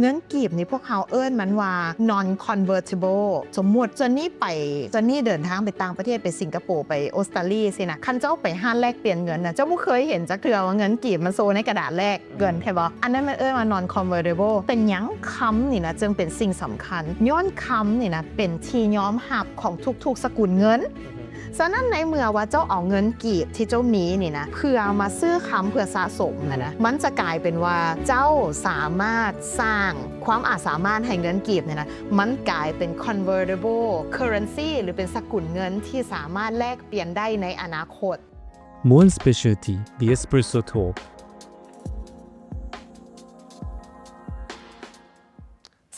ເງິນກີບນີ້ພວກເຮົາເອີ້ນມັນວ່າ non convertible. ສົມມຸດ Johnny ໄປ Johnny ເດີນທາງໄປຕ່າງປະເທດ ໄປສິງກະໂປ ໄປອົດສະຕາລີຊີ້ນະ, ຄັນເຈົ້າໄປຮ້ານແລກປ່ຽນເງິນນະ ເຈົ້າບໍ່ເຄີຍເຫັນຈັກເທື່ອວ່າເງິນກີບມັນໂຊໃນກະດາດແລກເງິນ ແມ່ນບໍ່? ອັນນັ້ນມັນເອີ້ນວ່າ non convertible. ເປັນຫຍັງຄຳນີ້ນະຈຶ່ງເປັນສິ່ງສຳຄັນ? ຍ້ອນຄຳນີ້ນະເປັນທີ່ຍອມຮັບຂອງທຸກໆສະກຸນເງິນ. ສະນັ້ນໃນເມື່ອວ່າເຈົ້າເອົາເງິນກີບທີ່ເຈົ້າມີນີ້ນະ ເພື່ອມາຊື້ຄຳເພື່ອສະສົມຫັ້ນນະ ມັນຈະກາຍເປັນວ່າເຈົ້າສາມາດສ້າງຄວາມອາດສາມາດໃຫ້ເງິນກີບນີ້ນະ ມັນກາຍເປັນ convertible currency ຫຼື ເປັນສະກຸນເງິນທີ່ສາມາດແລກປ່ຽນໄດ້ໃນອະນາຄົດ. Muan Specialty The Espresso Talk.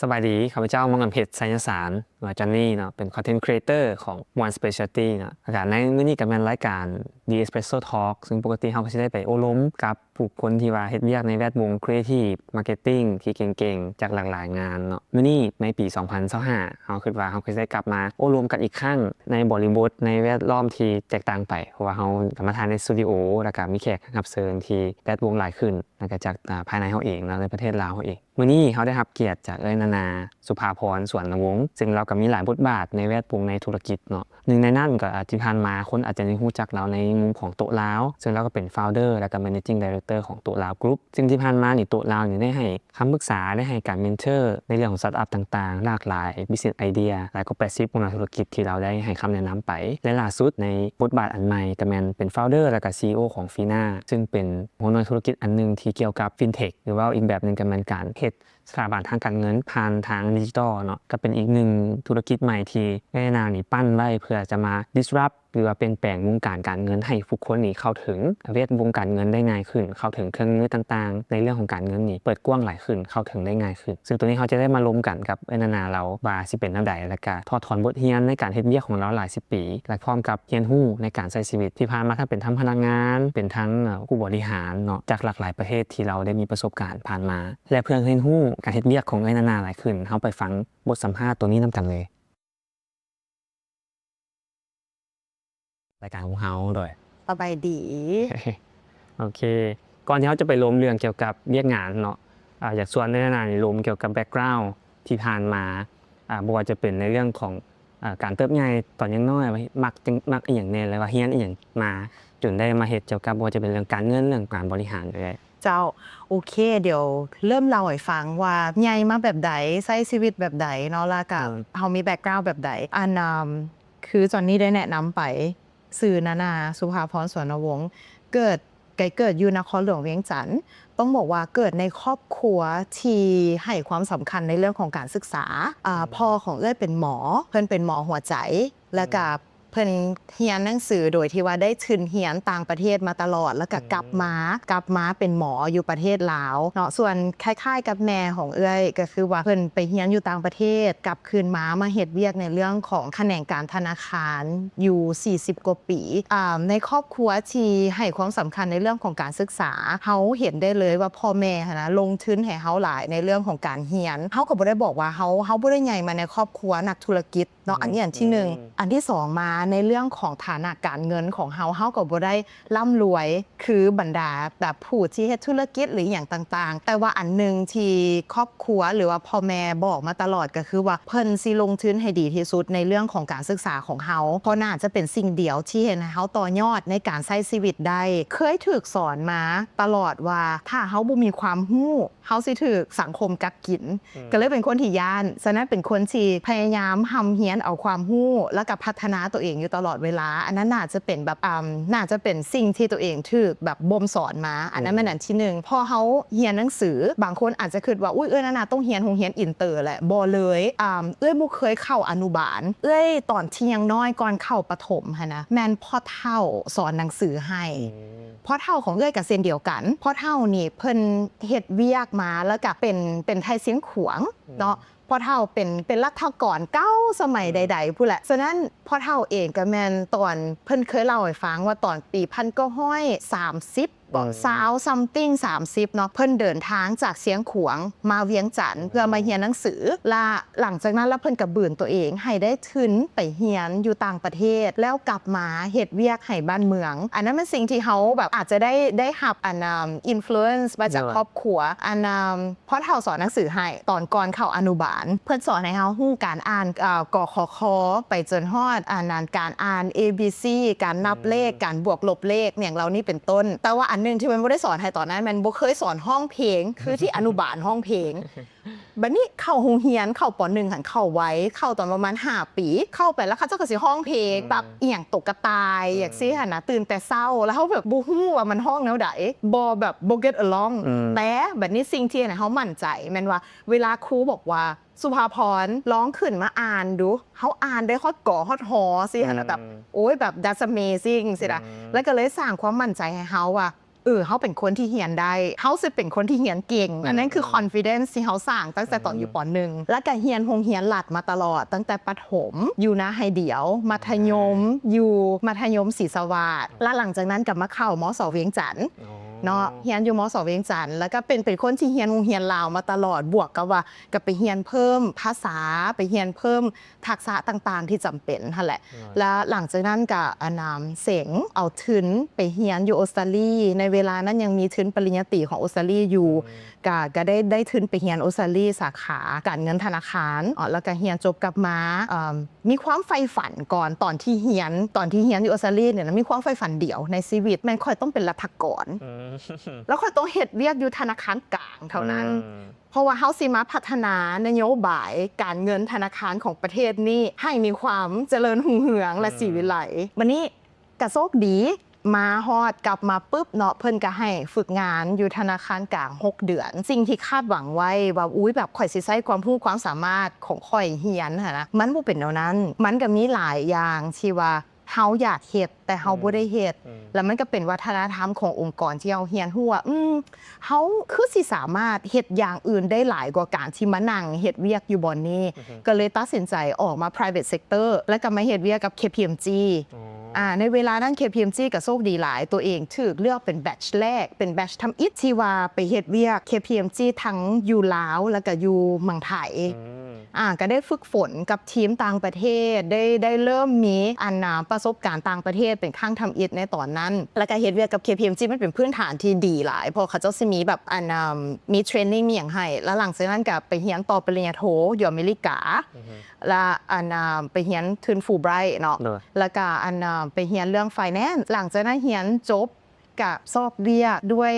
ສະບາຍດີ ຂ້າພະເຈົ້າ ມັງກອນເພັດ ໄຊຍະສານ ຫຼືວ່າ Johnny ເນາະ ເປັນ Content Creator ຂອງ Muan Specialty ເນາະ. ແລ້ວກະໃນມື້ນີ້ກະແມ່ນລາຍການ The Espresso Talk ຊຶ່ງປົກກະຕິເຮົາກະຊິໄດ້ໄປໂອ້ລົມກັບບຸກຄົນທີ່ວ່າເຮັດວຽກໃນແວດວົງ Creative Marketing ທີ່ເກັ່ງໆ ຈາກຫຼາກຫຼາຍງານເນາະ. ມື້ນີ້ໃນປີສອງພັນຊາວຫ້າ ເຮົາຄິດວ່າເຮົາກະຊິໄດ້ກັບມາໂອ້ລົມກັນອີກຄັ້ງ ໃນບໍລິບົດ ໃນແວດລ້ອມທີ່ແຕກຕ່າງໄປ ເພາະວ່າເຮົາກະມາຖ່າຍໃນສະຕູດິໂອ ແລ້ວກະມີແຂກຮັບເຊີນທີ່ແວດວົງຫຼາຍຂຶ້ນ ແລ້ວກະຈາກ ອາ ພາຍໃນເຮົາເອງເນາະ ໃນປະເທດລາວເຮົາເອງ. ມື້ນີ້ເຮົາໄດ້ຮັບກຽດຈາກເອື້ອຍນານາ ສຸພາພອນ ສວນນະວົງ ຊຶ່ງລາວກະມີຫຼາຍບົດບາດໃນແວດວົງໃນທຸລະກິດເນາະ. ໜຶ່ງໃນນັ້ນກະ ອາ ທີ່ຜ່ານມາຄົນອາດຈະຍັງຮູ້ຈັກລາວໃນມຸມຂອງໂຕະລາວ ຊຶ່ງລາວກະເປັນ Founder ແລ້ວກະ Managing Director ຂອງໂຕະລາວ Group ຊຶ່ງທີ່ຜ່ານມານີ້ໂຕະລາວນີ້ໄດ້ໃຫ້ຄຳປຶກສາ ໄດ້ໃຫ້ການ Mentor ໃນເລື່ອງຂອງ Startup ຕ່າງໆ ຫຼາກຫຼາຍ Business Idea ຫຼາຍກວ່າແປດສິບຫົວໜ້າທຸລະກິດທີ່ລາວໄດ້ໃຫ້ຄຳແນະນຳໄປ. ແລະ ລ່າສຸດໃນບົດບາດອັນໃໝ່ກະແມ່ນເປັນ Founder ແລ້ວກະ CEO ຂອງ Fina ຊຶ່ງເປັນຫົວໜ້າທຸລະກິດອັນໜຶ່ງທີ່ກ່ຽວກັບ FinTech ຫຼືເວົ້າອີກແບບໜຶ່ງກະແມ່ນການເຮັດ ສະຖາບັນທາງການເງິນຜ່ານທາງດິຈິຕອນເນາະ ກະເປັນອີກໜຶ່ງທຸລະກິດໃໝ່ທີ່ເອື້ອຍນານີ້ປັ້ນໄວ້ ເພື່ອຈະມາ disrupt ຫຼືວ່າປ່ຽນແປງວົງການການເງິນໃຫ້ຜູ້ຄົນນີ້ເຂົ້າເຖິງແວດວົງການເງິນໄດ້ງ່າຍຂຶ້ນ, ເຂົ້າເຖິງເຄື່ອງມືຕ່າງໆໃນເລື່ອງຂອງການເງິນນີ້ເປີດກວ້າງຫຼາຍຂຶ້ນ, ເຂົ້າເຖິງໄດ້ງ່າຍຂຶ້ນ. ຊຶ່ງໂຕນີ້ເຮົາຈະໄດ້ມາລົມກັນກັບເອື້ອຍນານາລາວວ່າຊິເປັນແນວໃດ ແລ້ວກະຖອດຖອນບົດຮຽນໃນການເຮັດວຽກຂອງລາວຫຼາຍສິບປີ ແລະ ພ້ອມກັບຮຽນຮູ້ໃນການໃຊ້ຊີວິດທີ່ຜ່ານມາ ທັງເປັນທັງພະນັກງານ ເປັນທັງ ເອີ ຜູ້ບໍລິຫານເນາະ ຈາກຫຼາກຫຼາຍປະເທດທີ່ລາວໄດ້ມີປະສົບການຜ່ານມາ. ແລະ ເພື່ອຮຽນຮູ້ການເຮັດວຽກຂອງເອື້ອຍນານາຫຼາຍຂຶ້ນ, ເຮົາໄປຟັງບົດສຳພາດໂຕນີ້ນຳກັນເລີຍ. ລາຍການຂອງເຮົາໂດຍ ສະບາຍດີ. ໂອເຄ ກ່ອນທີ່ເຮົາຈະໄປລົມເລື່ອງກ່ຽວກັບວຽກງານເນາະ, ອາ ຢາກຊວນເອື້ອຍນານານີ້ລົມກ່ຽວກັບ background ທີ່ຜ່ານມາ, ອາ ບໍ່ວ່າຈະເປັນໃນເລື່ອງຂອງ ອາ ການເຕີບໃຫຍ່ຕອນຍັງນ້ອຍ ມັກ ມັກອີ່ຫຍັງແດ່ ແລະວ່າຮຽນອີ່ຫຍັງມາ ຈົນໄດ້ມາເຮັດກ່ຽວກັບ ບໍ່ວ່າຈະເປັນເລື່ອງການເງິນ ເລື່ອງການບໍລິຫານເລີຍ. ເຈົ້າ ໂອເຄ ດຽວເລີ່ມເລົ່າໃຫ້ຟັງວ່າໃຫຍ່ມາແບບໃດ ໃຊ້ຊີວິດແບບໃດເນາະ ແລ້ວກະ ເອີ ເຮົາມີ background ແບບໃດ. ອັນ ອາ ຄື Johnny ໄດ້ແນະນຳໄປ ຊື່ນານາ ສຸພາພອນ ສວນນະວົງ ເກີດ ໄກເກີດຢູ່ນະຄອນຫຼວງວຽງຈັນ. ຕ້ອງບອກວ່າເກີດໃນຄອບຄົວທີ່ໃຫ້ຄວາມສຳຄັນໃນເລື່ອງຂອງການສຶກສາ. ອາ ອືມ ພໍ່ຂອງເອື້ອຍເປັນໝໍ, ເພິ່ນເປັນໝໍຫົວໃຈ ແລ້ວກະ ອືມ ເພິ່ນຮຽນໜັງສືໂດຍທີ່ວ່າໄດ້ທຶນຮຽນຕ່າງປະເທດມາຕະຫຼອດ ແລ້ວກະ ອືມ ກັບມາ ກັບມາເປັນໝໍຢູ່ປະເທດລາວເນາະ. ສ່ວນຄ້າຍໆກັບແມ່ຂອງເອື້ອຍ ກະຄືວ່າເພິ່ນໄປຮຽນຢູ່ຕ່າງປະເທດ ກັບຄືນມາ ມາເຮັດວຽກໃນເລື່ອງຂອງຂະແໜງການທະນາຄານຢູ່ສີ່ສິບກວ່າປີ. ອາ ໃນຄອບຄົວທີ່ໃຫ້ຄວາມສຳຄັນໃນເລື່ອງຂອງການສຶກສາ ເຮົາເຫັນໄດ້ເລີຍວ່າພໍ່ແມ່ຫັ້ນນະ ລົງທຶນໃຫ້ເຮົາຫຼາຍໃນເລື່ອງຂອງການຮຽນ. ເຮົາກະບໍ່ໄດ້ບອກວ່າເຮົາ ເຮົາບໍ່ໄດ້ໃຫຍ່ມາໃນຄອບຄົວນັກທຸລະກິດ ເນາະ. ອືມ ອັນນີ້ອັນທີໜຶ່ງ. ອືມ ອັນທີສອງ ມາໃນເລື່ອງຂອງຖານະການເງິນຂອງເຮົາ ເຮົາກໍບໍ່ໄດ້ລ່ຳລວຍຄືບັນດາແບບຜູ້ທີ່ເຮັດທຸລະກິດ ຫຼື ອີ່ຫຍັງຕ່າງໆ, ແຕ່ວ່າອັນໜຶ່ງທີ່ຄອບຄົວ ຫຼືວ່າພໍ່ແມ່ບອກມາຕະຫຼອດ ກໍຄືວ່າເພິ່ນຊິລົງທຶນໃຫ້ດີທີ່ສຸດໃນເລື່ອງຂອງການສຶກສາຂອງເຮົາ, ເພາະໜ້າຈະເປັນສິ່ງດຽວທີ່ເຮັດໃຫ້ເຮົາຕໍ່ຍອດໃນການໃຊ້ຊີວິດໄດ້. ເຄີຍຖືກສອນມາຕະຫຼອດວ່າ ຖ້າເຮົາບໍ່ມີຄວາມຮູ້ ເຮົາຊິຖືກສັງຄົມກັກກິນ ອືມ ກໍເລີຍເປັນຄົນທີ່ຢ້ານ. ສະນັ້ນເປັນຄົນທີ່ພະຍາຍາມຮ່ຳຮຽນເອົາຄວາມຮູ້ ແລ້ວກໍພັດທະນາຕົວເອງຢູ່ຕະຫຼອດເວລາ. ອັນນັ້ນໜ້າຈະເປັນແບບ ອາ ໜ້າຈະເປັນສິ່ງທີ່ຕົວເອງຖືກແບບບົ່ມສອນມາ. ອືມ ອັນນັ້ນແມ່ນອັນທີໜຶ່ງ. ພໍເຮົາຮຽນໜັງສື ບາງຄົນອາດຈະຄິດວ່າ ອຸ້ຍ ເອື້ອຍນານາຕ້ອງຮຽນໂຮງຮຽນອິນເຕີແຫຼະ. ບໍ່ເລີຍ. ອາ ເອື້ອຍບໍ່ເຄີຍເຂົ້າອະນຸບານ. ເອື້ອຍຕອນທີ່ຍັງນ້ອຍ ກ່ອນເຂົ້າປະຖົມຫັ້ນນະ ແມ່ນພໍ່ເຖົ້າສອນໜັງສືໃຫ້. ອືມ ພໍ່ເຖົ້າຂອງເອື້ອຍກໍເຊັ່ນດຽວກັນ. ພໍ່ເຖົ້ານີ້ເພິ່ນເຮັດວຽກມາ ແລ້ວກໍເປັນ ເປັນໄທຊຽງຂວາງ ອືມ ເນາະ. ພໍ່ເຖົ້າເປັນ ເປັນລັດຖະກອນເກົ່າສະໄໝ ອືມ ໃດໆພຸ້ນແຫຼະ. ສະນັ້ນພໍ່ເຖົ້າເອງກໍແມ່ນ ຕອນເພິ່ນເຄີຍເລົ່າໃຫ້ຟັງວ່າ ຕອນປີພັນເກົ້າຮ້ອຍສາມສິບ ກໍຊາວຊຳຕິງ ສາມສິບເນາະ ເພິ່ນເດີນທາງຈາກຊຽງຂວາງມາວຽງຈັນ ເພື່ອມາຮຽນໜັງສື ລະຫຼັງຈາກນັ້ນລະເພິ່ນກະບືນໂຕເອງໃຫ້ໄດ້ທຶນໄປຮຽນຢູ່ຕ່າງປະເທດ ແລ້ວກັບມາເຮັດວຽກໃຫ້ບ້ານເມືອງ. ອັນນັ້ນແມ່ນສິ່ງທີ່ເຮົາແບບອາດຈະໄດ້ ໄດ້ຮັບອັນ ອ່າ influence ມາຈາກຄອບຄົວ ອັນ ອ່າ ພໍ່ເຖົ້າສອນໜັງສືໃຫ້ ຕອນກ່ອນເຂົ້າອະນຸບານ ເພິ່ນສອນໃຫ້ເຮົາຮູ້ການອ່ານ ເອີ່ ກຂຄ ໄປຈົນຮອດອັນນັ້ນ ການອ່ານ ເອບີຊີ ການນັບເລກ ການບວກລົບເລກ ຫຍັງເຫຼົ່ານີ້ເປັນຕົ້ນ. ແຕ່ວ່າອັນໜຶ່ງທີ່ແມ່ນບໍ່ໄດ້ສອນໃຫ້ຕອນນັ້ນ ແມ່ນບໍ່ເຄີຍສອນຮ້ອງເພງ ຄືທີ່ອະນຸບານຮ້ອງເພງ. ບັດນີ້ເຂົ້າໂຮງຮຽນ ເຂົ້າ ປໍໜຶ່ງ ຫັ້ນເຂົ້າໄວ ເຂົ້າຕອນປະມານຫ້າປີ ເຂົ້າໄປແລ້ວເຂົາເຈົ້າກໍຊິຮ້ອງເພງ ແບບອີ່ຫຍັງ ຕົກກະຕ່າຍ ຈັ່ງຊີ້ຫັ້ນນະ ຕື່ນແຕ່ເຊົ້າ ແລ້ວເຮົາແບບບໍ່ຮູ້ວ່າມັນຮ້ອງແນວໃດ ບໍ່ແບບ ບໍ່ get along. ແຕ່ບັດນີ້ສິ່ງທີ່ເຮັດໃຫ້ເຮົາໝັ້ນໃຈແມ່ນວ່າ ເວລາຄູບອກວ່າ ສຸພາພອນ ລອງຂຶ້ນມາອ່ານດູ ເຮົາອ່ານໄດ້ຮອດ ກ ຮອດ ຮ ຊີ້ຫັ້ນນະ ແບບ ໂອ້ຍ ແບບ that's amazing ຊີ້ນະ. ແລ້ວກໍເລີຍສ້າງຄວາມໝັ້ນໃຈໃຫ້ເຮົາວ່າ ເອີ ເຮົາເປັນຄົນທີ່ຮຽນໄດ້ ເຮົາຊິເປັນຄົນທີ່ຮຽນເກັ່ງ. ອັນນັ້ນຄື confidence ທີ່ເຮົາສ້າງຕັ້ງແຕ່ຕອນຢູ່ ປໍໜຶ່ງ ແລ້ວກໍຮຽນໂຮງຮຽນລັດມາຕະຫຼອດ ຕັ້ງແຕ່ປະຖົມຢູ່ນາໄຮດຽວ ມັດທະຍົມຢູ່ມັດທະຍົມສີສະຫວາດ ແລ້ວຫຼັງຈາກນັ້ນກໍມາເຂົ້າ ມສ ວຽງຈັນເນາະ ຮຽນຢູ່ ມສ ວຽງຈັນ ແລ້ວກໍເປັນ ເປັນຄົນທີ່ຮຽນໂຮງຮຽນລາວມາຕະຫຼອດ ບວກກັບວ່າກໍໄປຮຽນເພີ່ມພາສາ ໄປຮຽນເພີ່ມ ທັກສະຕ່າງໆທີ່ຈຳເປັນຫັ້ນແຫຼະ. ແລ້ວຫຼັງຈາກນັ້ນກະ ອັນນາ ເສັງເອົາທຶນໄປຮຽນຢູ່ອົດສະຕາລີ. ໃນເວລານັ້ນຍັງມີທຶນປະລິນຍາຕີຂອງອົດສະຕາລີຢູ່ ກະ ກະໄດ້ ໄດ້ທຶນໄປຮຽນອົດສະຕາລີສາຂາການເງິນທະນາຄານ. ແລ້ວກະຮຽນຈົບກັບມາ ເອີ່ມ ມີຄວາມໃຝ່ຝັນກ່ອນ ຕອນທີ່ຮຽນ ຕອນທີ່ຮຽນຢູ່ອົດສະຕາລີນີ້ນະ ມີຄວາມໃຝ່ຝັນດຽວໃນຊີວິດ ແມ່ນຂ້ອຍຕ້ອງເປັນລັດຖະກອນ ແລ້ວຂ້ອຍຕ້ອງເຮັດວຽກຢູ່ທະນາຄານກາງເທົ່ານັ້ນ. ເພາະວ່າເຮົາຊິມາພັດທະນານະໂຍບາຍການເງິນທະນາຄານຂອງປະເທດນີ້ໃຫ້ມີຄວາມຈະເລີນຮຸ່ງເຮືອງ ແລະ ສີວິໄລ. ບັດນີ້ກະໂຊກດີ ມາຮອດ ກັບມາປຶບເນາະ ເພິ່ນກະໃຫ້ຝຶກງານຢູ່ທະນາຄານກາງຫົກເດືອນ. ສິ່ງທີ່ຄາດຫວັງໄວ້ວ່າ ອຸ້ຍ ແບບຂ້ອຍຊິໃຊ້ຄວາມຮູ້ຄວາມສາມາດຂອງຂ້ອຍຮຽນຫັ້ນນະ ມັນບໍ່ເປັນແນວນັ້ນ. ມັນກະມີຫຼາຍຢ່າງທີ່ວ່າ ເຮົາຢາກເຮັດ ແຕ່ເຮົາບໍ່ໄດ້ເຮັດ ແລ້ວມັນກໍເປັນວັດທະນະທຳຂອງອົງກອນທີ່ເຮົາຮຽນຮູ້ວ່າ ອືມ ເຮົາຄືຊິສາມາດເຮັດຢ່າງອື່ນໄດ້ຫຼາຍກວ່າການທີ່ມານັ່ງເຮັດວຽກຢູ່ບ່ອນນີ້. ກໍເລີຍຕັດສິນໃຈອອກມາ private sector ແລ້ວກໍມາເຮັດວຽກກັບ KPMG. ອາ ໃນເວລານັ້ນ KPMG ກໍໂຊກດີຫຼາຍ ຕົວເອງຖືກເລືອກເປັນ batch ແລກ ເປັນ batch ທຳອິດທີ່ວ່າໄປເຮັດວຽກ KPMG ທັງຢູ່ລາວ ແລ້ວກໍຢູ່ເມືອງໄທ. ອາ ກໍໄດ້ຝຶກຝົນກັບທີມຕ່າງປະເທດ ໄດ້ ໄດ້ເລີ່ມມີອັນນາ ປະສົບການຕ່າງປະເທດເປັນຄັ້ງທຳອິດໃນຕອນນັ້ນ ແລ້ວກໍເຮັດວຽກກັບ KPMG ມັນເປັນພື້ນຖານທີ່ດີຫຼາຍ ເພາະເຂົາເຈົ້າຊິມີແບບອັນນາ ມີ training ມີຫຍັງໃຫ້ ແລ້ວຫຼັງຈາກນັ້ນກໍໄປຮຽນຕໍ່ປະລິນຍາໂທຢູ່ອາເມລິກາ ແລ້ວອັນນາ ໄປຮຽນທຶນ Fulbright ເນາະ ແລ້ວກໍອັນນາ ໄປຮຽນເລື່ອງ finance. ຫຼັງຈາກນັ້ນຮຽນຈົບ ກະຊອກວຽກດ້ວຍ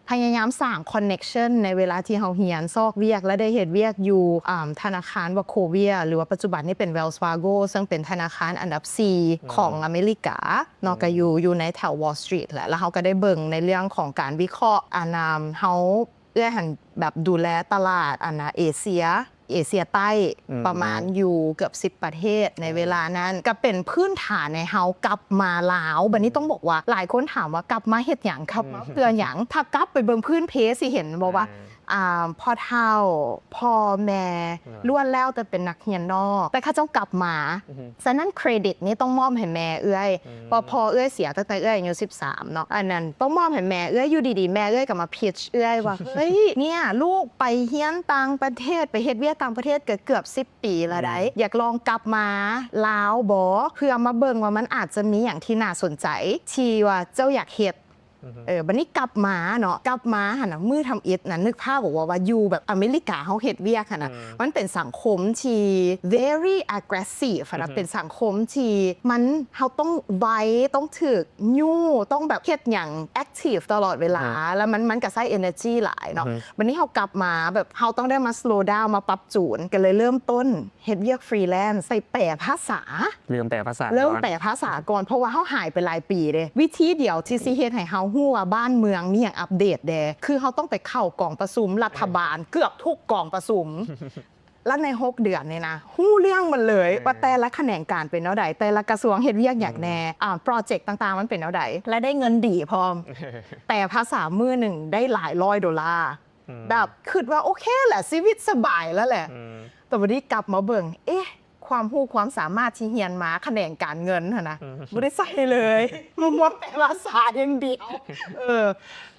ພະຍາຍາມສ້າງ connection ໃນເວລາທີ່ເຮົາຮຽນ ຊອກວຽກ ແລະ ໄດ້ເຮັດວຽກຢູ່ ອາ ທະນາຄານ Wachovia ຫຼືວ່າປັດຈຸບັນນີ້ເປັນ Wells Fargo ເຊິ່ງເປັນທະນາຄານອັນດັບສີ່ຂອງອາເມລິກາເນາະ ກະຢູ່ ຢູ່ໃນແຖວ Wall Street ແຫຼະ. ແລ້ວເຮົາກະໄດ້ເບິ່ງໃນເລື່ອງຂອງການວິເຄາະ ອັນນາ ເຮົາ ເອື້ອຍຫັ້ນແບບດູແລຕະຫຼາດອັນນາ ເອເຊຍ ເອເຊຍໃຕ້ ປະມານຢູ່ເກືອບສິບປະເທດໃນເວລານັ້ນ ກໍເປັນພື້ນຖານໃຫ້ເຮົາກັບມາລາວ. ບັດນີ້ຕ້ອງບອກວ່າຫຼາຍຄົນຖາມວ່າກັບມາເຮັດຫຍັງ ກັບມາເພື່ອຫຍັງ? ຖ້າກັບໄປເບິ່ງພື້ນເພຊິເຫັນບໍ່ວ່າ ອ່າ ພໍ່ເຖົ້າ ພໍ່ແມ່ ລ້ວນແລ້ວແຕ່ເປັນນັກຮຽນນອກ ແຕ່ເຂົາເຈົ້າກັບມາ. ສະນັ້ນເຄຣດິດນີ້ຕ້ອງມອບໃຫ້ແມ່ເອື້ອຍ ເພາະພໍ່ເອື້ອຍເສຍຕັ້ງແຕ່ເອື້ອຍອາຍຸສິບສາມເນາະ. ອັນນັ້ນຕ້ອງມອບໃຫ້ແມ່ເອື້ອຍ. ຢູ່ດີໆ ແມ່ເອື້ອຍກໍມາ pitch ເອື້ອຍວ່າ ເຮີ້ຍ ເນ່ຍ ລູກໄປຮຽນຕ່າງປະເທດ ໄປເຮັດວຽກຕ່າງປະເທດກໍເກືອບສິບປີແລ້ວໃດ໋ ຢາກລອງກັບມາລາວບໍ່ ເພື່ອມາເບິ່ງວ່າມັນອາດຈະມີຫຍັງທີ່ໜ້າສົນໃຈທີ່ວ່າເຈົ້າຢາກເຮັດ. ເອີ ບັດນີ້ກັບມາເນາະ ກັບມາຫັ້ນນະ ມື້ທຳອິດນັ້ນ ນຶກພາບອອກວ່າ ວ່າຢູ່ແບບອາເມລິກາເຮົາເຮັດວຽກຫັ້ນນະ ມັນເປັນສັງຄົມທີ່ very aggressive ຫັ້ນນະ ເປັນສັງຄົມທີ່ມັນ ເຮົາຕ້ອງໄວ ຕ້ອງຖືກຍູ້ ຕ້ອງແບບເຮັດຫຍັງ active ຕະຫຼອດເວລາ ແລ້ວມັນ ມັນກໍໃຊ້ energy ຫຼາຍເນາະ. ບັດນີ້ເຮົາກັບມາແບບ ເຮົາຕ້ອງໄດ້ມາ slow down ມາປັບຈູນ ກໍເລີຍເລີ່ມຕົ້ນ ເຮັດວຽກ freelance ໄປແປພາສາ ເລີ່ມແປພາສາ ເລີ່ມແປພາສາກ່ອນ ເພາະວ່າເຮົາຫາຍໄປຫຼາຍປີເດ້. ວິທີດຽວທີ່ຊິເຮັດໃຫ້ເຮົາຮູ້ວ່າບ້ານເມືອງມີຫຍັງອັບເດດແດ່ ຄືເຮົາຕ້ອງໄປເຂົ້າກອງປະຊຸມລັດຖະບານເກືອບທຸກກອງປະຊຸມ ແລະ ໃນຫົກເດືອນນີ້ນະ ຮູ້ເລື່ອງໝົດເລີຍ ເອີ ວ່າແຕ່ລະຂະແໜງການເປັນແນວໃດ ແຕ່ລະກະຊວງເຮັດວຽກຫຍັງແດ່ ອືມ ອ່າ ໂປຣເຈັກຕ່າງໆມັນເປັນແນວໃດ ແລະ ໄດ້ເງິນດີພ້ອມ ແປພາສາມື້ໜຶ່ງໄດ້ຫຼາຍຮ້ອຍໂດລາ ອືມ ແບບຄິດວ່າໂອເຄແຫຼະ ຊີວິດສະບາຍແລ້ວແຫຼະ ອືມ ແຕ່ບັດນີ້ກັບມາເບິ່ງ ເອະ ຄ ຄວາມຮູ້ຄວາມສາມາດທີ່ຮຽນມາຂະແໜງການເງິນຫັ້ນນະ ອືມ ບໍ່ໄດ້ໃຊ້ເລີຍ ມັນແປວ່າສາຢ່າງດຽວ ເອີ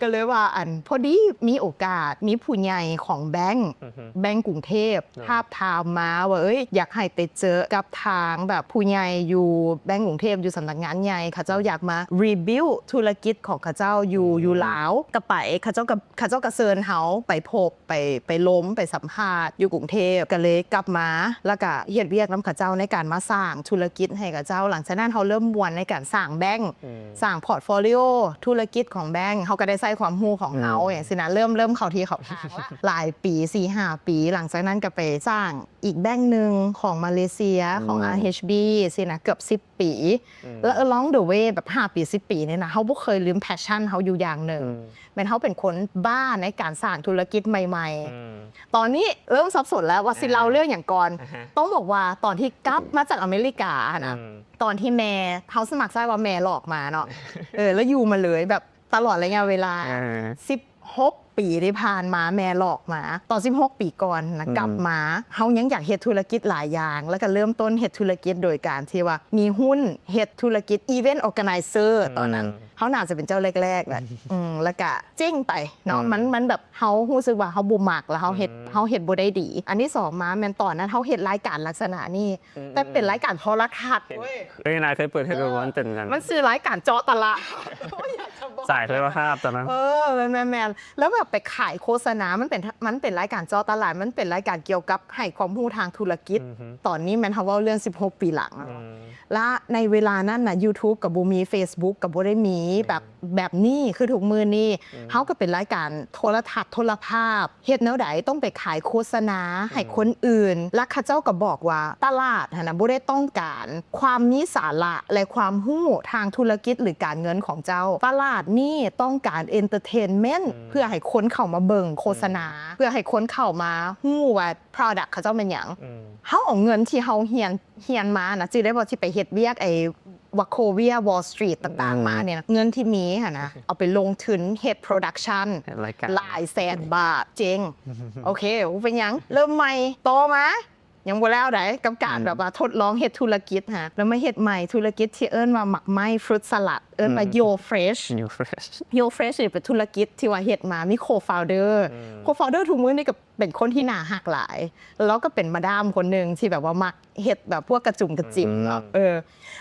ກໍເລີຍວ່າ ອັນ ພໍດີມີໂອກາດ ມີຜູ້ໃຫຍ່ຂອງແບັງ ອືຮຶ ແບັງກຸງເທບ ເນາະ ທາບທາມມາວ່າ ເອີຍ ຢາກໃຫ້ໄປເຈີກັບທາງແບບຜູ້ໃຫຍ່ຢູ່ແບັງກຸງເທບ ຢູ່ສຳນັກງານໃຫຍ່ ເຂົາເຈົ້າ ອືມ ຢາກມາ rebuild ທຸລະກິດຂອງເຂົາເຈົ້າຢູ່ ອືມ ຢູ່ລາວ ກໍໄປ ເຂົາເຈົ້າກໍ ເຂົາເຈົ້າກໍເຊີນເຮົາໄປພົບ ໄປ ໄປລົມ ໄປສຳພາດຢູ່ກຸງເທບ ກໍເລີຍກັບມາ ແລ້ວກໍເຮັດວຽກນຳເຂົາເຈົ້າໃນການມາສ້າງທຸລະກິດໃຫ້ເຂົາເຈົ້າ. ຫຼັງຈາກນັ້ນເຮົາເລີ່ມມ່ວນໃນການສ້າງແບັງ ອືມ ສ້າງ portfolio ທຸລະກິດຂອງແບັງ ເຮົາກໍໄດ້ໃຊ້ຄວາມຮູ້ຂອງເຮົາ ອືມ ຫຍັງຊີ້ນະ ເລີ່ມ ເລີ່ມເຂົ້າທີ່ເຂົ້າທາງລະ ຫຼາຍປີ ສີ່ຫ້າປີ ຫຼັງຈາກນັ້ນກໍໄປສ້າງອີກແບັງໜຶ່ງຂອງມາເລເຊຍ ຂອງ ອືມ RHB ຊີ້ນະ ເກືອບສິບປີ ອືມ ແລ້ວ along the way ແບບຫ້າປີສິບປີນີ້ນະ ເຮົາບໍ່ເຄີຍລືມ passion ເຮົາຢູ່ຢ່າງໜຶ່ງ ອືມ ແມ່ນເຮົາເປັນຄົນບ້າໃນການສ້າງທຸລະກິດໃໝ່ໆ ອືມ ຕອນນີ້ເລີ່ມສັບສົນແລ້ວວ່າ ອ່າ ຊິເລົ່າເລື່ອງຫຍັງກ່ອນ ອ່າຮະ ຕ້ອງບອກວ່າຕອນທີ່ກັບມາຈາກອາເມລິກາຫັ້ນນະ ອືມ ຕອນທີ່ແມ່ ເຮົາສະໝັກໃຊ້ວ່າແມ່ຫຼອກມາເນາະ ເອີ ແລ້ວຢູ່ມາເລີຍ ແບບຕະຫຼອດໄລຍະເວລາ ອ່າ ສິບຫົກປີທີ່ຜ່ານມາ ແມ່ຫຼອກມາ ຕອນສິບຫົກປີກ່ອນນະ ອືມ ກັບມາ ເຮົາຍັງຢາກເຮັດທຸລະກິດຫຼາຍຢ່າງ ແລ້ວກໍເລີ່ມຕົ້ນເຮັດທຸລະກິດໂດຍການທີ່ວ່າມີຫຸ້ນ ເຮັດທຸລະກິດ event organizer ອືມ ຕອນນັ້ນ ເຮົາໜ້າຈະເປັນເຈົ້າແລກໆແຫຼະ ອືມ ແລ້ວກະເຈັ້ງໄປເນາະ ອືມ ມັນ ມັນແບບເຮົາຮູ້ສຶກວ່າເຮົາບໍ່ມັກ ແລ້ວເຮົາເຮັດ ອືມ ເຮົາເຮັດບໍ່ໄດ້ດີ. ອັນທີສອງມາແມ່ນຕອນນັ້ນເຮົາເຮັດລາຍການລັກສະນະນີ້ ອືມ ແຕ່ເປັນລາຍການໂທລະທັດ ເຫັນ ເອີຍ ນາຍເຄີຍເປີດໃຫ້ເບິ່ງ ເອີ ວ່າມັນເປັນຫຍັງ ມັນຊື່ລາຍການເຈາະຕະຫຼາດ ໂອ້ຍ ຢາກຈະບອກ ສາຍໂທລະພາບຕອນນັ້ນ ເອີ ແມ່ນໆໆ ແລ້ວແບບໄປຂາຍໂຄສະນາ ມັນເປັນ ມັນເປັນລາຍການເຈາະຕະຫຼາດ ມັນເປັນລາຍການກ່ຽວກັບໃຫ້ຄວາມຮູ້ທາງທຸລະກິດ ອືຮຶ ຕອນນີ້ແມ່ນເຮົາເວົ້າເລື່ອງສິບຫົກປີຫຼັງ ອືມ ລະໃນເວລານັ້ນນະ YouTube ກໍບໍ່ມີ Facebook ກໍບໍ່ໄດ້ມີ ອືມ ແບບ ແບບນີ້ຄືທຸກມື້ນີ້ ອືມ ເຮົາກໍເປັນລາຍການໂທລະທັດ ໂທລະພາບ ເຮັດແນວໃດຕ້ອງໄປຂາຍໂຄສະນາໃຫ້ ອືມ ຄົນອື່ນ ລະເຂົາເຈົ້າກໍບອກວ່າຕະຫຼາດຫັ້ນນະບໍ່ໄດ້ຕ້ອງການຄວາມມີສາລະ ແລະ ຄວາມຮູ້ທາງທຸລະກິດ ຫຼື ການເງິນຂອງເຈົ້າ. ຕະຫຼາດນີ້ຕ້ອງການ entertainment ອືມ ເພື່ອໃຫ້ຄົນເຂົ້າມາເບິ່ງໂຄສະນາ ອືມ ເພື່ອໃຫ້ຄົນເຂົ້າມາຮູ້ວ່າ product ເຂົາເຈົ້າແມ່ນຫຍັງ? ອືມ ເຮົາເອົາເງິນທີ່ເຮົາຮຽນ ຮຽນມານະ ຈື່ໄດ້ບໍ່ ທີ່ໄປເຮັດວຽກໄອ້ Wachovia Wall Street ຕ່າງໆ ອືມ ມານີ້ນະ ເງິນທີ່ມີຫັ້ນນະ ເອົາໄປລົງທຶນເຮັດ production ເຮັດລາຍການ ຫຼາຍແສນບາດ ເຈັງ ອືມ ໂອເຄ ບໍ່ເປັນຫຍັງ ເລີ່ມໃໝ່ ຕໍ່ມາ ຍັງບໍ່ແລ້ວໃດ ກັບການ ອືມ ແບບວ່າທົດລອງເຮັດທຸລະກິດຫັ້ນ ແລ້ວມາເຮັດໃໝ່ ທຸລະກິດທີ່ເອີ້ນວ່າໝາກໄມ້ fruit salad ເອີ້ນວ່າ ອືມ Yo Fresh Yo Fresh Yo Fresh ນີ້ເປັນທຸລະກິດທີ່ວ່າເຮັດມາ ມີ co-founder ອືມ co-founder ທຸກມື້ນີ້ກໍ ເປັນຄົນທີ່ໜ້າຮັກຫຼາຍ ແລ້ວລາວກໍເປັນມາດາມຄົນໜຶ່ງທີ່ແບບວ່າມັກເຮັດແບບພວກກະຈຸມກະຈິມເນາະ ອືມ ເອີ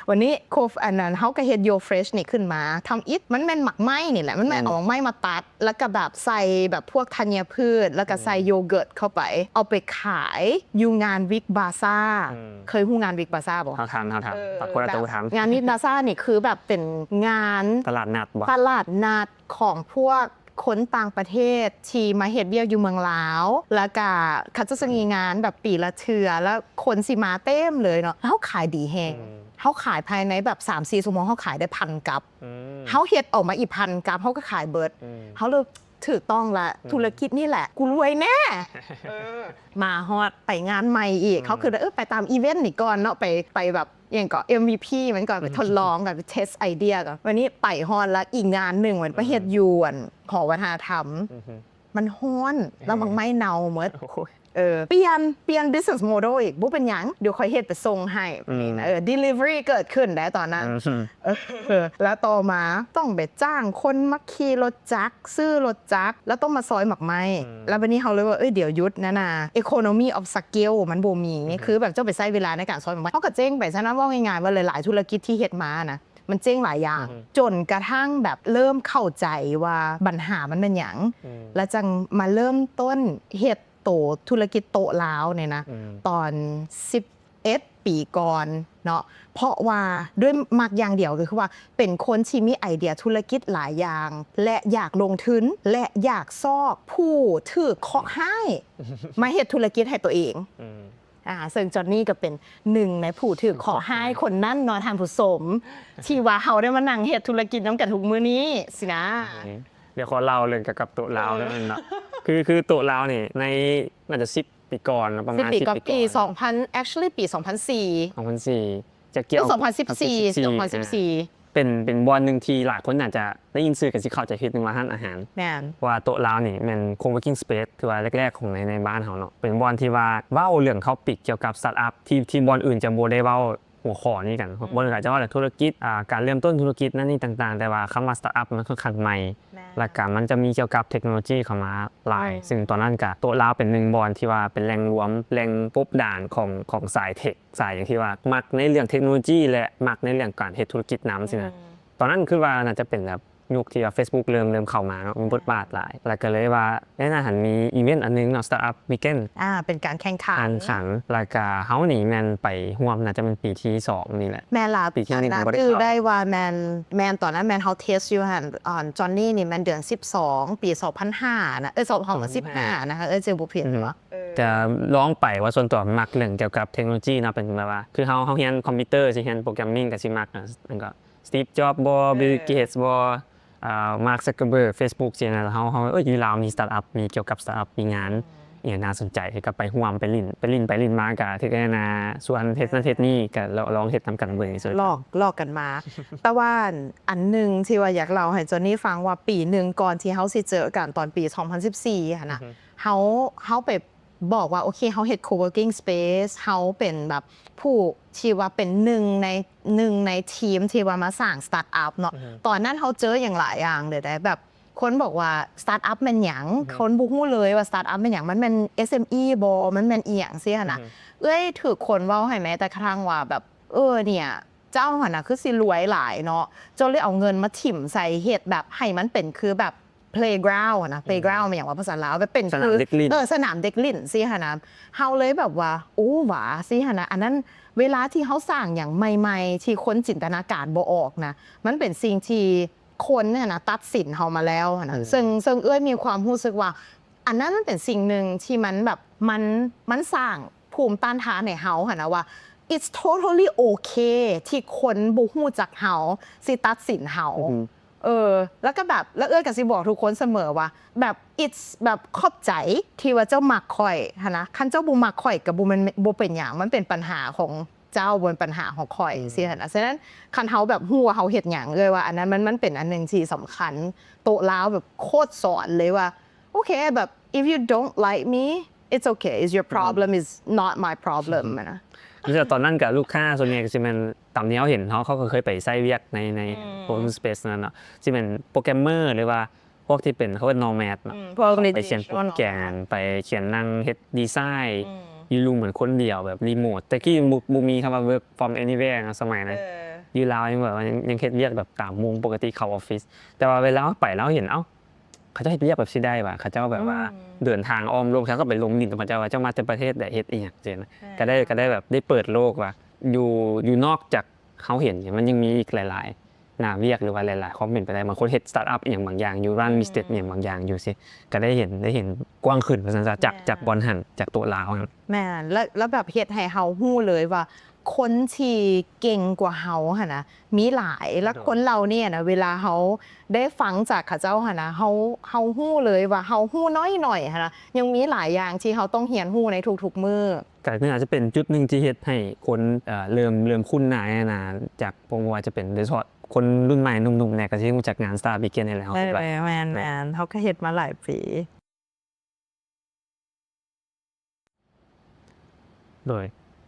ວັນນີ້ໂຄ ອັນນັ້ນ ເຮົາກໍເຮັດ Yo Fresh ນີ້ຂຶ້ນມາ ທຳອິດ ມັນແມ່ນໝາກໄມ້ນີ້ແຫຼະ ມັນແມ່ນ ອືມ ເອົາໝາກໄມ້ມາຕັດ ແລ້ວກໍແບບໃສ່ແບບພວກທັນຍະພືດ ແລ້ວກໍໃສ່ ອືມ ໂຍເກີດເຂົ້າໄປ ເອົາໄປຂາຍຢູ່ງານ Week Bazaar ອືມ ເຄີຍຮູ້ງານ Week Bazaar ບໍ່? ເຮົາທັນ ເຮົາທັນ ເອີ ປາກົດວ່າ ແບບ ເຈົ້າບໍ່ທັນ ງານ Week Bazaar ນີ້ຄືແບບເປັນງານຕະຫຼາດນັດບໍ່? ຕະຫຼາດນັດ ຂອງພວກຄົນຕ່າງປະເທດທີ່ມາເຮັດວຽກຢູ່ເມືອງລາວ ແລ້ວກະເຂົາເຈົ້າຈະມີງານແບບປີລະເທື່ອ ແລ້ວຄົນຊິມາເຕັມເລີຍເນາະ ເຮົາຂາຍດີແຮງ ອືມ ເຮົາຂາຍພາຍໃນແບບສາມສີ່ຊົ່ວໂມງ ເຮົາຂາຍໄດ້ພັນກັບ ອືມ ເຮົາເຮັດອອກມາອີກພັນກັບ ເຮົາກໍຂາຍເບິດ ອືມ ເຮົາເລີຍຖືກຕ້ອງລະ ອືມ ທຸລະກິດນີ້ແຫຼະ ກູລວຍແນ່ ເອີ ມາຮອດໄປງານໃໝ່ອີກ ອືມ ເຮົາຄື ເອີ ໄປຕາມອີເວັນນີ້ກ່ອນເນາະ ໄປ ໄປແບບ ຫຍັງເກາະ ເອັມວີພີ ມັນກໍໄປ ອືມ ທົດລອງ ກໍໄປເທສໄອເດຍ ກໍວັນນີ້ໄປຮອດລະ ອີກງານໜຶ່ງ ມັນໄປເຮັດ ອືມ ຢູ່ ອັນ ຫໍວັດທະນະທຳ ອືຮຶ ມັນຮ້ອນ ອືມ ແລ້ວໝາກໄມ້ເນົ່າໝົດ ໂອ້ຍ ເອີ ປ່ຽນ ປ່ຽນ business model ອີກ ບໍ່ເປັນຫຍັງ ດຽວຂ້ອຍເຮັດໄປສົ່ງໃຫ້ ອືມ ເອີ delivery ເກີດຂຶ້ນໄດ໋ຕອນນັ້ນ ອືມ ເອີ ແລ້ວຕໍ່ມາຕ້ອງໄປຈ້າງຄົນມາຂີ່ລົດຈັກ ຊື້ລົດຈັກ ແລ້ວຕ້ອງມາຊອຍໝາກໄມ້ ອືມ ແລ້ວບັດນີ້ເຮົາເລີຍວ່າ ເອີຍ ດຽວຢຸດນະນາ economy of scale ມັນບໍ່ມີ ອືມ ຄືແບບເຈົ້າໄປໃຊ້ເວລາໃນການຊອຍໝາກໄມ້ ເຮົາກໍເຈັ້ງໄປ. ສະນັ້ນເວົ້າງ່າຍໆວ່າຫຼາຍໆທຸລະກິດທີ່ເຮັດມານະ ມັນເຈັ້ງຫຼາຍຢ່າງ ອືມ ຈົນກະທັ່ງແບບເລີ່ມເຂົ້າໃຈວ່າບັນຫາມັນແມ່ນຫຍັງ ອືມ ແລ້ວຈັ່ງມາເລີ່ມຕົ້ນເຮັດໂຕທຸລະກິດໂຕະລາວນີ້ນະ ອືມ ຕອນສິບ ເອັດປີກ່ອນເນາະ ເພາະວ່າດ້ວຍມັກຢ່າງດຽວ ກໍຄືວ່າເປັນຄົນທີ່ມີໄອເດຍທຸລະກິດຫຼາຍຢ່າງ ແລະ ຢາກລົງທຶນ ແລະ ຢາກຊອກຜູ້ຖືກເຄາະຮ້າຍມາເຮັດທຸລະກິດໃຫ້ຕົວເອງ ອືມ ອ່າ ເຊິ່ງຈອນນີ້ກໍເປັນໜຶ່ງໃນຜູ້ຖືກເຄາະຮ້າຍຄົນນັ້ນເນາະທ່ານຜູ້ຊົມ ທີ່ວ່າເຮົາໄດ້ມານັ່ງເຮັດທຸລະກິດນຳກັນທຸກມື້ນີ້ຊີ້ນະ ອືມ ດຽວຂໍເລົ່າເລື່ອງກ່ຽວກັບໂຕະລາວ ເອີ ນັ້ນເນາະ ຄື ຄືໂຕະລາວນີ້ ໃນ ໜ້າຈະສິບ ປີກ່ອນເນາະ ປະມານສິບປີກ່ອນ ສິບປີກ່ອນ ປີສອງພັນ actually ປີສອງພັນສີ່ ສອງພັນສີ່ ຈະກ່ຽວ ເອີ ສອງພັນສິບສີ່ ສອງພັນສິບສີ່ ສອງພັນສິບສີ່ ອ່າ ເປັນ ເປັນບ່ອນໜຶ່ງທີ່ຫຼາຍຄົນອາດຈະໄດ້ຍິນຊື່ກໍຊິເຂົ້າໃຈຜິດ ເປັນວ່າຮ້ານອາຫານ. ແມ່ນ. ເພາະວ່າໂຕະລາວນີ້ແມ່ນ co-working space ຖືວ່າແລກໆຂອງໃນ ໃນບ້ານເຮົາເນາະ. ເປັນບ່ອນທີ່ວ່າເວົ້າເລື່ອງ topic ກ່ຽວກັບ startup ທີ່ ທີ່ບ່ອນອື່ນຈະບໍ່ໄດ້ເວົ້າຫົວຂໍ້ນີ້ກັນ. ອືມ. ບ່ອນອື່ນອາດຈະເວົ້າເລື່ອງທຸລະກິດ ອ່າ ການເລີ່ມຕົ້ນທຸລະກິດນັ້ນນີ້ຕ່າງໆ ແຕ່ວ່າຄຳວ່າ startup ມັນຄ່ອນຂ້າງໃໝ່. ແມ່ນ. ແລ້ວກະມັນຈະມີກ່ຽວກັບເທັກໂນໂລຈີເຂົ້າມາຫຼາຍ. ອືມ. ຊຶ່ງຕອນນັ້ນກະໂຕະລາວເປັນໜຶ່ງບ່ອນທີ່ວ່າເປັນແຫຼ່ງລວມ ແຫຼ່ງປົບດານຂອງ ຂອງສາຍເທັກ ສາຍຫຍັງທີ່ວ່າມັກໃນເລື່ອງເທັກໂນໂລຈີ ແລະ ມັກໃນເລື່ອງການເຮັດທຸລະກິດນຳ ອືມ. ຊີ້ນະ. ຕອນນັ້ນຄືວ່າໜ້າຈະເປັນແບບຍຸກທີ່ວ່າ Facebook ເລີ່ມ ເລີ່ມເຂົ້າມາເນາະ ມີບົດບາດຫຼາຍ ແລ້ວກໍເລີຍວ່າໃນນັ້ນຫັ້ນມີອີເວັນອັນໜຶ່ງເນາະ Startup Weekend ອ່າ ເປັນການແຂ່ງຂັນ ແຂ່ງຂັນ ແລ້ວກໍເຮົານີ້ແມ່ນໄປຮ່ວມ ໜ້າຈະເປັນປີທີສອງນີ້ແຫຼະ. ແມ່ນລະ ປີທີໜຶ່ງຍັງບໍ່ໄດ້ເຂົ້າ ຈື່ໄດ້ວ່າແມ່ນ ແມ່ນຕອນນັ້ນແມ່ນເຮົາເທສຢູ່ຫັ້ນ ອາ Johnny ນີ້ແມ່ນເດືອນສິບສອງ ປີສອງພັນຫ້ານະ ເອີຍ ສອງພັນສິບຫ້ານະ ເອີຍ ຈຳບໍ່ຜິດ ອືມ ເນາະ. ເອີ ຈະລອງໄປວ່າສ່ວນຕົວມັກເລື່ອງກ່ຽວກັບເທັກໂນໂລຈີເນາະ ເປັນແບບວ່າ ຄືເຮົາ ເຮົາຮຽນຄອມພິວເຕີ ຊິຮຽນໂປຣແກຣມມິງ ກໍຊິມັກ ແລ້ວກໍ Steve Jobs ບໍ ເອີ Bill Gates ບໍ ອ່າ Mark Zuckerberg Facebook ຊີ້ນະ. ເຮົາ ເຮົາ ເອີຍ ຢູ່ລາວມີ startup ມີກ່ຽວກັບ startup ມີງານ ອືມ ອີ່ຫຍັງໜ້າສົນໃຈ ກໍໄປຮ່ວມ ໄປຫຼິ້ນ ໄປຫຼິ້ນໄປຫຼິ້ນມາ ກໍຖືກແອນາຊວນເຮັດນັ້ນເຮັດນີ້ ກໍລອງເຮັດນຳກັນເບິ່ງ. ລອກ ລອກກັນມາ. ແຕ່ວ່າອັນໜຶ່ງທີ່ວ່າຢາກເລົ່າໃຫ້ Johnny ຟັງວ່າ ປີໜຶ່ງກ່ອນທີ່ເຮົາຊິເຈີກັນ ຕອນປີສອງພັນສິບສີ່ຫັ້ນນະ ອືຮຶ ເຮົາ ເຮົາໄປ ບອກວ່າ ໂອເຄ ເຮົາເຮັດ co-working space ເຮົາເປັນແບບຜູ້ທີ່ວ່າເປັນໜຶ່ງໃນ ໜຶ່ງໃນທີມທີ່ວ່າມາສ້າງ startup ເນາະ. ອືຮຶ ຕອນນັ້ນເຮົາເຈີຢ່າງຫຼາຍຢ່າງເລີຍເດ້ ແບບຄົນບອກວ່າ startup ແມ່ນຫຍັງ? ອືຮຶ ຄົນບໍ່ຮູ້ເລີຍວ່າ startup ແມ່ນຫຍັງ? ມັນແມ່ນ SME ບໍ? ມັນແມ່ນອີ່ຫຍັງຊີ້ຫັ້ນນະ. ອືຮຶ ເອື້ອຍຖືກຄົນເວົ້າໃຫ້ແມ້ແຕ່ກະທັ້ງວ່າແບບ ເອີ ເນີ້ຍ ເຈົ້າຫັ້ນນະຄືຊິລວຍຫຼາຍເນາະ ເຈົ້າເລີຍເອົາເງິນມາຖິ້ມໃສ່ເຮັດແບບໃຫ້ມັນເປັນຄືແບບ playground ຫັ້ນນະ. ອືມ playground ແມ່ນຫຍັງວະພາສາລາວ? ແບບເປັນ ສະໜາມ ຄື ເດັກຫຼິ້ນ ເອີ ສະໜາມເດັກຫຼິ້ນຊີ້ຫັ້ນນະ. ເຮົາເລີຍແບບວ່າ ໂອ້ຫວາ ຊີ້ຫັ້ນນະ. ອັນນັ້ນເວລາທີ່ເຮົາສ້າງຫຍັງໃໝ່ໆ ທີ່ຄົນຈິນຕະນາການບໍ່ອອກນະ ມັນເປັນສິ່ງທີ່ຄົນຫັ້ນນະຕັດສິນເຮົາມາແລ້ວຫັ້ນນະ. ອືມ ເຊິ່ງ ເຊິ່ງເອື້ອຍມີຄວາມຮູ້ສຶກວ່າ ອັນນັ້ນມັນເປັນສິ່ງໜຶ່ງທີ່ມັນແບບ ມັນ ມັນສ້າງພູມຕ້ານທານໃຫ້ເຮົາຫັ້ນນະວ່າ it's totally okay ທີ່ຄົນບໍ່ຮູ້ຈັກເຮົາຊິຕັດສິນເຮົາ. ອືຮຶ ເອີ ແລ້ວກໍແບບ ແລ້ວເອື້ອຍກໍຊິບອກທຸກຄົນສະເໝີວ່າ ແບບ it's ແບບ ຂອບໃຈທີ່ວ່າເຈົ້າມັກຂ້ອຍຫັ້ນນະ. ຄັນເຈົ້າບໍ່ມັກຂ້ອຍກໍບໍ່ແມ່ນ ບໍ່ເປັນຫຍັງ ມັນເປັນບັນຫາຂອງເຈົ້າ ບໍ່ແມ່ນບັນຫາຂອງຂ້ອຍ ອືມ ຊີ້ຫັ້ນນະ. ສະນັ້ນ ຄັນເຮົາແບບຮູ້ວ່າເຮົາເຮັດຫຍັງ ເອື້ອຍວ່າອັນນັ້ນມັນ ມັນເປັນອັນໜຶ່ງທີ່ສຳຄັນ. ໂຕະລາວແບບໂຄດສອນເລີຍວ່າ ໂອເຄ ແບບ if you don't like me, it's okay, it's your problem, it's not my problem ອືມ ຫັ້ນນະ. ແລ້ວຕອນນັ້ນກະລູກຄ້າສ່ວນໃຫຍ່ກໍຊິແມ່ນຕາມທີ່ເຮົາເຫັນເນາະ ເຂົາກໍເຄີຍໄປໃຊ້ວຽກໃນ ໃນ ອືມ co-working space ນັ້ນເນາະ ຊິແມ່ນໂປຣແກຣມເມີ ຫຼືວ່າພວກທີ່ເປັນ ເຂົາເອີ້ນ nomad ເນາະ ອືມ ພວກ ໄປຂຽນໂປຣແກຣມ ໄປຂຽນ ນັ່ງເຮັດດີໄຊ ອືມ ຢູ່ລຸ່ມເໝືອນຄົນດຽວແບບ remote. ແຕ່ກີ້ບໍ່ ບໍ່ມີຄຳວ່າ work from anywhere ເນາະ ສະໄໝນັ້ນ. ເອີ ຢູ່ລາວຍັງແບບວ່າ ຍັງ ຍັງເຮັດວຽກແບບຕາມໂມງປົກກະຕິເຂົ້າອອບຟິດ ແຕ່ວ່າເວລາເຮົາໄປ ເຮົາເຫັນ ເອົ້າ ເຂົາເຈົ້າເຮັດວຽກແບບຊີ້ໄດ້ຫວາ ເຂົາເຈົ້າແບບວ່າ ອືມ ເດີນທາງອ້ອມໂລກ ເຂົາກໍໄປລົມຫຼິ້ນກັບເຂົາເຈົ້າວ່າ ເຈົ້າມາແຕ່ປະເທດໃດ ເຮັດອີ່ຫຍັງຈັ່ງຊີ້ນະ. ເອີ ກໍໄດ້ ກໍໄດ້ແບບໄດ້ເປີດໂລກວ່າ ຢູ່ ຢູ່ນອກຈາກເຮົາເຫັນ ມັນຍັງມີອີກຫຼາຍໆໜ້າວຽກ ຫຼືວ່າຫຼາຍໆຄວາມເປັນໄປໄດ້. ບາງຄົນເຮັດ startup ອີ່ຫຍັງບາງຢ່າງຢູ່ run ອືມ business ອີ່ຫຍັງບາງຢ່າງຢູ່ຊີ້ ກໍໄດ້ເຫັນ ໄດ້ເຫັນກວ້າງຂຶ້ນວ່າຊັ້ນຊະ ຈາກ ແມ່ນ ຈາກບ່ອນຫັ້ນ ຈາກໂຕະລາວຫັ້ນ. ແມ່ນ ແລ້ວ ແລ້ວແບບເຮັດໃຫ້ເຮົາຮູ້ເລີຍວ່າ ຄົນທີ່ເກັ່ງກວ່າເຮົາຫັ້ນນະມີຫຼາຍ ແລ້ວ ໂດຍ ຄົນເຫຼົ່ານີ້ນະ ເວລາເຮົາໄດ້ຟັງຈາກເຂົາເຈົ້າຫັ້ນນະ ເຮົາ ເຮົາຮູ້ເລີຍວ່າເຮົາຮູ້ໜ້ອຍໆຫັ້ນນະ ຍັງມີຫຼາຍຢ່າງທີ່ເຮົາຕ້ອງຮຽນຮູ້ໃນທຸກໆມື້. ກໍຄືອາດຈະເປັນຈຸດໜຶ່ງທີ່ເຮັດໃຫ້ຄົນ ເອີ ເລີ່ມ ເລີ່ມຄຸ້ນໜ້າແອນາ ຈາກ ບໍ່ວ່າຈະເປັນ ໂດຍສະເພາະຄົນລຸ້ນໃໝ່ໜຸ່ມໆແດ່ ກໍຊິຮູ້ຈັກງານ Startup Weekend ນີ້ແຫຼະ. ແມ່ນ ແມ່ນ ແມ່ນ ເຮົາກໍເຮັດມາຫຼາຍປີ. ໂດຍ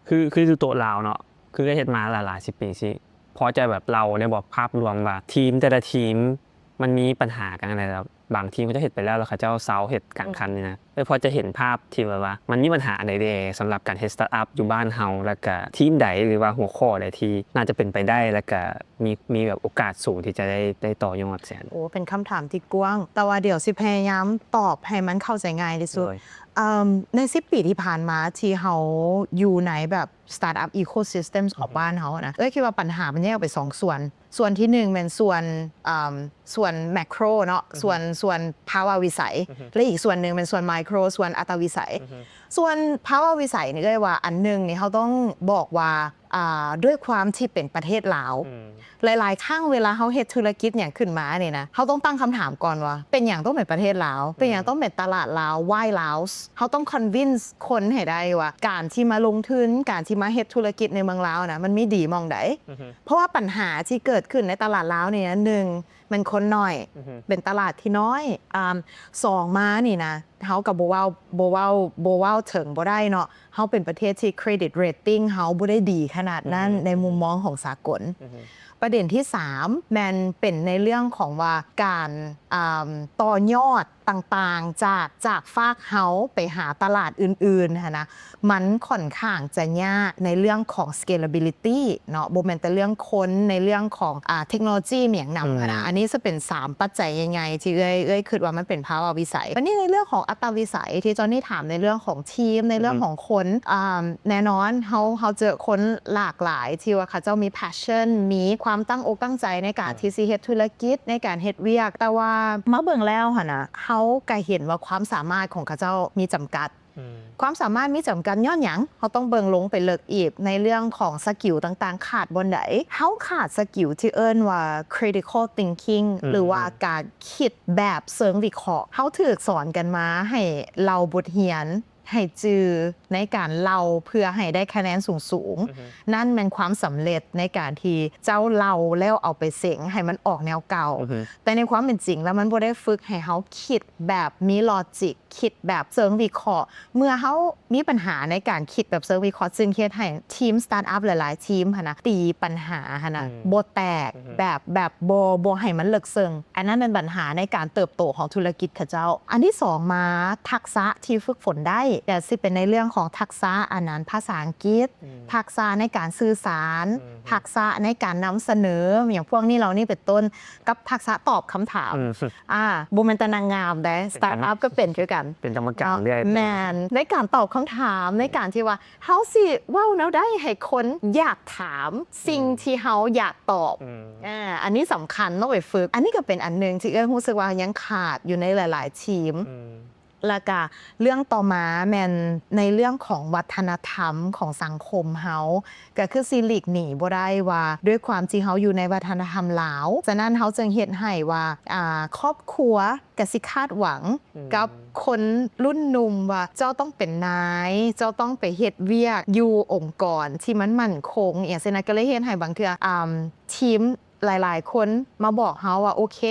ຄື ຄືຢູ່ໂຕະລາວເນາະ ຄືໄດ້ເຮັດມາຫຼາຍໆສິບປີຊີ້ ພໍຈະແບບເລົ່າໄດ້ບໍ່ ພາບລວມວ່າທີມແຕ່ລະທີມມັນມີບັນຫາກັນຈັ່ງໃດ? ແລ້ວບາງທີມເຂົາເຈົ້າເຮັດໄປແລ້ວ ແລ້ວເຂົາເຈົ້າເຊົາເຮັດກາງຄັນນີ້ນະ. ເອີ ພໍຈະເຫັນພາບທີ່ແບບວ່າມັນມີບັນຫາອັນໃດແດ່ ສຳລັບການເຮັດ startup ຢູ່ບ້ານເຮົາ ແລ້ວກະທີມໃດ ຫຼືວ່າຫົວຂໍ້ໃດທີ່ໜ້າຈະເປັນໄປໄດ້ ແລ້ວກະ ມີ ມີແບບໂອກາດສູງທີ່ຈະໄດ້ ໄດ້ຕໍ່ຍອດຊັ້ນ. ໂອ້ ເປັນຄຳຖາມທີ່ກວ້າງ ແຕ່ວ່າດຽວຊິພະຍາຍາມຕອບໃຫ້ມັນເຂົ້າໃຈງ່າຍທີ່ສຸດ. ໂດຍ ເອີ່ມ ໃນສິບປີທີ່ຜ່ານມາທີ່ເຮົາຢູ່ໃນແບບ startup ecosystem ຂອງ ອືຮຶ ບ້ານເຮົານະ ເອື້ອຍຄິດວ່າບັນຫາມັນແຍກອອກເປັນສອງສ່ວນ. ສ່ວນທີໜຶ່ງແມ່ນສ່ວນ ເອີ່ມ ສ່ວນ macro ເນາະ ອືຮຶ ສ່ວນ ສ່ວນພາວະວິໄສ ອືຮຶ ແລະ ອີກສ່ວນໜຶ່ງແມ່ນສ່ວນ micro ສ່ວນອັດຕະວິໄສ. ອືຮຶ ສ່ວນພາວະວິໄສນີ້ ເອື້ອຍວ່າອັນໜຶ່ງນີ້ ເຮົາຕ້ອງບອກວ່າ ອ່າ ດ້ວຍຄວາມທີ່ເປັນປະເທດລາວ ອືມ ຫຼາຍໆຄັ້ງເວລາເຮົາເຮັດທຸລະກິດຫຍັງຂຶ້ນມານີ້ນະ ເຮົາຕ້ອງຕັ້ງຄຳຖາມກ່ອນວ່າ ເປັນຫຍັງຕ້ອງເປັນປະເທດລາວ? ເປັນຫຍັງ ອືມ ຕ້ອງເປັນຕະຫຼາດລາວ? Why Laos? ເຮົາຕ້ອງ convince ຄົນໃຫ້ໄດ້ວ່າ ການທີ່ມາລົງທຶນ ການທີ່ມາເຮັດທຸລະກິດໃນເມືອງລາວນະ ມັນມີດີໝ່ອງໃດ? ອືຮຶ ເພາະວ່າບັນຫາທີ່ເກີດຂຶ້ນໃນຕະຫຼາດລາວນີ້ນະ ໜຶ່ງ ແມ່ນຄົນໜ້ອຍ ອືຮຶ ເປັນຕະຫຼາດທີ່ນ້ອຍ ອ່າ ສອງມານີ້ນະ ເຮົາກໍບໍ່ເວົ້າ ບໍ່ເວົ້າ ບໍ່ເວົ້າເຖິງບໍ່ໄດ້ເນາະ ເຮົາເປັນປະເທດທີ່ credit rating ເຮົາບໍ່ໄດ້ດີຂະໜາດນັ້ນ ອືຮຶ ໃນມຸມມອງຂອງສາກົນ ອືຮຶ ປະເດັນທີສາມ ແມ່ນເປັນໃນເລື່ອງຂອງວ່າການ ອ່າ ຕໍ່ຍອດຕ່າງໆ ຈາກ ຈາກຟາກເຮົາໄປຫາຕະຫຼາດອື່ນໆຫັ້ນນະ ມັນຂ້ອນຂ້າງຈະຍາກໃນເລື່ອງຂອງ scalability ເນາະ ບໍ່ແມ່ນແຕ່ເລື່ອງຄົນ ໃນເລື່ອງຂອງ ອ່າ ເທັກໂນໂລຈີ ອີ່ຫຍັງນຳ ອືມ ຫັ້ນນະ ອັນນີ້ຈະເປັນສາມປັດໄຈໃຫຍ່ໆ ທີ່ເອື້ອຍ ເອື້ອຍຄິດວ່າມັນເປັນພາວະວິໄສ. ບັດນີ້ໃນເລື່ອງຂອງອັດຕາວິໄສ ທີ່ຈອນນີ້ຖາມໃນເລື່ອງຂອງທີມ ໃນເລື່ອງ ອືມ ຂອງຄົນ ອ່າ ແນ່ນອນ ເຮົາ ເຮົາເຈີຄົນຫຼາກຫຼາຍ ທີ່ວ່າເຂົາເຈົ້າມີ passion ມີຄວາມຕັ້ງອົກຕັ້ງໃຈໃນການ ອ່າ ທີ່ຊິເຮັດທຸລະກິດ ໃນການເຮັດວຽກ ແຕ່ວ່າມາເບິ່ງແລ້ວຫັ້ນນະ ເຮົາກໍເຫັນວ່າຄວາມສາມາດຂອງເຂົາເຈົ້າມີຈຳກັດ ອືມ ຄວາມສາມາດມີຈຳກັດຍ້ອນຫຍັງ? ເຮົາຕ້ອງເບິ່ງລົງໄປເລິກອີກໃນເລື່ອງຂອງສະກິວຕ່າງໆ ຂາດບ່ອນໃດ? ເຮົາຂາດສະກິວທີ່ເອີ້ນວ່າ critical thinking ອືມ ຫຼືວ່າການຄິດແບບເຊີງວິເຄາະ. ເຮົາຖືກສອນກັນມາໃຫ້ເລົ່າບົດຮຽນ ໃຫ້ຈື່ໃນການເລົ່າເພື່ອໃຫ້ໄດ້ຄະແນນສູງໆ ອືຮຶ ນັ້ນແມ່ນຄວາມສຳເລັດໃນການທີ່ເຈົ້າເລົ່າແລ້ວເອົາໄປເສັງໃຫ້ມັນອອກແນວເກົ່າ ອືຮຶ ແຕ່ໃນຄວາມເປັນຈິງແລ້ວ ມັນບໍ່ໄດ້ຝຶກໃຫ້ເຮົາຄິດແບບມີ logic ຄິດແບບເຊີງວິເຄາະ ເມື່ອເຮົາມີບັນຫາໃນການຄິດແບບເຊີງວິເຄາະ ຈຶ່ງເຮັດໃຫ້ທີມສະຕາດອັບຫຼາຍໆທີມຫັ້ນນະ ຕີບັນຫາຫັ້ນນະ ອືມ ບໍ່ແຕກ ອືຮຶ ແບບ ແບບບໍ່ ບໍ່ໃຫ້ມັນເລິກເຊິ່ງ. ອັນນັ້ນແມ່ນບັນຫາໃນການເຕີບໂຕຂອງທຸລະກິດເຂົາເຈົ້າ. ອັນທີສອງມາ ທັກສະທີ່ຝຶກຝົນໄດ້ ກະຊິເປັນໃນເລື່ອງຂອງທັກສະອັນນັ້ນ ພາສາອັງກິດ ອືມ ທັກສະໃນການສື່ສານ ອືມ ທັກສະໃນການນຳສະເໜີ ຫຍັງພວກນີ້ເຫຼົ່ານີ້ເປັນຕົ້ນ ກັບທັກສະຕອບຄຳຖາມ ອືມ ອ່າ ບໍ່ແມ່ນແຕ່ນາງງາມເດ້ ສະຕາດອັບກໍເປັນຄືກັນ ເປັນກຳມະການເນາະ ເລື້ອຍ ແມ່ນ ໃນການຕອບຄຳຖາມ ໃນການທີ່ວ່າເຮົາຊິເວົ້າແນວໃດໃຫ້ຄົນຢາກຖາມສິ່ງ ອືມ ທີ່ເຮົາຢາກຕອບ ອືມ ອ່າ ອັນນີ້ສຳຄັນ ຕ້ອງໄປຝຶກ. ອັນນີ້ກໍເປັນອັນໜຶ່ງທີ່ເອື້ອຍຮູ້ສຶກວ່າຍັງຂາດຢູ່ໃນຫຼາຍໆທີມ ອືມ ແລ້ວກະເລື່ອງຕໍ່ມາແມ່ນໃນເລື່ອງຂອງວັດທະນະທຳຂອງສັງຄົມເຮົາ ກະຄືຊິຫຼີກໜີບໍ່ໄດ້ວ່າ ດ້ວຍຄວາມທີ່ເຮົາຢູ່ໃນວັດທະນະທຳລາວ ສະນັ້ນເຮົາຈຶ່ງເຮັດໃຫ້ວ່າ ອ່າ ຄອບຄົວກະຊິຄາດຫວັງ ອືມ ກັບຄົນລຸ້ນໜຸ່ມວ່າ ເຈົ້າຕ້ອງເປັນນາຍ ເຈົ້າຕ້ອງໄປເຮັດວຽກຢູ່ອົງກອນທີ່ມັນໝັ້ນຄົງ ອີ່ຫຍັງຊີ້ນະ ກະເລີຍເຮັດໃຫ້ບາງເທື່ອ ອ່າ ທີມ ຫຼາຍໆຄົນມາບອກເຮົາວ່າ ໂອເຄ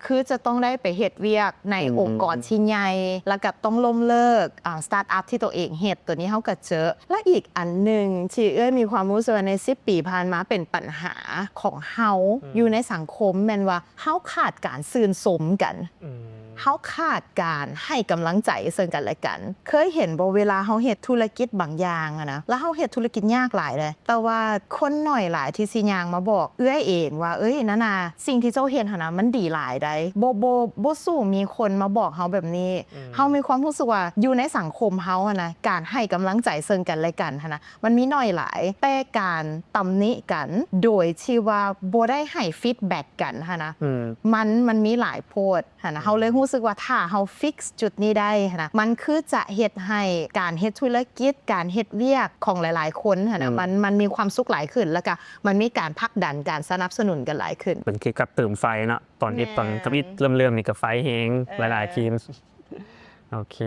ຄືຈະຕ້ອງໄດ້ໄປເຮັດວຽກໃນ ອືມ ອົງກອນທີ່ໃຫຍ່ ແລ້ວກໍຕ້ອງລົ້ມເລີກ ອ່າ ສະຕາດອັບທີ່ຕົວເອງເຮັດ. ຕົວນີ້ເຮົາກໍເຈີ ແລະ ອີກອັນໜຶ່ງທີ່ເອື້ອຍມີຄວາມຮູ້ສຶກວ່າໃນສິບປີຜ່ານມາເປັນບັນຫາຂອງເຮົາ ອືມ ຢູ່ໃນສັງຄົມ ແມ່ນວ່າເຮົາຂາດການຊື່ນຊົມກັນ ອືມ ເຮົາຂາດການໃຫ້ກຳລັງໃຈເຊິ່ງກັນແລະກັນ. ເຄີຍເຫັນບໍ່ ເວລາເຮົາເຮັດທຸລະກິດບາງຢ່າງຫັ້ນນະ ແລ້ວເຮົາເຮັດທຸລະກິດຍາກຫຼາຍເລີຍ ແຕ່ວ່າຄົນໜ້ອຍຫຼາຍທີ່ຊິຍ່າງມາບອກເອື້ອຍເອງວ່າ ເອີຍ ນານາ ສິ່ງທີ່ເຈົ້າເຮັດຫັ້ນນະ ມັນດີຫຼາຍໃດ໋ ບໍ່ ບໍ່ ບໍ່ສູ້ມີຄົນມາບອກເຮົາແບບນີ້. ອືມ ເຮົາມີຄວາມຮູ້ສຶກວ່າຢູ່ໃນສັງຄົມເຮົາຫັ້ນນະ ການໃຫ້ກຳລັງໃຈເຊິ່ງກັນແລະກັນຫັ້ນນະ ມັນມີໜ້ອຍຫຼາຍ ແຕ່ການຕຳໜິກັນໂດຍທີ່ວ່າບໍ່ໄດ້ໃຫ້ feedback ກັນຫັ້ນນະ ອືມ ມັນ ມັນມີຫຼາຍໂພດ. ຫັ້ນນະ ອືມ ເຮົາເລີຍຮູ້ສຶກວ່າຖ້າເຮົາ fix ຈຸດນີ້ໄດ້ຫັ້ນນະ ມັນຄືຈະເຮັດໃຫ້ການເຮັດທຸລະກິດ ການເຮັດວຽກຂອງຫຼາຍໆຄົນຫັ້ນນະ ອືມ ມັນ ມັນມີຄວາມສຸກຫຼາຍຂຶ້ນ ແລ້ວກະມັນມີການຜັກດັນ ການສະໜັບສະໜູນກັນຫຼາຍຂຶ້ນ. ເປັນຄືກັບເຕີມໄຟເນາະ ຕອນເຮັດ ແມ່ນ ຕອນທຳອິດເລີ່ມໆນີ້ກໍໄຟແຮງ ເອີ ຫຼາຍໆທີມ. ໂອເຄ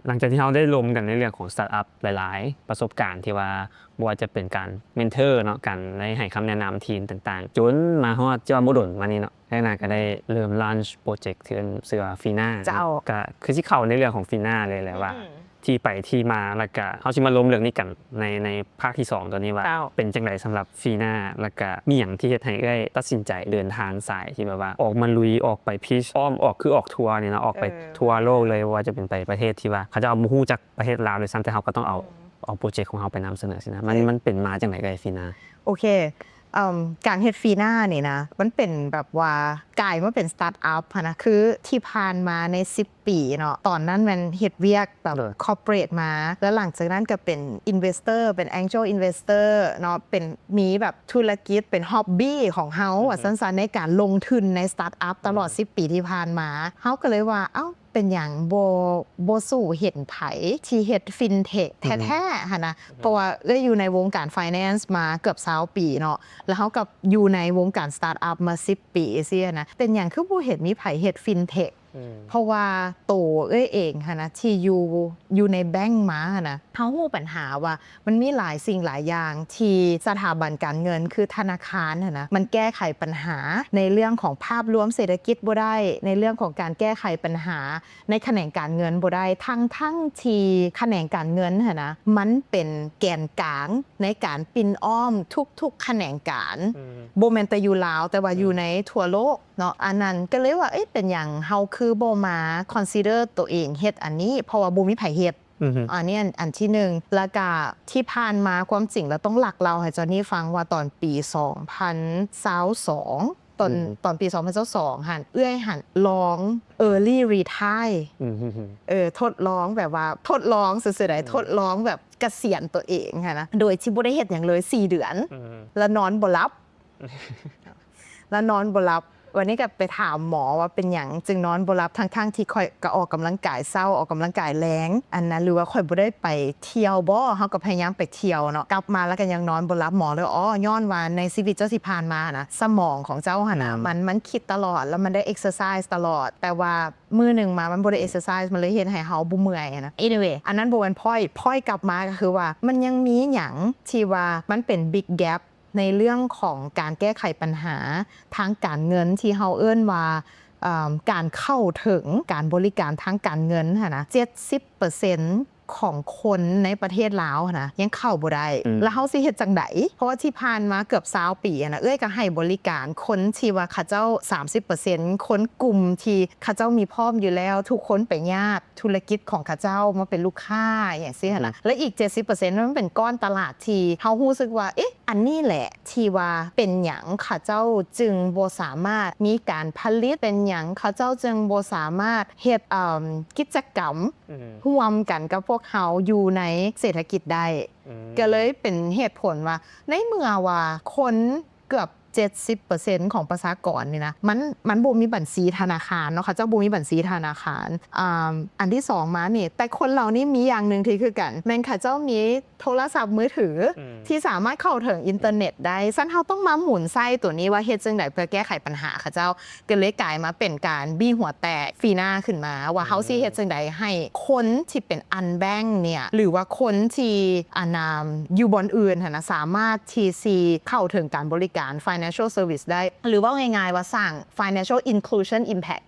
ຫຼັງຈາກທີ່ເຮົາໄດ້ລົມກັນໃນເລື່ອງຂອງສະຕາດອັບຫຼາຍໆປະສົບການ ທີ່ວ່າບໍ່ວ່າຈະເປັນການ mentor ເນາະ ການໄດ້ໃຫ້ຄຳແນະນຳທີມຕ່າງໆ ຈົນມາຮອດເຈົ້າບໍ່ດົນມານີ້ເນາະ ແລ້ວນາກໍໄດ້ເລີ່ມ launch project ທີ່ເອີ້ນຊື່ວ່າ Fina ເຈົ້າ ກໍຄືຊິເຂົ້າໃນເລື່ອງຂອງ Fina ເລີຍແຫຼະວ່າ ອືມ ທີ່ໄປທີ່ມາ ແລ້ວກະເຮົາຊິມາລົມເລື່ອງນີ້ກັນໃນ ໃນພາກທີສອງຕົວນີ້ວ່າ ເຈົ້າ ເປັນຈັ່ງໃດສຳລັບ Fina ແລ້ວກະມີຫຍັງທີ່ເຮັດໃຫ້ເອື້ອຍຕັດສິນໃຈເດີນທາງສາຍທີ່ແບບວ່າອອກມາລຸຍ ອອກໄປ pitch ອ້ອມ ອອກ ຄືອອກທົວນີ້ເນາະ ອອກໄປ ເອີ ທົ່ວໂລກເລີຍ ບໍ່ວ່າຈະເປັນໄປປະເທດທີ່ວ່າເຂົາເຈົ້າບໍ່ຮູ້ຈັກປະເທດລາວດ້ວຍຊ້ຳ ແຕ່ເຮົາກໍຕ້ອງເອົາ ອືມ ເອົາໂປຣເຈັກຂອງເຮົາໄປນຳສະເໜີຊີ້ນະ ມັນ ມັນເປັນມາຈັ່ງໃດເອີຍ Fina? ໂອເຄ ເອີ່ມ ການເຮັດ Fina ນີ້ນະ ມັນເປັນແບບວ່າກາຍມາເປັນສະຕາດອັບຫັ້ນນະ ຄືທີ່ຜ່ານມາໃນສິບປີເນາະ ຕອນນັ້ນແມ່ນເຮັດວຽກແບບ ເອີ corporate ມາ ແລ້ວຫຼັງຈາກນັ້ນກໍເປັນ investor ເປັນ angel investor ເນາະ ເປັນ ມີແບບທຸລະກິດເປັນ hobby ຂອງເຮົາ ອືຮຶ ວ່າຊັ້ນຊະ ໃນການລົງທຶນໃນສະຕາດອັບຕະຫຼອດ ອືມ ສິບປີທີ່ຜ່ານມາ ເຮົາກໍເລີຍວ່າ ເອົ້າ ເປັນຫຍັງບໍ່ ບໍ່ສູ້ເຫັນໃຜທີ່ເຮັດ fintech ແທ້ໆຫັ້ນນະ? ເພາະວ່າເອື້ອຍຢູ່ໃນວົງການ finance ມາເກືອບຊາວປີເນາະ ແລ້ວເຮົາກໍຢູ່ໃນວົງການ startup ມາສິບປີຊີ້ນະ ເປັນຫຍັງຄືບໍ່ເຫັນມີໃຜເຮັດ fintech? ເພາະວ່າໂຕເອື້ອຍເອງຫັ້ນນະ ທີ່ຢູ່ ຢູ່ໃນແບງມາຫັ້ນນະ ເຮົາຮູ້ບັນຫາວ່າ ມັນມີຫຼາຍສິ່ງຫຼາຍຢ່າງທີ່ສະຖາບັນການເງິນ ຄືທະນາຄານຫັ້ນນະ ມັນແກ້ໄຂບັນຫາໃນເລື່ອງຂອງພາບລວມເສດຖະກິດບໍ່ໄດ້, ໃນເລື່ອງຂອງການແກ້ໄຂບັນຫາໃນຂະແໜງການເງິນບໍ່ໄດ້ ທັງໆທີ່ຂະແໜງການເງິນຫັ້ນນະ ມັນເປັນແກນກາງໃນການປິ່ນອ້ອມທຸກໆຂະແໜງການ ບໍ່ແມ່ນແຕ່ຢູ່ລາວ ແຕ່ວ່າຢູ່ໃນທົ່ວໂລກເນາະ. ອັນນັ້ນກໍເລີຍວ່າ ເອີ ເປັນຫຍັງເຮົາຄືບໍ່ມາ consider ຕົວເອງເຮັດອັນນີ້ ເພາະວ່າບໍ່ມີໃຜເຮັດ. ອັນນີ້ອັນ ອັນທີໜຶ່ງ ແລ້ວກະທີ່ຜ່ານມາ ຄວາມຈິງແລ້ວຕ້ອງລັກເລົ່າໃຫ້ຈອນນີ້ຟັງວ່າ ຕອນປີສອງພັນຊາວສອງ ຕອນ ຕອນປີສອງພັນຊາວສອງຫັ້ນ ເອື້ອຍຫັ້ນລອງ early retire ເອີ ທົດລອງແບບວ່າ ທົດລອງຊື່ໆໃດ ທົດລອງແບບກະສຽນຕົວເອງຫັ້ນນະ ໂດຍທີ່ບໍ່ໄດ້ເຮັດຫຍັງເລີຍສີ່ເດືອນ ແລ້ວນອນບໍ່ຫຼັບ ແລ້ວນອນບໍ່ຫຼັບ. ວັນນີ້ກໍໄປຖາມໝໍວ່າເປັນຫຍັງຈຶ່ງນອນບໍ່ຫຼັບ ທັງໆທີ່ຂ້ອຍກໍອອກກຳລັງກາຍເຊົ້າ ອອກກຳລັງກາຍແລງ ອັນນັ້ນ ຫຼືວ່າຂ້ອຍບໍ່ໄດ້ໄປທ່ຽວບໍ? ເຮົາກໍພະຍາຍາມໄປທ່ຽວເນາະ ກັບມາແລ້ວກໍຍັງນອນບໍ່ຫຼັບ. ໝໍເລີຍ ອໍ ຍ້ອນວ່າໃນຊີວິດເຈົ້າທີ່ຜ່ານມານະ ສະໝອງຂອງເຈົ້າຫັ້ນນະ ມັນ ມັນຄິດຕະຫຼອດ ແລ້ວມັນໄດ້ exercise ຕະຫຼອດ ແຕ່ວ່າມື້ໜຶ່ງມາມັນບໍ່ໄດ້ exercise ມັນເລີຍເຮັດໃຫ້ເຮົາບໍ່ເມື່ອຍນະ. Anyway ອັນນັ້ນບໍ່ແມ່ນ point point ກັບມາກໍຄືວ່າ ມັນຍັງມີຫຍັງທີ່ວ່າມັນເປັນ big gap ໃນເລື່ອງຂອງການແກ້ໄຂບັນຫາທາງການເງິນທີ່ເຮົາເອີ້ນວ່າ ເອີ່ມ ການເຂົ້າເຖິງການບໍລິການທາງການເງິນຫັ້ນນະ ເຈັດສິບເປີເຊັນຂອງຄົນໃນປະເທດລາວຫັ້ນນະ ຍັງເຂົ້າບໍ່ໄດ້ ແລ້ວເຮົາຊິເຮັດຈັ່ງໃດ? ເພາະວ່າທີ່ຜ່ານມາເກືອບຊາວປີຫັ້ນນະ ເອື້ອຍກໍໃຫ້ບໍລິການຄົນທີ່ວ່າເຂົາເຈົ້າ ສາມສິບເປີເຊັນ ຄົນກຸ່ມທີ່ເຂົາເຈົ້າມີພ້ອມຢູ່ແລ້ວ ທຸກຄົນໄປຍາດ ທຸລະກິດຂອງເຂົາເຈົ້າມາເປັນລູກຄ້າ ອີ່ຫຍັງຊີ້ຫັ້ນນະ ແລະ ອີກເຈັດສິບເປີເຊັນ ມັນເປັນກ້ອນຕະຫຼາດທີ່ເຮົາຮູ້ສຶກວ່າ ເອະ ອັນນີ້ແຫຼະທີ່ວ່າເປັນຫຍັງເຂົາເຈົ້າຈຶ່ງບໍ່ສາມາດມີການຜະລິດ, ເປັນຫຍັງເຂົາເຈົ້າຈຶ່ງບໍ່ສາມາດເຮັດ ເອີ່ມ ກິດຈະກຳ ອືມ ຮ່ວມກັນກັບພວກເຮົາຢູ່ໃນເສດຖະກິດໄດ້. ອືມ ກໍເລີຍເປັນເຫດຜົນວ່າ ໃນເມື່ອວ່າຄົນເກືອບ ເຈັດສິບເປີເຊັນຂອງປະຊາກອນນີ້ນະ ມັນ ມັນບໍ່ມີບັນຊີທະນາຄານເນາະ, ເຂົາເຈົ້າບໍ່ມີບັນຊີທະນາຄານ. ອ່າ ອັນທີສອງມານີ້ ແຕ່ຄົນເຫຼົ່ານີ້ມີຢ່າງໜຶ່ງທີ່ຄືກັນ ແມ່ນເຂົາເຈົ້າມີໂທລະສັບມືຖື ອືມ ທີ່ສາມາດເຂົ້າເຖິງອິນເຕີເນັດໄດ້. ຊັ້ນເຮົາຕ້ອງມາໝູນໃສ່ຕົວນີ້ວ່າເຮັດຈັ່ງໃດເພື່ອແກ້ໄຂບັນຫາເຂົາເຈົ້າ. ກໍເລີຍກາຍມາເປັນການບີຫົວແຕກຟີນາຂຶ້ນມາ ວ່າເຮົາຊິເຮັດຈັ່ງໃດໃຫ້ຄົນທີ່ເປັນ unbanked ເນ່ຍ ຫຼືວ່າຄົນທີ່ ອັນນ່າ ຢູ່ບ່ອນອື່ນຫັ້ນນະ ສາມາດທີ່ຊິເຂົ້າເຖິງການບໍລິການ financial service ໄດ້ ຫຼືເວົ້າງ່າຍໆວ່າສ້າງ financial inclusion impact.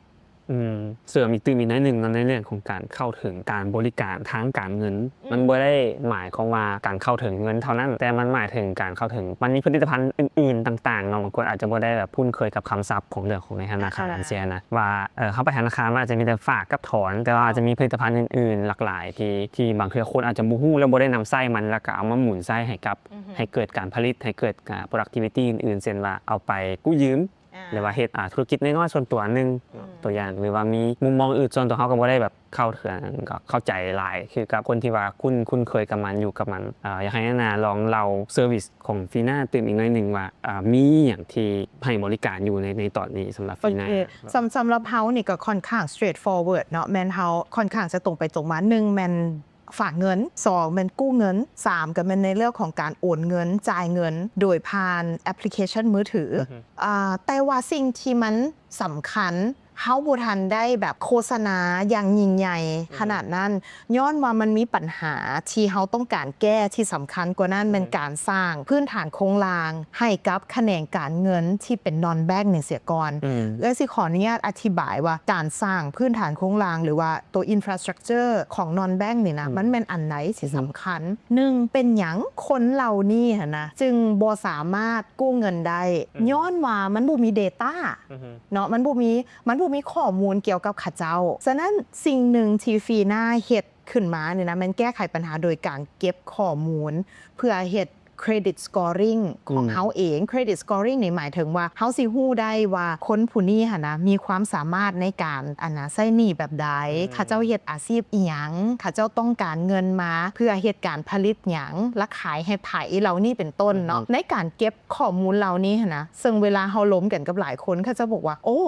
ອືມ ເສີມອີກຕື່ມອີກໜ້ອຍໜຶ່ງເນາະ ໃນເລື່ອງຂອງການເຂົ້າເຖິງການບໍລິການທາງການເງິນ ອືມ ມັນບໍ່ໄດ້ໝາຍຄວາມວ່າການເຂົ້າເຖິງເງິນເທົ່ານັ້ນ ແຕ່ມັນໝາຍເຖິງການເຂົ້າເຖິງ ມັນມີຜະລິດຕະພັນອື່ນໆຕ່າງໆເນາະ. ບາງຄົນອາດຈະບໍ່ໄດ້ແບບຄຸ້ນເຄີຍກັບຄຳສັບຂອງເລື່ອງຂອງໃນທະນາຄານ ອ່າ ຈັ່ງຊີ້ນະ ວ່າ ເອີ ເຮົາໄປທະນາຄານ ມັນອາດຈະມີແຕ່ຝາກກັບຖອນ ແຕ່ວ່າອາດຈະມີຜະລິດຕະພັນອື່ນໆຫຼາກຫຼາຍທີ່ ທີ່ບາງເທື່ອຄົນອາດຈະບໍ່ຮູ້ ແລ້ວບໍ່ໄດ້ນຳໃຊ້ມັນ ແລ້ວກໍເອົາມາໝູນໃຊ້ໃຫ້ກັບ ອືຮຶ ໃຫ້ເກີດການຜະລິດ ໃຫ້ເກີດ ອ່າ productivity ອື່ນໆ ເຊັ່ນວ່າເອົາໄປກູ້ຢືມ ອ່າ ຫຼືວ່າເຮັດ ອ່າ ທຸລະກິດນ້ອຍໆສ່ວນຕົວໜຶ່ງ ອືມ ຕົວຢ່າງ ຫຼືວ່າມີມຸມມອງອື່ນ ສ່ວນຕົວເຮົາກໍບໍ່ໄດ້ແບບເຂົ້າເຖິງ ກໍເຂົ້າໃຈຫຼາຍຄືກັບຄົນທີ່ວ່າຄຸ້ນ ຄຸ້ນເຄີຍກັບມັນ ຢູ່ກັບມັນ. ເອີ ຢາກໃຫ້ນານາລອງເລົ່າ service ຂອງຟີນາຕື່ມອີກໜ້ອຍໜຶ່ງວ່າ ເອີ ມີຫຍັງທີ່ໃຫ້ບໍລິການຢູ່ໃນ ໃນຕອນນີ້ສຳລັບຟີນາ? ໂອເຄ ສຳ ສຳລັບເຮົານີ້ກໍຄ່ອນຂ້າງ straightforward ເນາະ ແມ່ນເຮົາຄ່ອນຂ້າງຈະຕົງໄປຕົງມາ. ໜຶ່ງ ແມ່ນ ຝາກເງິນ, ສອງ ແມ່ນກູ້ເງິນ, ສາມ ກໍແມ່ນໃນເລື່ອງຂອງການໂອນເງິນ, ຈ່າຍເງິນໂດຍຜ່ານແອັບພລິເຄຊັນມືຖື. ອືຮຶ ອ່າ ແຕ່ວ່າສິ່ງທີ່ມັນສຳຄັນ ເຮົາບໍ່ທັນໄດ້ແບບໂຄສະນາຢ່າງຍິ່ງໃຫຍ່ ອືມ ຂະໜາດນັ້ນ, ຍ້ອນວ່າມັນມີບັນຫາທີ່ເຮົາຕ້ອງການແກ້ທີ່ສຳຄັນກວ່ານັ້ນ ອືມ ແມ່ນການສ້າງພື້ນຖານໂຄງລ່າງໃຫ້ກັບຂະແໜງການເງິນທີ່ເປັນ non bank ນີ້ເສຍກ່ອນ. ອືມ ເອື້ອຍຊິຂໍອະນຸຍາດອະທິບາຍວ່າການສ້າງພື້ນຖານໂຄງລ່າງ ຫຼືວ່າ ຕົວ infrastructure ຂອງ non bank ນີ້ນະ ອືມ ມັນແມ່ນອັນໃດທີ່ສຳຄັນ? ອືມ ໜຶ່ງ ເປັນຫຍັງຄົນເຫຼົ່ານີ້ຫັ້ນນະ ຈຶ່ງບໍ່ສາມາດກູ້ເງິນໄດ້? ອືມ ຍ້ອນວ່າມັນບໍ່ມີ data ອືຮຶ ເນາະ ມັນບໍ່ມີ ມັນບໍ່ມີຂໍ້ມູນກ່ຽວກັບເຂົາເຈົ້າ. ສະນັ້ນ ສິ່ງໜຶ່ງທີ່ຟີນາເຮັດຂຶ້ນມານີ້ນະ ແມ່ນແກ້ໄຂບັນຫາໂດຍການເກັບຂໍ້ມູນ ເພື່ອເຮັດ credit scoring ຂອງ ອືມ ເຮົາເອງ. Credit scoring ນີ້ໝາຍເຖິງວ່າເຮົາຊິຮູ້ໄດ້ວ່າຄົນຜູ້ນີ້ຫັ້ນນະ ມີຄວາມສາມາດໃນການ ອັນນະ ໃຊ້ໜີ້ແບບໃດ, ອືມ ເຂົາເຈົ້າເຮັດອາຊີບອີ່ຫຍັງ, ເຂົາເຈົ້າຕ້ອງການເງິນມາເພື່ອເຮັດການຜະລິດຫຍັງ ແລະ ຂາຍໃຫ້ໃຜ ເຫຼົ່ານີ້ເປັນຕົ້ນເນາະ. ອືຮຶ ໃນການເກັບຂໍ້ມູນເຫຼົ່ານີ້ຫັ້ນນະ ເຊິ່ງເວລາເຮົາລົມກັນກັບຫຼາຍຄົນ ເຂົາເຈົ້າບອກວ່າ ໂອ້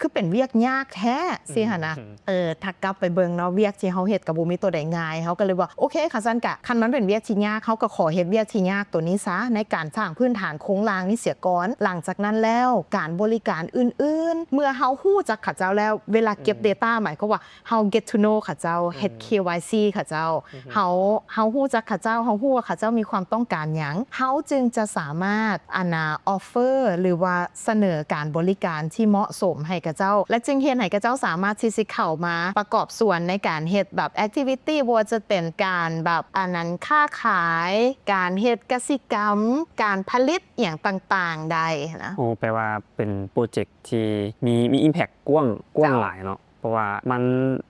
ຄືເປັນວຽກຍາກແທ້ ອືມ ຊີ້ຫັ້ນນະ ອືມ ເອີ ຖ້າກັບໄປເບິ່ງເນາະ ວຽກທີ່ເຮົາເຮັດກໍບໍ່ມີຕົວໃດງ່າຍ ເຮົາກໍເລີຍວ່າ ໂອເຄ ຄັນຊັ້ນກະ ຄັນມັນເປັນວຽກທີ່ຍາກ ເຮົາກໍຂໍເຮັດວຽກທີ່ຍາກໂຕນີ້ຊະ ໃນການສ້າງພື້ນຖານໂຄງລ່າງນີ້ເສຍກ່ອນ ຫຼັງຈາກນັ້ນແລ້ວ ການບໍລິການອື່ນໆ ເມື່ອເຮົາຮູ້ຈັກເຂົາເຈົ້າແລ້ວ ເວລາເກັບ ອືມ data ໝາຍຄວາມວ່າ ເຮົາ get to know ເຂົາເຈົ້າ ເຮັດ ອືມ ເຄວາຍຊີ ເຂົາເຈົ້າ ອືຮຶ ເຮົາ ເຮົາຮູ້ຈັກເຂົາເຈົ້າ ເຮົາຮູ້ວ່າເຂົາເຈົ້າມີຄວາມຕ້ອງການຫຍັງ ເຮົາຈຶ່ງຈະສາມາດ ອັນນ່າ offer ຫຼືວ່າສະເໜີການບໍລິການທີ່ເໝາະສົມໃຫ້ເຂົາເຈົ້າ ແລະ ຈຶ່ງເຮັດໃຫ້ເຂົາເຈົ້າສາມາດທີ່ຊິເຂົ້າມາປະກອບສ່ວນໃນການເຮັດແບບ activity ບໍ່ວ່າຈະເປັນການແບບ ອັນນັ້ນ ຄ້າຂາຍ ການເຮັດກະສິກຳ ການຜະລິດຫຍັງຕ່າງໆ ໄດ້ນະ. ໂອ້ ແປວ່າເປັນໂປຣເຈັກທີ່ມີ ມີ impact ກວ້າງ ກວ້າງ ເຈົ້າ ຫຼາຍເນາະ. ເພາະວ່າມັນ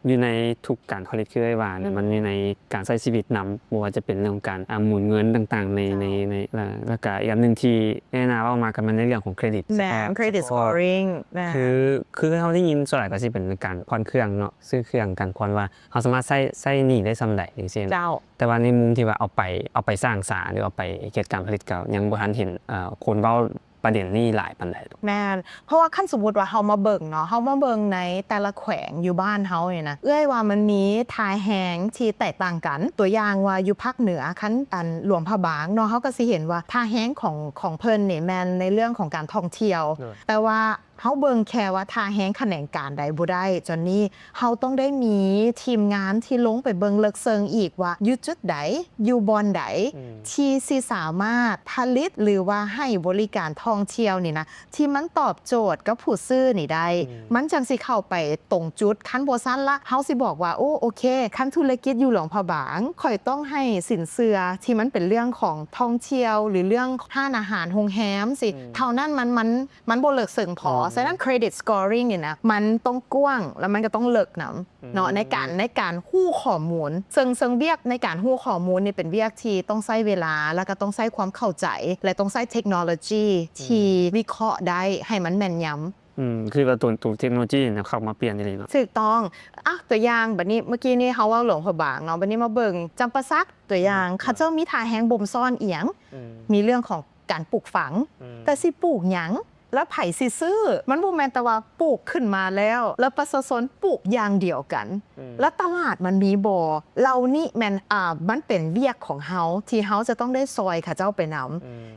ຢູ່ໃນທຸກການຜະລິດ ຄືອ້າຍວ່ານີ້ ອືມ ມັນຢູ່ໃນການໃຊ້ຊີວິດນຳ ບໍ່ວ່າຈະເປັນເລື່ອງຂອງການ ອ່າ ໝູນເງິນຕ່າງໆ ໃນ ໃນ ໃນ ແລ້ວ ແລ້ວກະອີກອັນໜຶ່ງທີ່ແອນນາເວົ້າມາ ກໍແມ່ນໃນເລື່ອງຂອງເຄຣດິດ ແມ່ນ credit scoring ແມ່ນ ຄື ຄືເຮົາໄດ້ຍິນສ່ວນຫຼາຍກໍຊິເປັນການຜ່ອນເຄື່ອງເນາະ ຊື້ເຄື່ອງ ການຜ່ອນວ່າເຮົາສາມາດໃຊ້ ໃຊ້ໜີ້ໄດ້ສ່ຳໃດຈັ່ງຊີ້ ເຈົ້າ ແຕ່ວ່າໃນມຸມທີ່ວ່າເອົາໄປ ເອົາໄປສ້າງສາ ຫຼືເອົາໄປເຮັດການຜະລິດ ກໍຍັງບໍ່ທັນເຫັນ ເອີ ຄົນເວົ້າ ປະເດັນນີ້ຫຼາຍປານໃດ? ແມ່ນ ເພາະວ່າຄັນສົມມຸດວ່າເຮົາມາເບິ່ງເນາະ ເຮົາມາເບິ່ງໃນແຕ່ລະແຂວງຢູ່ບ້ານເຮົານີ້ນະ ເອື້ອຍວ່າມັນມີທ່າແຮງທີ່ແຕກຕ່າງກັນ ຕົວຢ່າງວ່າຢູ່ພາກເໜືອ ຄັນອັນຫຼວງພະບາງເນາະ ເຮົາກໍຊິເຫັນວ່າທ່າແຮງຂອງ ຂອງເພິ່ນນີ້ແມ່ນໃນເລື່ອງຂອງການທ່ອງທ່ຽວ ໂດຍ ແຕ່ວ່າເຮົາເບິ່ງແຄ່ວ່າທ່າແຮງຂະແໜງການໃດບໍ່ໄດ້ ຈອນນີ້ ເຮົາຕ້ອງໄດ້ມີທີມງານທີ່ລົງໄປເບິ່ງເລິກເຊິ່ງອີກວ່າ ຢູ່ຈຸດໃດ ຢູ່ບ່ອນໃດ ອືມ ທີ່ຊິສາມາດຜະລິດ ຫຼືວ່າໃຫ້ບໍລິການທ່ອງທ່ຽວນີ້ນະ ທີ່ມັນຕອບໂຈດກັບຜູ້ຊື້ນີ້ໄດ້ ອືມ ມັນຈັ່ງຊິເຂົ້າໄປຕົງຈຸດ. ຄັນບໍ່ຊັ້ນລະ ເຮົາຊິບອກວ່າ ໂອ້ ໂອເຄ ຄັນທຸລະກິດຢູ່ຫຼວງພະບາງ ຂ້ອຍຕ້ອງໃຫ້ສິນເຊື່ອທີ່ມັນເປັນເລື່ອງຂອງທ່ອງທ່ຽວ ຫຼືເລື່ອງຮ້ານອາຫານ ໂຮງແຮມ ຊິ ອືມ ເທົ່ານັ້ນ ມັນ ມັນ ມັນບໍ່ເລິກເຊິ່ງພໍ. ອືມ ສະນັ້ນ credit scoring ນີ້ນະ ມັນຕ້ອງກວ້າງ ແລ້ວມັນກໍຕ້ອງເລິກນຳ ອືມ ເນາະ ໃນການ ໃນການຮູ້ຂໍ້ມູນ ເຊິ່ງ ເຊິ່ງວຽກໃນການຮູ້ຂໍ້ມູນນີ້ເປັນວຽກທີ່ຕ້ອງໃຊ້ເວລາ ແລ້ວກໍຕ້ອງໃຊ້ຄວາມເຂົ້າໃຈ ແລະ ຕ້ອງໃຊ້ເທັກໂນໂລຈີ ອືມ ທີ່ວິເຄາະໄດ້ໃຫ້ມັນແມ່ນຍຳ. ອືມ ຄືວ່າຕົວ ຕົວເທັກໂນໂລຈີນະເຂົ້າມາປ່ຽນອີ່ຫຼີເນາະ. ຖືກຕ້ອງ. ອ່ະ ຕົວຢ່າງ ບັດນີ້ ເມື່ອກີ້ນີ້ເຮົາເວົ້າຫຼວງພະບາງເນາະ ບັດນີ້ມາເບິ່ງຈຳປາສັກ ຕົວຢ່າງ ອືມ ເຂົາເຈົ້າມີທ່າແຮງບົ່ມຊ້ອນອີ່ຫຍັງ ອືມ ມີເລື່ອງຂອງ ການປູກຝັງ ອືມ ແຕ່ຊິປູກຫຍັງ ແລ້ວໃຜຊິຊື້? ມັນບໍ່ແມ່ນແຕ່ວ່າປູກຂຶ້ນມາແລ້ວ ແລ້ວປະຊາຊົນປູກຢ່າງດຽວກັນ ອືມ ແລ້ວຕະຫຼາດມັນມີບໍ່? ເຫຼົ່ານີ້ແມ່ນ ອ່າ ມັນເປັນວຽກຂອງເຮົາ ທີ່ເຮົາຈະຕ້ອງໄດ້ຊ່ອຍເຂົາເຈົ້າໄປນຳ ອືມ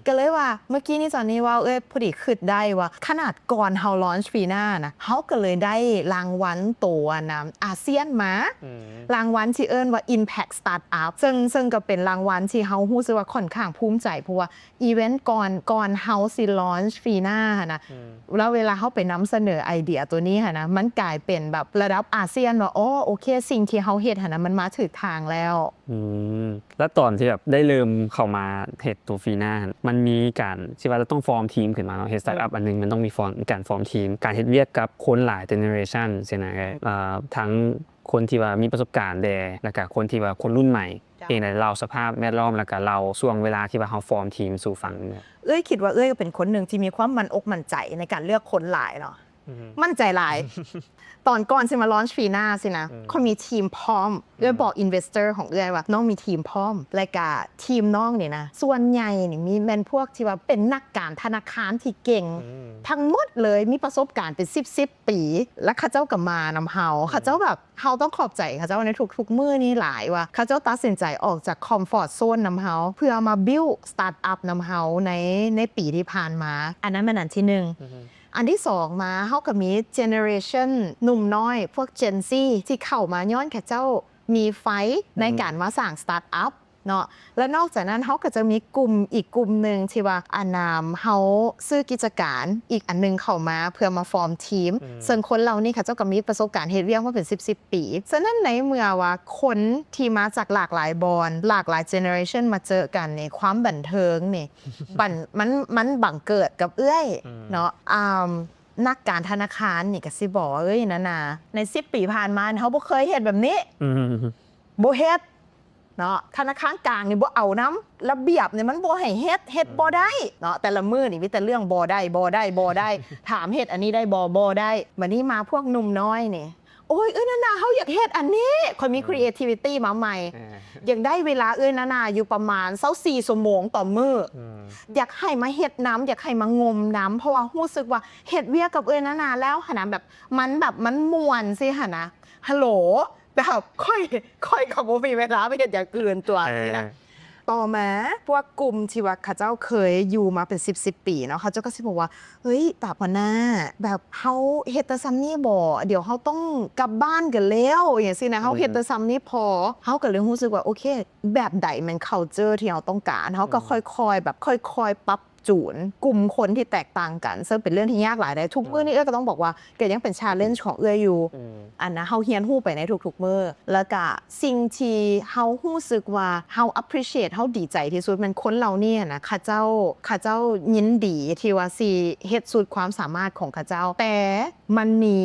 ກໍເລີຍວ່າ ເມື່ອກີ້ນີ້ຈອນນີ້ເວົ້າ ເອີຍ ພໍດີຄິດໄດ້ວ່າ ຂະໜາດກ່ອນເຮົາ launch Fina ນະ ເຮົາກໍເລີຍໄດ້ລາງວັນໂຕ ອັນນະ ອາຊຽນມາ ອືມ ລາງວັນທີ່ເອີ້ນວ່າ Impact Startup ເຊິ່ງ ເຊິ່ງກໍເປັນລາງວັນທີ່ເຮົາຮູ້ສຶກວ່າຂ້ອນຂ້າງພູມໃຈ ເພາະວ່າ event ກ່ອນ ກ່ອນເຮົາຊິ launch Fina ຫັ້ນນະ ອືມ ແລ້ວເວລາເຮົາໄປນຳສະເໜີໄອເດຍຕົວນີ້ຫັ້ນນະ ມັນກາຍເປັນແບບລະດັບອາຊຽນວ່າ ໂອ ໂອເຄ ສິ່ງທີ່ເຮົາເຮັດຫັ້ນນະ ມັນມາຖືກທາງແລ້ວ. ອືມ ແລ້ວຕອນທີ່ແບບໄດ້ເລີ່ມເຂົ້າມາເຮັດຕົວ Fina ຫັ້ນ ມັນມີການທີ່ວ່າຈະຕ້ອງຟອມທີມຂຶ້ນມາເນາະ ເຮັດ startup ອືມ ອັນໜຶ່ງ ມັນຕ້ອງມີຟອມ ການຟອມທີມ ການເຮັດວຽກກັບຄົນຫຼາຍ generation ຊີ້ນະ ເອີ ເອີ ທັງ ຄົນທີ່ວ່າມີປະສົບການແດ່ ແລ້ວກະຄົນທີ່ວ່າຄົນລຸ້ນໃໝ່ ເຈົ້າ ເປັນໃດເລົ່າສະພາບແວດລ້ອມ ແລ້ວກະເລົ່າຊ່ວງເວລາທີ່ວ່າເຮົາຟອມທີມສູ່ຟັງ. ເອື້ອຍຄິດວ່າເອື້ອຍກໍເປັນຄົນໜຶ່ງທີ່ມີຄວາມໝັ້ນອົກໝັ້ນໃຈໃນການເລືອກຄົນຫຼາຍເນາະ ອືມ ໝັ້ນໃຈຫຼາຍ. ຕອນກ່ອນຊິມາ launch Fina ຊີ້ນະ ອືມ ຂ້ອຍມີທີມພ້ອມ ເອື້ອຍບອກ investor ຂອງເອື້ອຍວ່າ ນ້ອງມີທີມພ້ອມ ແລ້ວກະທີມນ້ອງນີ້ນະ ສ່ວນໃຫຍ່ນີ້ມີແມ່ນພວກທີ່ວ່າເປັນນັກການທະນາຄານທີ່ເກັ່ງ ອືມ ທັງໝົດເລີຍ ມີປະສົບການເປັນສິບ ສິບປີ ແລ້ວເຂົາເຈົ້າກໍມານຳເຮົາ ອືມ ເຂົາເຈົ້າແບບ ເຮົາຕ້ອງຂອບໃຈເຂົາເຈົ້າໃນທຸກໆມື້ນີ້ຫຼາຍວ່າ ເຂົາເຈົ້າຕັດສິນໃຈອອກຈາກ comfort zone ນຳເຮົາ ເພື່ອມາ build startup ນຳເຮົາໃນ ໃນປີທີ່ຜ່ານມາ. ອັນນັ້ນແມ່ນອັນທີໜຶ່ງ. ອືຮຶ ອັນທີສອງມາ ເຮົາກໍມີ generation ໜຸ່ມນ້ອຍ ພວກ Gen Z ທີ່ເຂົ້າມາຍ້ອນເຂົາເຈົ້າມີໄຟໃນ ອືຮຶ ການມາສ້າງ startup ເນາະ ແລະ ນອກຈາກນັ້ນເຮົາກໍຈະມີກຸ່ມອີກກຸ່ມໜຶ່ງທີ່ວ່າ ອັນນາ ເຮົາຊື້ກິດຈະການອີກອັນໜຶ່ງເຂົ້າມາເພື່ອມາຟອມທີມ ອືມ ເຊິ່ງຄົນເຫຼົ່ານີ້ເຂົາເຈົ້າກໍມີປະສົບການເຮັດວຽກມາເປັນສິບສິບປີ. ສະນັ້ນໃນເມື່ອວ່າຄົນທີ່ມາຈາກຫຼາກຫຼາຍບ່ອນ ຫຼາກຫຼາຍ generation ມາເຈີກັນນີ້ ຄວາມບັນເທີງນີ້ ບັນ ມັນ ມັນບັງເກີດກັບເອື້ອຍ ອືມ ເນາະ ອ່າ ນັກການທະນາຄານນີ້ກໍຊິບອກວ່າ ເອີຍ ນານາ ໃນສິບປີຜ່ານມານີ້ ເຮົາບໍ່ເຄີຍເຮັດແບບນີ້ ອືມ ບໍ່ເຮັດ ເນາະ ທະນາຄານກາງນີ້ບໍ່ເອົານຳ ລະບຽບນີ້ມັນບໍ່ໃຫ້ເຮັດ ເຮັດບໍ່ໄດ້ເນາະ ແຕ່ລະມື້ນີ້ມີແຕ່ເລື່ອງບໍ່ໄດ້ ບໍ່ໄດ້ ບໍ່ໄດ້ ຖາມເຮັດອັນນີ້ໄດ້ບໍ່ ບໍ່ໄດ້. ບັດນີ້ມາພວກໜຸ່ມນ້ອຍນີ້ ໂອ້ຍ ເອື້ອຍນານາ ເຮົາຢາກເຮັດອັນນີ້ ຂ້ອຍມີ creativity ມາໃໝ່ ຢາກໄດ້ເວລາເອື້ອຍນານາຢູ່ປະມານຊາວສີ່ຊົ່ວໂມງຕໍ່ມື້ ຢາກໃຫ້ມາເຮັດນຳ ຢາກໃຫ້ມາງົມນຳ ເພາະວ່າຮູ້ສຶກວ່າເຮັດວຽກກັບເອື້ອຍນານາແລ້ວຫັ້ນນະ ແບບ ມັນແບບ ມັນມ່ວນຊີ້ຫັ້ນນະ ຮັລໂຫຼ ແບບຂ້ອຍ ຂ້ອຍກໍບໍ່ມີເວລາໄປເຮັດຢ່າງອື່ນຕົວະ ເອີ ຊີ້ນະ. ຕໍ່ມາພວກກຸ່ມທີ່ວ່າເຂົາເຈົ້າເຄີຍຢູ່ມາເປັນສິບສິບປີເນາະ ເຂົາເຈົ້າກໍຊິບອກວ່າ ເຮີ້ຍ ຕາພອນນາ ແບບເຮົາເຮັດແຕ່ສ່ຳນີ້ບໍ? ດຽວເຮົາຕ້ອງກັບບ້ານກັນແລ້ວ ຫຍັງຊີ້ນະ ເຮົາເຮັດແຕ່ສ່ຳນີ້ພໍ. ເຮົາກໍເລີຍຮູ້ສຶກວ່າ ໂອເຄ ແບບໃດແມ່ນ culture ທີ່ເຮົາຕ້ອງການ ເຮົາກໍຄ່ອຍໆ ແບບຄ່ອຍໆປັບ ຈູນກຸ່ມຄົນທີ່ແຕກຕ່າງກັນ ເຊິ່ງເປັນເລື່ອງທີ່ຍາກຫຼາຍເດ້. ທຸກມື້ນີ້ເອື້ອຍກໍຕ້ອງບອກວ່າ ກໍຍັງເປັນ challenge ຂອງເອື້ອຍຢູ່ ອັນນະ ເຮົາຮຽນຮູ້ໄປໃນທຸກໆມື້ ແລ້ວກະສິ່ງທີ່ເຮົາຮູ້ສຶກວ່າເຮົາ appreciate ເຮົາດີໃຈທີ່ສຸດ ແມ່ນຄົນເຫຼົ່ານີ້ນະ ເຂົາເຈົ້າ ເຂົາເຈົ້າຍິນດີທີ່ວ່າຊິເຮັດສຸດຄວາມສາມາດຂອງເຂົາເຈົ້າ ແຕ່ມັນມີ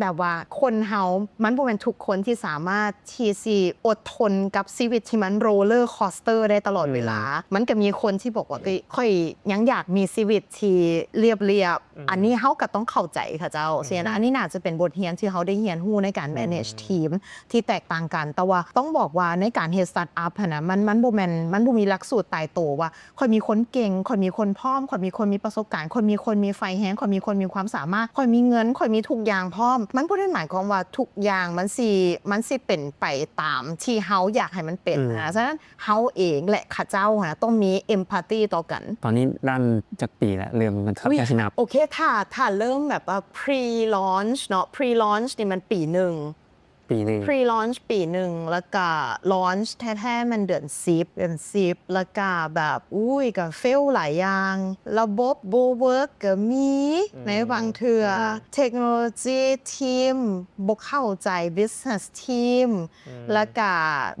ແບບວ່າຄົນເຮົາ ມັນບໍ່ແມ່ນທຸກຄົນທີ່ສາມາດທີ່ຊິອົດທົນກັບຊີວິດທີ່ມັນ roller coaster ໄດ້ຕະຫຼອດເວລາ. ມັນກໍມີຄົນທີ່ບອກວ່າ ເອີ ຂ້ອຍຍັງຢາກມີຊີວິດທີ່ລຽບໆ ອັນນີ້ເຮົາກໍຕ້ອງເຂົ້າໃຈເຂົາເຈົ້າ. ສະນັ້ນ ອັນນີ້ໜ້າຈະເປັນບົດຮຽນທີ່ເຮົາໄດ້ຮຽນຮູ້ໃນການ manage ທີມທີ່ແຕກຕ່າງກັນ. ແຕ່ວ່າຕ້ອງບອກວ່າໃນການເຮັດ startup ຫັ້ນນະ ມັນ ມັນບໍ່ແມ່ນ ມັນບໍ່ມີຫຼັກສູດຕາຍໂຕວ່າ ຂ້ອຍມີຄົນເກັ່ງ ຂ້ອຍມີຄົນພ້ອມ ຂ້ອຍມີຄົນມີປະສົບການ ຂ້ອຍມີຄົນມີໄຟແຮງ ຂ້ອຍມີຄົນມີຄວາມສາມາດ ຂ້ອຍມີເງິນ ຂ້ອຍມີທຸກຢ່າງພ້ອມ. ມັນບໍ່ໄດ້ໝາຍຄວາມວ່າທຸກຢ່າງມັນຊິ ມັນຊິເປັນໄປຕາມທີ່ເຮົາຢາກໃຫ້ມັນເປັນນະ. ສະນັ້ນເຮົາເອງ ແລະ ເຂົາເຈົ້າຫັ້ນນະ ຕ້ອງມີ empathy ຕໍ່ກັນ. ຕອນນີ້ລັນຈັກປີລະ? ເລີ່ມ ຄັນຊິນັບ ໂອເຄ ຖ້າ ຖ້າເລີ່ມແບບວ່າ pre launch ເນາະ pre launch ນີ້ມັນປີໜຶ່ງ ປີໜຶ່ງ pre launch ປີໜຶ່ງ ແລ້ວກະ launch ແທ້ໆ ແມ່ນເດືອນສິບ ເດືອນສິບ ແລ້ວກະແບບ ອຸ້ຍ ກະ fail ຫຼາຍຢ່າງ ລະບົບບໍ່ work ກະມີ ໃນບາງເທື່ອ ເທັກໂນໂລຈີ ທີມບໍ່ເຂົ້າໃຈ business ທີມ ແລ້ວກະ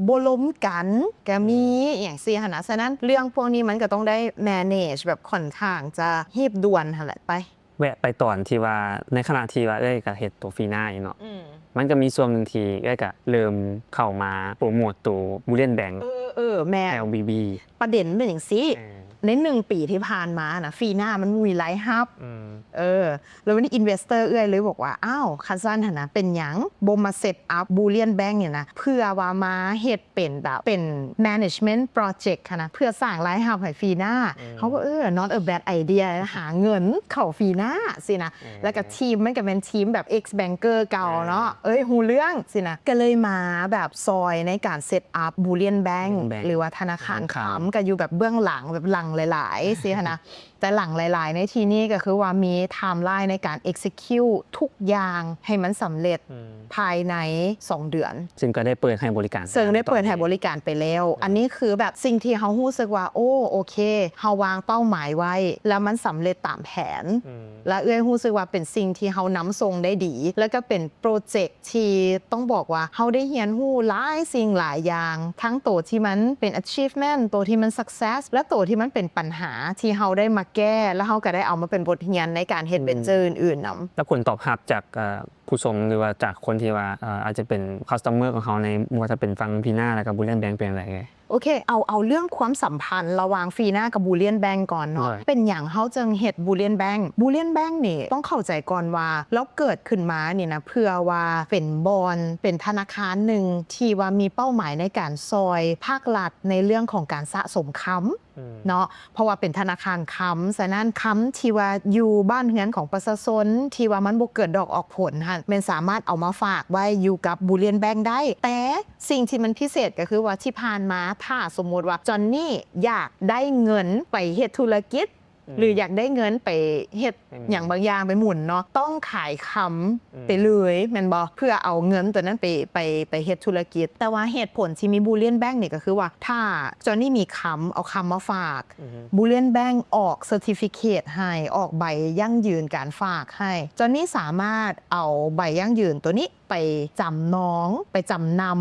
ບໍ່ລົມກັນກະມີ ອີ່ຫຍັງຊີ້ຫັ້ນນະ. ສະນັ້ນເລື່ອງພວກນີ້ມັນກະຕ້ອງໄດ້ manage ແບບຂ້ອນຂ້າງຈະຮີບດ່ວນຫັ້ນແຫຼະໄປ. ແວະໄປຕອນທີ່ວ່າ ໃນຂະນະທີ່ວ່າເອື້ອຍກະເຮັດໂຕຟຣີໜ້າຢູ່ເນາະ ມັນກະມີຊ່ວງໜຶ່ງທີ່ເອື້ອຍກະເລີ່ມເຂົ້າມາໂປຣໂມດໂຕ Boolean Bank ເອີ ເອີ ແມ່ນ ແອລບີບີ ປະເດັນມັນເປັນຈັ່ງຊີ້ ເອີ ໃນໜຶ່ງປີທີ່ຜ່ານມານະ ຟຣີໜ້າມັນບໍ່ມີລາຍຮັບ ເອີ ແລ້ວວັນນີ້ investor ເອື້ອຍເລີຍບອກວ່າ ອ້າວ ຄັນຊັ້ນຫັ້ນນະ ເປັນຫຍັງບໍ່ມາ set up Boolean Bank ນີ້ນະ ເພື່ອວ່າມາເຮັດ ເປັນແບບ ເປັນ management project ຫັ້ນນະ ເພື່ອສ້າງລາຍຮັບໃຫ້ຟຣີໜ້າ. ເຮົາກໍ ເອີ not a bad idea ຫາເງິນເຂົ້າຟຣີໜ້າຊີ້ນະ. ແລ້ວກໍທີມມັນກໍແມ່ນທີມແບບ ex banker ເກົ່າເນາະ ເອີຍ ຮູ້ເລື່ອງຊີ້ນະ. ກໍເລີຍມາແບບຊ່ອຍໃນການ set up Boolean Bank ຫຼືວ່າທະນາຄານຄຳ ກໍຢູ່ແບບເບື້ອງຫຼັງ ແບບຫຼັງຫຼາຍໆຊີ້ຫັ້ນນະ. ແຕ່ຫຼັງຫຼາຍໆໃນທີ່ນີ້ກໍຄືວ່າມີ timeline ໃນການ execute ທຸກຢ່າງໃຫ້ມັນສຳເລັດພາຍໃນສອງເດືອນ ເຊິ່ງກໍໄດ້ເປີດໃຫ້ບໍລິການ ເຊິ່ງໄດ້ເປີດໃຫ້ບໍລິການໄປແລ້ວ. ອັນນີ້ຄືແບບສິ່ງທີ່ເຮົາຮູ້ສຶກວ່າ ໂອ້ ໂອເຄ ເຮົາວາງເປົ້າໝາຍໄວ້ ແລ້ວມັນສຳເລັດຕາມແຜນ ແລະ ເອື້ອຍຮູ້ສຶກວ່າເປັນສິ່ງທີ່ເຮົານຳສົ່ງໄດ້ດີ ແລ້ວກໍເປັນໂປຣເຈັກ ທີ່ຕ້ອງບອກວ່າເຮົາໄດ້ຮຽນຮູ້ຫຼາຍສິ່ງຫຼາຍຢ່າງ ທັງໂຕທີ່ມັນເປັນ achievement ໂຕທີ່ມັນ success ແລະ ໂຕທີ່ມັນເປັນບັນຫາທີ່ເຮົາໄດ້ມາແກ້ ແລ້ວເຮົາກໍໄດ້ເອົາມາເປັນບົດຮຽນໃນການເຮັດ venture ອື່ນໆນຳ. ແລ້ວຜົນຕອບຮັບຈາກ ເອີ ຜູ້ຊົມ ຫຼືວ່າຈາກຄົນທີ່ວ່າ ເອີ ອາດຈະເປັນ customer ຂອງເຮົາ ໃນບໍ່ວ່າຈະເປັນຝັ່ງຟຣີໜ້າ ແລ້ວກໍ Boolean Bank ເປັນຈັ່ງໃດເອີຍ? ໂອເຄ ເອົາ ເອົາເລື່ອງຄວາມສຳພັນລະຫວ່າງຟຣີໜ້າກັບ Boolean Bank ກ່ອນເນາະ. ເປັນຫຍັງເຮົາຈຶ່ງເຮັດ Boolean Bank? Boolean Bank ນີ້ຕ້ອງເຂົ້າໃຈກ່ອນວ່າ ລາວເກີດຂຶ້ນມານີ້ນະ ເພື່ອວ່າເປັນບ່ອນ ເປັນທະນາຄານໜຶ່ງທີ່ວ່າມີເປົ້າໝາຍໃນການຊ່ອຍພາກລັດໃນເລື່ອງຂອງການສະສົມຄຳ ເນາະ ເພາະວ່າເປັນທະນາຄານຄຳ, ສະນັ້ນຄຳທີ່ວ່າຢູ່ບ້ານເຮືອນຂອງປະຊາຊົນ ທີ່ວ່າມັນບໍ່ເກີດດອກອອກຜົນຫັ້ນ ແມ່ນສາມາດເອົາມາຝາກໄວ້ຢູ່ກັບ Boolean Bank ໄດ້. ແຕ່ສິ່ງທີ່ມັນພິເສດກໍຄືວ່າທີ່ຜ່ານມາ ຖ້າສົມມຸດວ່າ Johnny ຢາກໄດ້ເງິນໄປເຮັດທຸລະກິດ ຫຼືຢາກໄດ້ເງິນໄປເຮັດຫຍັງບາງຢ່າງໄປໝູນເນາະ ຕ້ອງຂາຍຄຳໄປເລີຍແມ່ນບໍ່? ເພື່ອເອົາເງິນຕົວນັ້ນໄປ ໄປ ໄປເຮັດທຸລະກິດ. ແຕ່ວ່າເຫດຜົນທີ່ມີ Boolean Bank ນີ້ກໍຄືວ່າ ຖ້າ Johnny ມີຄຳ ເອົາຄຳມາຝາກ Boolean Bank ອອກ certificate ໃຫ້ ອອກໃບຢັ້ງຢືນການຝາກໃຫ້ Johnny ສາມາດເອົາໃບຢັ້ງຢືນຕົວນີ້ໄປຈຳນອງ ໄປຈຳນຳ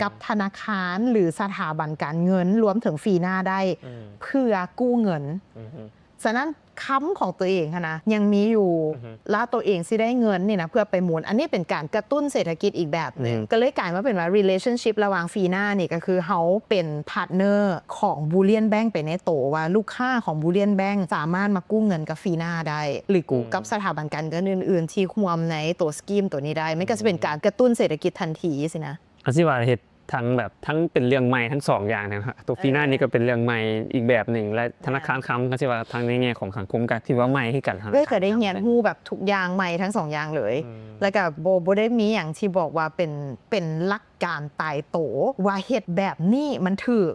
ກັບທະນາຄານ ຫຼືສະຖາບັນການເງິນ ລວມເຖິງຟຣີໜ້າໄດ້ ເພື່ອກູ້ເງິນ. ສະນັ້ນຄຳຂອງຕົວເອງຫັ້ນນະຍັງມີຢູ່ ແລະ ຕົວເອງຊິໄດ້ເງິນນີ້ນະເພື່ອໄປໝູນ. ອັນນີ້ເປັນການກະຕຸ້ນເສດຖະກິດອີກແບບໜຶ່ງ. ກໍເລີຍກາຍມາເປັນວ່າ relationship ລະຫວ່າງຟີນານີ້ ກໍຄືເຮົາເປັນ partner ຂອງ Bullion Bank ໄປໃນໂຕ ວ່າລູກຄ້າຂອງ Bullion Bank ສາມາດມາກູ້ເງິນກັບຟີນາໄດ້ ຫຼື ກູ້ກັບສະຖາບັນການເງິນອື່ນໆ ທີ່ຮ່ວມໃນໂຕ scheme ໂຕນີ້ໄດ້. ມັນກໍຊິເປັນການກະຕຸ້ນເສດຖະກິດທັນທີຊີ້ນະ. ກໍຊິວ່າເຮັດທັງແບບ ທັງເປັນເລື່ອງໃໝ່ທັງສອງຢ່າງນະ. ໂຕຟີນານີ້ກໍເປັນເລື່ອງໃໝ່ອີກແບບໜຶ່ງ ແລະ ທະນາຄານຄຳກໍຊິວ່າທັງໃນແງ່ຂອງສັງຄົມກໍຖືວ່າໃໝ່ຄືກັນ. ເອີ ກໍໄດ້ຮຽນຮູ້ແບບທຸກຢ່າງໃໝ່ທັງສອງຢ່າງເລີຍ. ແລ້ວກໍບໍ່ ບໍ່ໄດ້ມີຫຍັງທີ່ບອກວ່າເປັນ ເປັນຫຼັກການຕາຍໂຕ ວ່າເຮັດແບບນີ້ມັນຖືກ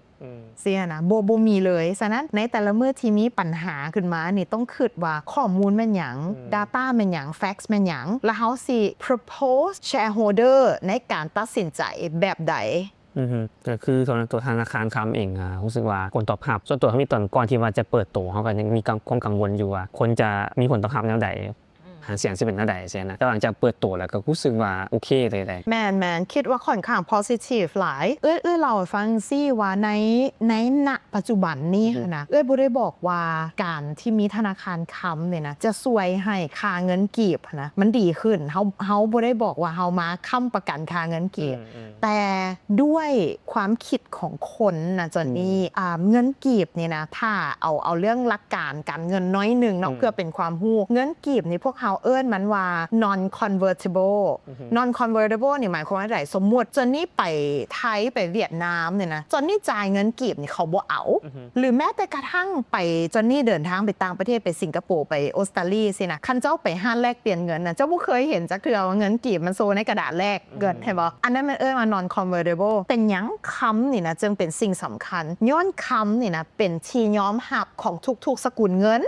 ຊີ້ນະ ບໍ່ ບໍ່ມີເລີຍ. ສະນັ້ນໃນແຕ່ລະມື້ທີ່ມີບັນຫາຂຶ້ນມານີ້ ຕ້ອງຄິດວ່າຂໍ້ມູນແມ່ນຫຍັງ, data ແມ່ນຫຍັງ, facts ແມ່ນຫຍັງ ແລ້ວເຮົາຊິ propose shareholder ໃນການຕັດສິນໃຈແບບໃດ. ອື ກໍຄືສ່ວນຕົວທະນາຄານຄຳເອງ ອາ ຮູ້ສຶກວ່າຜົນຕອບຮັບ ສ່ວນຕົວເຮົາມີຕອນກ່ອນທີ່ວ່າຈະເປີດໂຕ ເຮົາກໍຍັງມີຄວາມກັງວົນຢູ່ວ່າ ຄົນຈະມີຜົນຕອບຮັບແນວໃດ ຫາງສຽງຊິເປັນແນວໃດຊີ້ນະ. ແຕ່ຫຼັງຈາກເປີດໂຕແລ້ວກໍຮູ້ສຶກວ່າໂອເຄເລີຍແຫຼະ. ແມ່ນໆ ຄິດວ່າຂ້ອນຂ້າງ positive ຫຼາຍ. ເອື້ອຍ ເອື້ອຍເລົ່າໃຫ້ຟັງຊີ້ວ່າ ໃນ ໃນ ນະ ປັດຈຸບັນນີ້ຫັ້ນນະ ເອື້ອຍບໍ່ໄດ້ບອກວ່າການທີ່ມີທະນາຄານຄຳນີ້ນະ ຈະຊ່ວຍໃຫ້ຄ່າເງິນກີບຫັ້ນນະ ມັນດີຂຶ້ນ. ເຮົາ ເຮົາບໍ່ໄດ້ບອກວ່າເຮົາມາຄ້ຳປະກັນຄ່າເງິນກີບ, ແຕ່ດ້ວຍຄວາມຄິດຂອງຄົນນະ ຈອນນີ້ ອ່າ ເງິນກີບນີ້ນະ ຖ້າເອົາ ເອົາເລື່ອງຫຼັກການການເງິນໜ້ອຍໜຶ່ງເນາະ ເພື່ອເປັນຄວາມຮູ້, ເງິນກີບນີ້ພວກເຮົາເອີ້ນມັນວ່າ non convertible. non convertible ນີ້ໝາຍຄວາມວ່າໃດ? ສົມມຸດ ຈອນນີ້ໄປໄທ ໄປຫວຽດນາມນີ້ນະ ຈອນນີ້ຈ່າຍເງິນກີບນີ້ເຂົາບໍ່ເອົາ. ຫຼືແມ້ແຕ່ກະທັ່ງໄປ ຈອນນີ້ເດີນທາງໄປຕ່າງປະເທດ ໄປສິງກະໂປ ໄປອົດສະຕາລີຊີ້ນະ ຄັນເຈົ້າໄປຮ້ານແລກປ່ຽນເງິນນະ ເຈົ້າບໍ່ເຄີຍເຫັນຈັກເທື່ອວ່າເງິນກີບມັນໂຊໃນກະດາດແລກເງິນ ເຫັນບໍ່? ອັນນັ້ນແມ່ນເອີ້ນວ່າ non convertible. ເປັນຫຍັງຄຳນີ້ນະຈຶ່ງເປັນສິ່ງສຳຄັນ? ຍ້ອນຄຳນີ້ນະເປັນທີ່ຍອມຮັບຂອງທຸກໆສະກຸນເງິນ.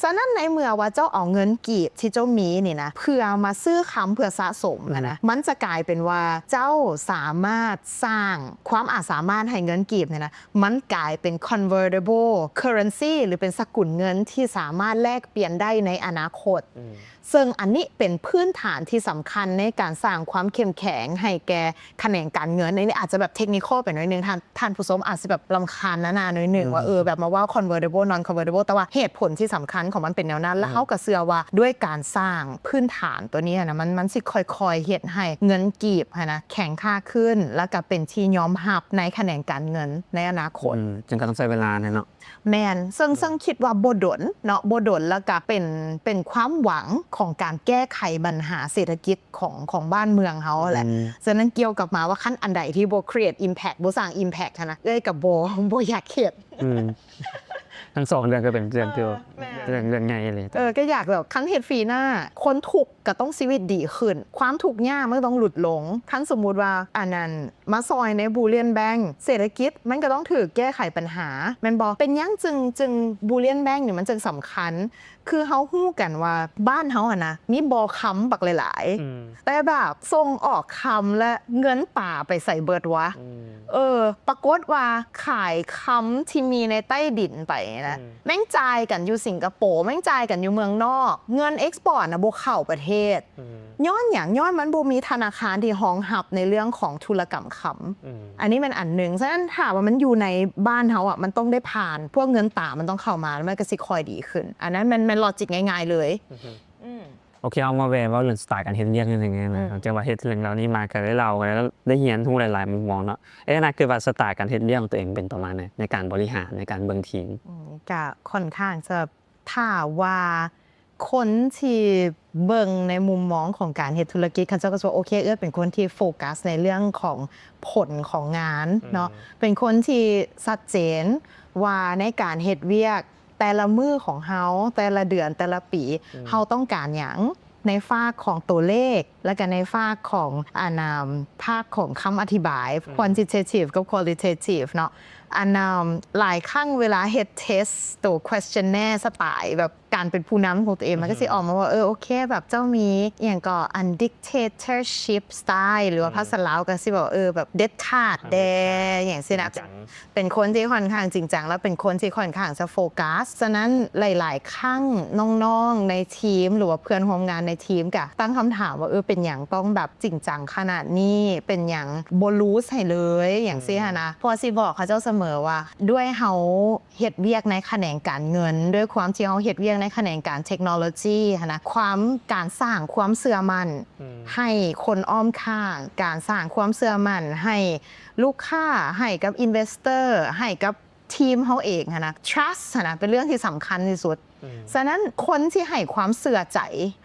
ສະນັ້ນໃນເມື່ອວ່າເຈົ້າເອົາເງິນກີບທີ່ເຈົ້າມີນີ້ນະ ເພື່ອມາຊື້ຄຳ ເພື່ອສະສົມຫັ້ນນະ ມັນຈະກາຍເປັນວ່າເຈົ້າສາມາດສ້າງຄວາມອາດສາມາດໃຫ້ເງິນກີບນີ້ນະ ມັນກາຍເປັນ convertible currency ຫຼືເປັນສະກຸນເງິນທີ່ສາມາດແລກປ່ຽນໄດ້ໃນອະນາຄົດ. ເຊິ່ງອັນນີ້ເປັນພື້ນຖານທີ່ສຳຄັນໃນການສ້າງຄວາມເຂັ້ມແຂງໃຫ້ແກ່ຂະແໜງການເງິນ. ອັນນີ້ອາດຈະແບບ technical ໄປໜ້ອຍໜຶ່ງ, ທ່ານ ທ່ານຜູ້ຊົມອາດຊິແບບລຳຄານນາໆໜ້ອຍໜຶ່ງວ່າ ເອີ ແບບມາເວົ້າ convertible non convertible ແຕ່ວ່າເຫດຜົນທີ່ສຳຄັນຂອງມັນເປັນແນວນັ້ນ. ແລ້ວເຮົາກໍເຊື່ອວ່າດ້ວຍການສ້າງພື້ນຖານຕົວນີ້ນະ ມັນ ມັນຊິຄ່ອຍໆເຮັດໃຫ້ເງິນກີບຫັ້ນນະແຂງຄ່າຂຶ້ນ ແລ້ວກໍເປັນທີ່ຍອມຮັບໃນຂະແໜງການເງິນໃນອະນາຄົດ. ເຊິ່ງກໍຕ້ອງໃຊ້ເວລາແນ່ເນາະ. ແມ່ນ ເຊິ່ງ ເຊິ່ງຄິດວ່າບໍ່ດົນເນາະ ບໍ່ດົນ ແລ້ວກະເປັນ ເປັນຄວາມຫວັງຂອງການແກ້ໄຂບັນຫາເສດຖະກິດຂອງ ຂອງບ້ານເມືອງເຮົາແຫຼະ. ສະນັ້ນກ່ຽວກັບມາວ່າ ຄັນອັນໃດທີ່ບໍ່ create impact ບໍ່ສ້າງ impact ຫັ້ນນະ ເອື້ອຍກໍບໍ່ ບໍ່ຢາກເຮັດ. ທັງສອງເລື່ອງກໍເປັນເລື່ອງທີ່ ເອີ ແມ່ນ ເລື່ອງ ເລື່ອງໃຫຍ່ເລີຍ. ເອີ ກໍຢາກແບບ ຄັນເຮັດຟຣີໜ້າ ຄົນທຸກກໍຕ້ອງຊີວິດດີຂຶ້ນ ຄວາມທຸກຍາກມັນຕ້ອງຫຼຸດລົງ. ຄັນສົມມຸດວ່າ ອັນນັ້ນ ມາຊ່ອຍໃນ Bullion Bank ເສດຖະກິດມັນກໍຕ້ອງຖືກແກ້ໄຂບັນຫາ ແມ່ນບໍ່? ເປັນຫຍັງຈຶ່ງ ຈຶ່ງ Bullion Bank ນີ້ມັນຈຶ່ງສຳຄັນ? ຄືເຮົາຮູ້ກັນວ່າບ້ານເຮົາຫັ້ນນະ ມີບໍ່ຄຳບັກຫຼາຍໆ ແຕ່ແບບສົ່ງອອກຄຳ ແລະ ເງິນປາໄປໃສເບິດວະ? ເອີ ປາກົດວ່າຂາຍຄຳທີ່ມີໃນໃຕ້ດິນໄປນະ ແມ່ງຈ່າຍກັນຢູ່ສິງກະໂປ ແມ່ງຈ່າຍກັນຢູ່ເມືອງນອກ ເງິນ export ນະບໍ່ເຂົ້າປະເທດ. ຍ້ອນຫຍັງ? ຍ້ອນມັນບໍ່ມີທະນາຄານທີ່ຮອງຮັບໃນເລື່ອງຂອງທຸລະກຳຄຳ. ອັນນີ້ແມ່ນອັນໜຶ່ງ. ສະນັ້ນຖ້າວ່າມັນຢູ່ໃນບ້ານເຮົາອະ ມັນຕ້ອງໄດ້ຜ່ານ ພວກເງິນຕາມັນຕ້ອງເຂົ້າມາ ແລ້ວມັນກໍຊິຄ່ອຍດີຂຶ້ນ. ອັນນັ້ນແມ່ນ ແມ່ນ logic ງ່າຍໆເລີຍ. ໂອເຄ ເຮົາມາແວ່ເວົ້າເລື່ອງສະໄຕລ໌ການເຮັດວຽກນີ້ ຈັ່ງວ່າເຮັດເລື່ອງເຫຼົ່ານີ້ມາ ກໍໄດ້ເລົ່າ ກໍໄດ້ຮຽນຮູ້ຫຼາຍໆມຸມມອງເນາະ. ເອ ນາຄິດວ່າສະໄຕລ໌ການເຮັດວຽກຂອງຕົວເອງເປັນປະມານໃດ ໃນການບໍລິຫານ ໃນການເບິ່ງທີມ? ອືມ ກະຂ້ອນຂ້າງຈະ ຖ້າວ່າຄົນທີ່ເບິ່ງໃນມຸມມອງຂອງການເຮັດທຸລະກິດ ເຂົາເຈົ້າກໍຈະວ່າ ໂອເຄ ເອື້ອຍເປັນຄົນທີ່ໂຟກັສໃນເລື່ອງຂອງຜົນຂອງງານເນາະ ເປັນຄົນທີ່ຊັດເຈນວ່າໃນການເຮັດວຽກແຕ່ລະມື້ຂອງເຮົາ ແຕ່ລະເດືອນ ແຕ່ລະປີ ເຮົາຕ້ອງການຫຍັງ ໃນຟາກຂອງຕົວເລກ ແລ້ວກໍໃນຟາກຂອງ ອັນ ອາ ພາກຂອງຄຳອະທິບາຍ quantitative ກັບ qualitative ເນາະ. ອັນ ອາ ຫຼາຍຄັ້ງເວລາເຮັດ test ຕົວ questionnaire ສະໄຕລ໌ແບບການເປັນຜູ້ນຳຂອງຕົວເອງ ມັນກໍຊິອອກມາວ່າ ເອີ ໂອເຄ ແບບເຈົ້າມີອີ່ຫຍັງກໍ ອັນ dictatorship style ຫຼືວ່າພາສາລາວກໍຊິບອກ ເອີ ແບບເດັດຂາດແດ່ ຫຍັງຊີ້ນະ. ເປັນຄົນທີ່ຂ້ອນຂ້າງຈິງຈັງ ແລ້ວເປັນຄົນທີ່ຂ້ອນຂ້າງຈະໂຟກັສ. ສະນັ້ນຫຼາຍໆຄັ້ງນ້ອງໆໃນທີມ ຫຼືວ່າເພື່ອນຮ່ວມງານໃນທີມກະຕັ້ງຄຳຖາມວ່າ ເອີ ເປັນຫຍັງຕ້ອງແບບຈິງຈັງຂະໜາດນີ້? ເປັນຫຍັງບໍ່ loose ໃຫ້ເລີຍ? ຫຍັງຊີ້ຫັ້ນນະ. ເພາະວ່າຊິບອກເຂົາເຈົ້າສະ ເໝີວ່າ ດ້ວຍເຮົາເຮັດວຽກໃນຂະແໜງການເງິນ, ດ້ວຍຄວາມທີ່ເຮົາເຮັດວຽກໃນຂະແໜງການເທັກໂນໂລຊີຫັ້ນນະ, ຄວາມ ການສ້າງຄວາມເຊື່ອໝັ້ນ ອືມ ໃຫ້ຄົນອ້ອມຂ້າງ, ການສ້າງຄວາມເຊື່ອໝັ້ນໃຫ້ລູກຄ້າ, ໃຫ້ກັບ investor, ໃຫ້ກັບທີມເຮົາເອງຫັ້ນນະ, trust ຫັ້ນນະ ເປັນເລື່ອງທີ່ສຳຄັນທີ່ສຸດ. ອືມ ສະນັ້ນ ຄົນທີ່ໃຫ້ຄວາມເຊື່ອໃຈ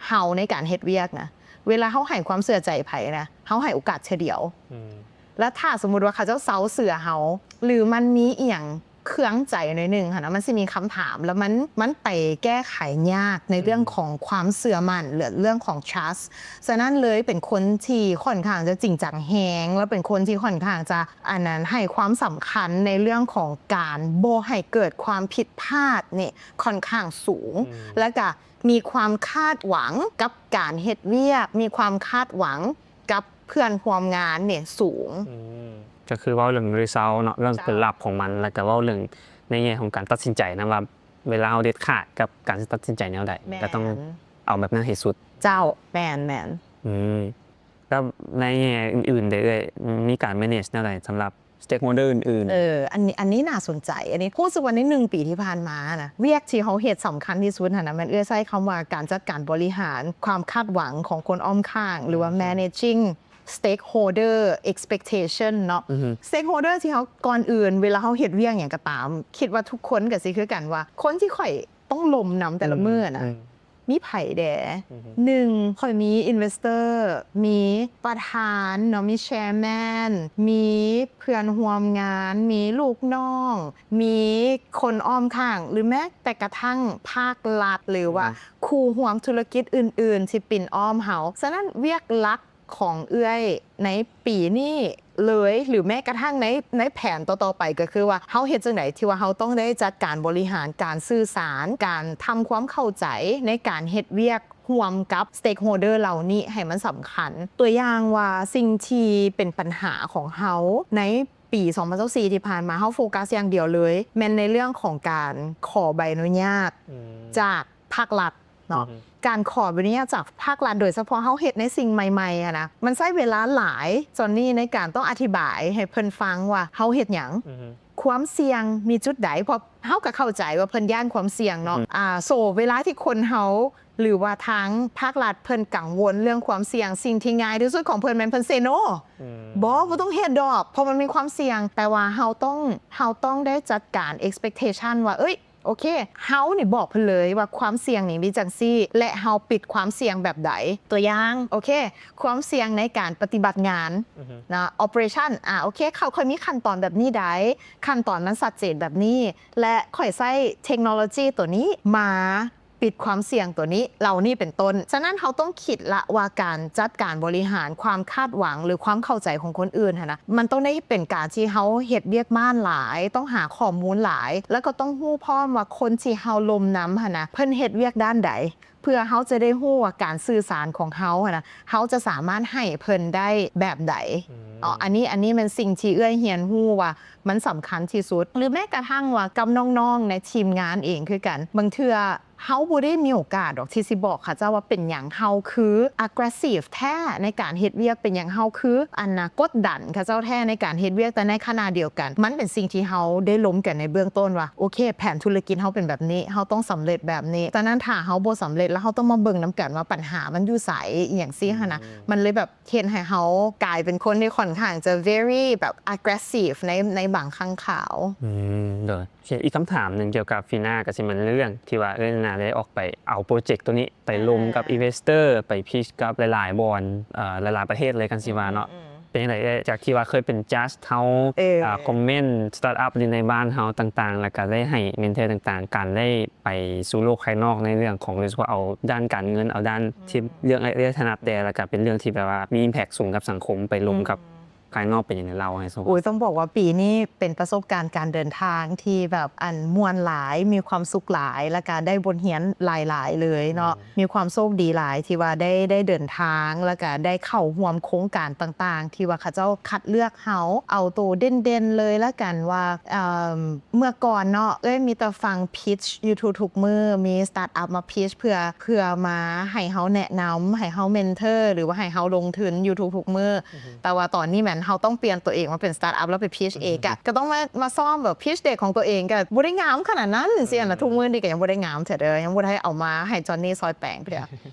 ເຮົາໃນການເຮັດວຽກນະ, ເວລາເຮົາໃຫ້ຄວາມເຊື່ອໃຈໃຜນະ, ເຮົາໃຫ້ໂອກາດເທື່ອດຽວ. ອືມ ແລ້ວຖ້າສົມມຸດວ່າເຂົາເຈົ້າເຊົາເຊື່ອເຮົາ ຫຼືມັນມີອີ່ຫຍັງເຄືອງໃຈໜ້ອຍໜຶ່ງຫັ້ນນະ, ມັນຊິມີຄຳຖາມ ແລ້ວມັນ ມັນໄປແກ້ໄຂຍາກໃນເລື່ອງ ອືມ ຂອງຄວາມເຊື່ອໝັ້ນ ຫຼືເລື່ອງຂອງ trust. ສະນັ້ນເລີຍເປັນຄົນທີ່ຂ້ອນຂ້າງຈະຈິງຈັງແຮງ ແລ້ວເປັນຄົນທີ່ຂ້ອນຂ້າງຈະ ອັນນັ້ນ ໃຫ້ຄວາມສຳຄັນໃນເລື່ອງຂອງການບໍ່ໃຫ້ເກີດຄວາມຜິດພາດນີ້ຂ້ອນຂ້າງສູງ. ອືມ ແລ້ວກະມີຄວາມຄາດຫວັງກັບການເຮັດວຽກ, ມີຄວາມຄາດຫວັງ ກັບເພື່ອນຮ່ວມງານນີ້ສູງ. ອືມ ກໍຄືເວົ້າເລື່ອງ result ເນາະ, ເລື່ອງ ເຈົ້າ ຜົນລັບຂອງມັນ, ແລ້ວກໍເວົ້າເລື່ອງໃນແງ່ຂອງການຕັດສິນໃຈນຳ ວ່າເວລາເຮົາເດັດຂາດກັບການຊິຕັດສິນໃຈແນວໃດ ແມ່ນ ກໍຕ້ອງເອົາແບບນັ້ນໃຫ້ສຸດ. ເຈົ້າ ແມ່ນໆ. ອືມ ແລ້ວໃນແງ່ອື່ນໆເດ້ເອື້ອຍ ມີການ manage ແນວໃດສຳລັບ stakeholder ອື່ນໆ? ເອີ ອັນນີ້ ອັນນີ້ໜ້າສົນໃຈ. ອັນນີ້ຮູ້ສຶກວ່າໃນໜຶ່ງປີທີ່ຜ່ານມານະ ວຽກທີ່ເຮົາເຮັດສຳຄັນທີ່ສຸດຫັ້ນນະ ແມ່ນເອື້ອຍໃຊ້ຄຳວ່າການຈັດການບໍລິຫານຄວາມຄາດຫວັງຂອງຄົນອ້ອມຂ້າງ ຫຼືວ່າ ອືມ managing stakeholder expectation ເນາະ. ອືຮຶ stakeholder ທີ່ເຮົາ ກ່ອນອື່ນເວລາເຮົາເຮັດວຽກຫຍັງກໍຕາມ ຄິດວ່າທຸກຄົນກໍຊິຄືກັນວ່າ ຄົນທີ່ຂ້ອຍຕ້ອງລົມນຳແຕ່ລະມື້ນະ ອືມ ມີໃຜແດ່? ອືຮຶ ໜຶ່ງ ຂ້ອຍມີ investor ມີປະທານເນາະ ມີ chairman ມີເພື່ອນຮ່ວມງານ ມີລູກນ້ອງ ມີຄົນອ້ອມຂ້າງ ຫຼືແມ້ແຕ່ກະທັ້ງພາກລັດ ຫຼືວ່າ ອືມ ຄູ່ຮ່ວມທຸລະກິດອື່ນໆທີ່ປິ່ນອ້ອມເຮົາ. ສະນັ້ນວຽກຫຼັກ ຂອງເອື້ອຍໃນປີນີ້ເລີຍ ຫຼືແມ້ກະທັ່ງໃນ ໃນແຜນຕໍ່ໆໄປ ກໍຄືວ່າເຮົາເຮັດຈັ່ງໃດທີ່ວ່າເຮົາຕ້ອງໄດ້ຈັດການບໍລິຫານການສື່ສານ, ການທຳຄວາມເຂົ້າໃຈໃນການເຮັດວຽກຮ່ວມກັບ stakeholder ເຫຼົ່ານີ້ໃຫ້ມັນສຳຄັນ. ຕົວຢ່າງວ່າສິ່ງທີ່ເປັນບັນຫາຂອງເຮົາໃນປີສອງພັນຊາວສີ່ທີ່ຜ່ານມາ ເຮົາໂຟກັສຢ່າງດຽວເລີຍ ແມ່ນໃນເລື່ອງຂອງການຂໍໃບອະນຸຍາດ ອືມ ຈາກ ພາກລັດເນາະ ອືຮຶ ການຂໍໃບອະນຸຍາດຈາກພາກລັດ ໂດຍສະເພາະເຮົາເຮັດໃນສິ່ງໃໝ່ໆຫັ້ນນະ ມັນໃຊ້ເວລາຫຼາຍ ຈອນນີ້ ໃນການຕ້ອງອະທິບາຍໃຫ້ເພິ່ນຟັງວ່າເຮົາເຮັດຫຍັງ ອືຮຶ ຄວາມສ່ຽງມີຈຸດໃດ ເພາະເຮົາກໍເຂົ້າໃຈວ່າເພິ່ນຢ້ານຄວາມສ່ຽງເນາະ ອືຮຶ ອ່າ ໂຊ ເວລາທີ່ຄົນເຮົາ ຫຼືວ່າທາງພາກລັດເພິ່ນກັງວົນເລື່ອງຄວາມສ່ຽງ ສິ່ງທີ່ງ່າຍທີ່ສຸດຂອງເພິ່ນແມ່ນເພິ່ນ say no ອືມ ບໍ່ ບໍ່ຕ້ອງເຮັດດອກ ເພາະມັນມີຄວາມສ່ຽງ ແຕ່ວ່າເຮົາຕ້ອງ ເຮົາຕ້ອງໄດ້ຈັດການ expectation ວ່າ ເອີຍ ໂອເຄ ເຮົານີ້ບອກເພິ່ນເລີຍວ່າຄວາມສ່ຽງນີ້ມີຈັ່ງຊີ້ ແລະ ເຮົາປິດຄວາມສ່ຽງແບບໃດ? ຕົວຢ່າງ ໂອເຄ ຄວາມສ່ຽງໃນການປະຕິບັດງານ ອືຮຶ ນະ operation ອ່າ ໂອເຄ ເຂົາ ຂ້ອຍມີຂັ້ນຕອນແບບນີ້ໃດ໋ ຂັ້ນຕອນມັນຊັດເຈນແບບນີ້ ແລະ ຂ້ອຍໃຊ້ເທັກໂນໂລຈີຕົວນີ້ມາປິດຄວາມສ່ຽງຕົວນີ້ ເຫຼົ່ານີ້ເປັນຕົ້ນ. ສະນັ້ນ ເຮົາຕ້ອງຄິດລະວ່າການຈັດການບໍລິຫານຄວາມຄາດຫວັງ ຫຼື ຄວາມເຂົ້າໃຈຂອງຄົນອື່ນຫັ້ນນະ ມັນຕ້ອງໄດ້ເປັນການທີ່ເຮົາເຮັດວຽກບ້ານຫຼາຍ, ຕ້ອງຫາຂໍ້ມູນຫຼາຍ ແລ້ວກໍຕ້ອງຮູ້ພ້ອມວ່າຄົນທີ່ເຮົາລົມນຳຫັ້ນນະ ເພິ່ນເຮັດວຽກດ້ານໃດ ເພື່ອເຮົາຈະໄດ້ຮູ້ວ່າການສື່ສານຂອງເຮົາຫັ້ນນະ ເຮົາຈະສາມາດໃຫ້ເພິ່ນໄດ້ແບບໃດ ອືມ ເນາະ. ອັນນີ້ ອັນນີ້ແມ່ນສິ່ງທີ່ເອື້ອຍຮຽນຮູ້ວ່າມັນສຳຄັນທີ່ສຸດ ຫຼື ແມ້ກະທັ່ງວ່າກັບນ້ອງໆໃນທີມງານເອງຄືກັນ ບາງເທື່ອ ເຮົາບໍ່ໄດ້ມີໂອກາດດອກທີ່ຊິບອກເຂົາເຈົ້າວ່າເປັນຫຍັງເຮົາຄື aggressive ແທ້ໃນການເຮັດວຽກ, ເປັນຫຍັງເຮົາຄື ອັນນະ ກົດດັນເຂົາເຈົ້າແທ້ໃນການເຮັດວຽກ, ແຕ່ໃນຂະນະດຽວກັນ ມັນເປັນສິ່ງທີ່ເຮົາໄດ້ລົມກັນໃນເບື້ອງຕົ້ນວ່າ ໂອເຄ ແຜນທຸລະກິດເຮົາເປັນແບບນີ້, ເຮົາຕ້ອງສຳເລັດແບບນີ້, ສະນັ້ນຖ້າເຮົາບໍ່ສຳເລັດ ແລ້ວເຮົາຕ້ອງມາເບິ່ງນຳກັນວ່າບັນຫາມັນຢູ່ໃສ ອີ່ຫຍັງຊີ້ຫັ້ນນະ. ອືມ ມັນເລີຍແບບເຮັດໃຫ້ເຮົາກາຍເປັນຄົນທີ່ຂ້ອນຂ້າງຈະ very ແບບ aggressive ໃນ ໃນບາງຄັ້ງຄາວ. ອືມ ໂດຍ. ໂອເຄ ອີກຄຳຖາມໜຶ່ງກ່ຽວກັບ Fina ກໍຊິແມ່ນເລື່ອງທີ່ວ່າເອື້ອຍນາໄດ້ອອກໄປເອົາໂປຣເຈັກໂຕນີ້ໄປລົມກັບ ອ່າ investor ໄປ pitch ກັບຫຼາຍໆບ່ອນ ເອີ ຫຼາຍໆປະເທດເລີຍກັນຊິວ່າເນາະ. ອືມ ເປັນຈັ່ງໃດເອື້ອຍ ຈາກທີ່ວ່າເຄີຍເປັນ judge ເຮົາ ເອີ ເອີ ຄອມເມັນ startup ຢູ່ໃນບ້ານເຮົາຕ່າງໆ ແລ້ວກໍໄດ້ໃຫ້ mentor ຕ່າງໆ ການໄດ້ໄປສູ່ໂລກພາຍນອກໃນເລື່ອງຂອງ ໂດຍສະເພາະເອົາດ້ານການເງິນ ເອົາດ້ານທີ່ ອືມ ເລື່ອງເອື້ອຍຖະໜັດແດ່ ແລ້ວກໍເປັນເລື່ອງທີ່ແບບວ່າມີ impact ສູງກັບສັງຄົມ ໄປລົມກັບ ອືມ ພາຍນອກເປັນຫຍັງໃນເລົ່າໃຫ້ຟັງ? ໂອ້ຍ ຕ້ອງບອກວ່າປີນີ້ເປັນປະສົບການການເດີນທາງທີ່ແບບ ອັນ ມ່ວນຫຼາຍ ມີຄວາມສຸກຫຼາຍ ແລ້ວກະໄດ້ບົດຮຽນຫຼາຍໆເລີຍເນາະ. ອືມ ມີຄວາມໂຊກດີຫຼາຍທີ່ວ່າໄດ້ ໄດ້ເດີນທາງ ແລ້ວກະໄດ້ເຂົ້າຮ່ວມໂຄງການຕ່າງໆ ທີ່ວ່າເຂົາເຈົ້າຄັດເລືອກເຮົາ ເອົາໂຕເດັ່ນໆເລີຍລະກັນວ່າ ເອີ່ມ ເມື່ອກ່ອນເນາະ ເອື້ອຍມີແຕ່ຟັງ pitch ຢູ່ທຸກໆມື້ ມີ startup ມາ pitch ເພື່ອ ເພື່ອມາໃຫ້ເຮົາແນະນຳ ໃຫ້ເຮົາ mentor ຫຼືວ່າໃຫ້ເຮົາລົງທຶນຢູ່ທຸກໆມື້. ອືຮຶ ແຕ່ວ່າຕອນນີ້ແມ່ນ ເຮົາຕ້ອງປ່ຽນຕົວເອງມາເປັນ startup ແລ້ວໄປ pitch ເອງ ກະ ກະຕ້ອງມາ ມາຊ້ອມແບບ pitch deck ຂອງຕົວເອງ ກະບໍ່ໄດ້ງາມຂະໜາດນັ້ນ ເອີ ຊີ້ນະ. ທຸກມື້ນີ້ກະຍັງບໍ່ໄດ້ງາມເທື່ອເດີ ຍັງບໍ່ໄດ້ເອົາມາໃຫ້ Johnny ຊ່ອຍແປງເທື່ອ.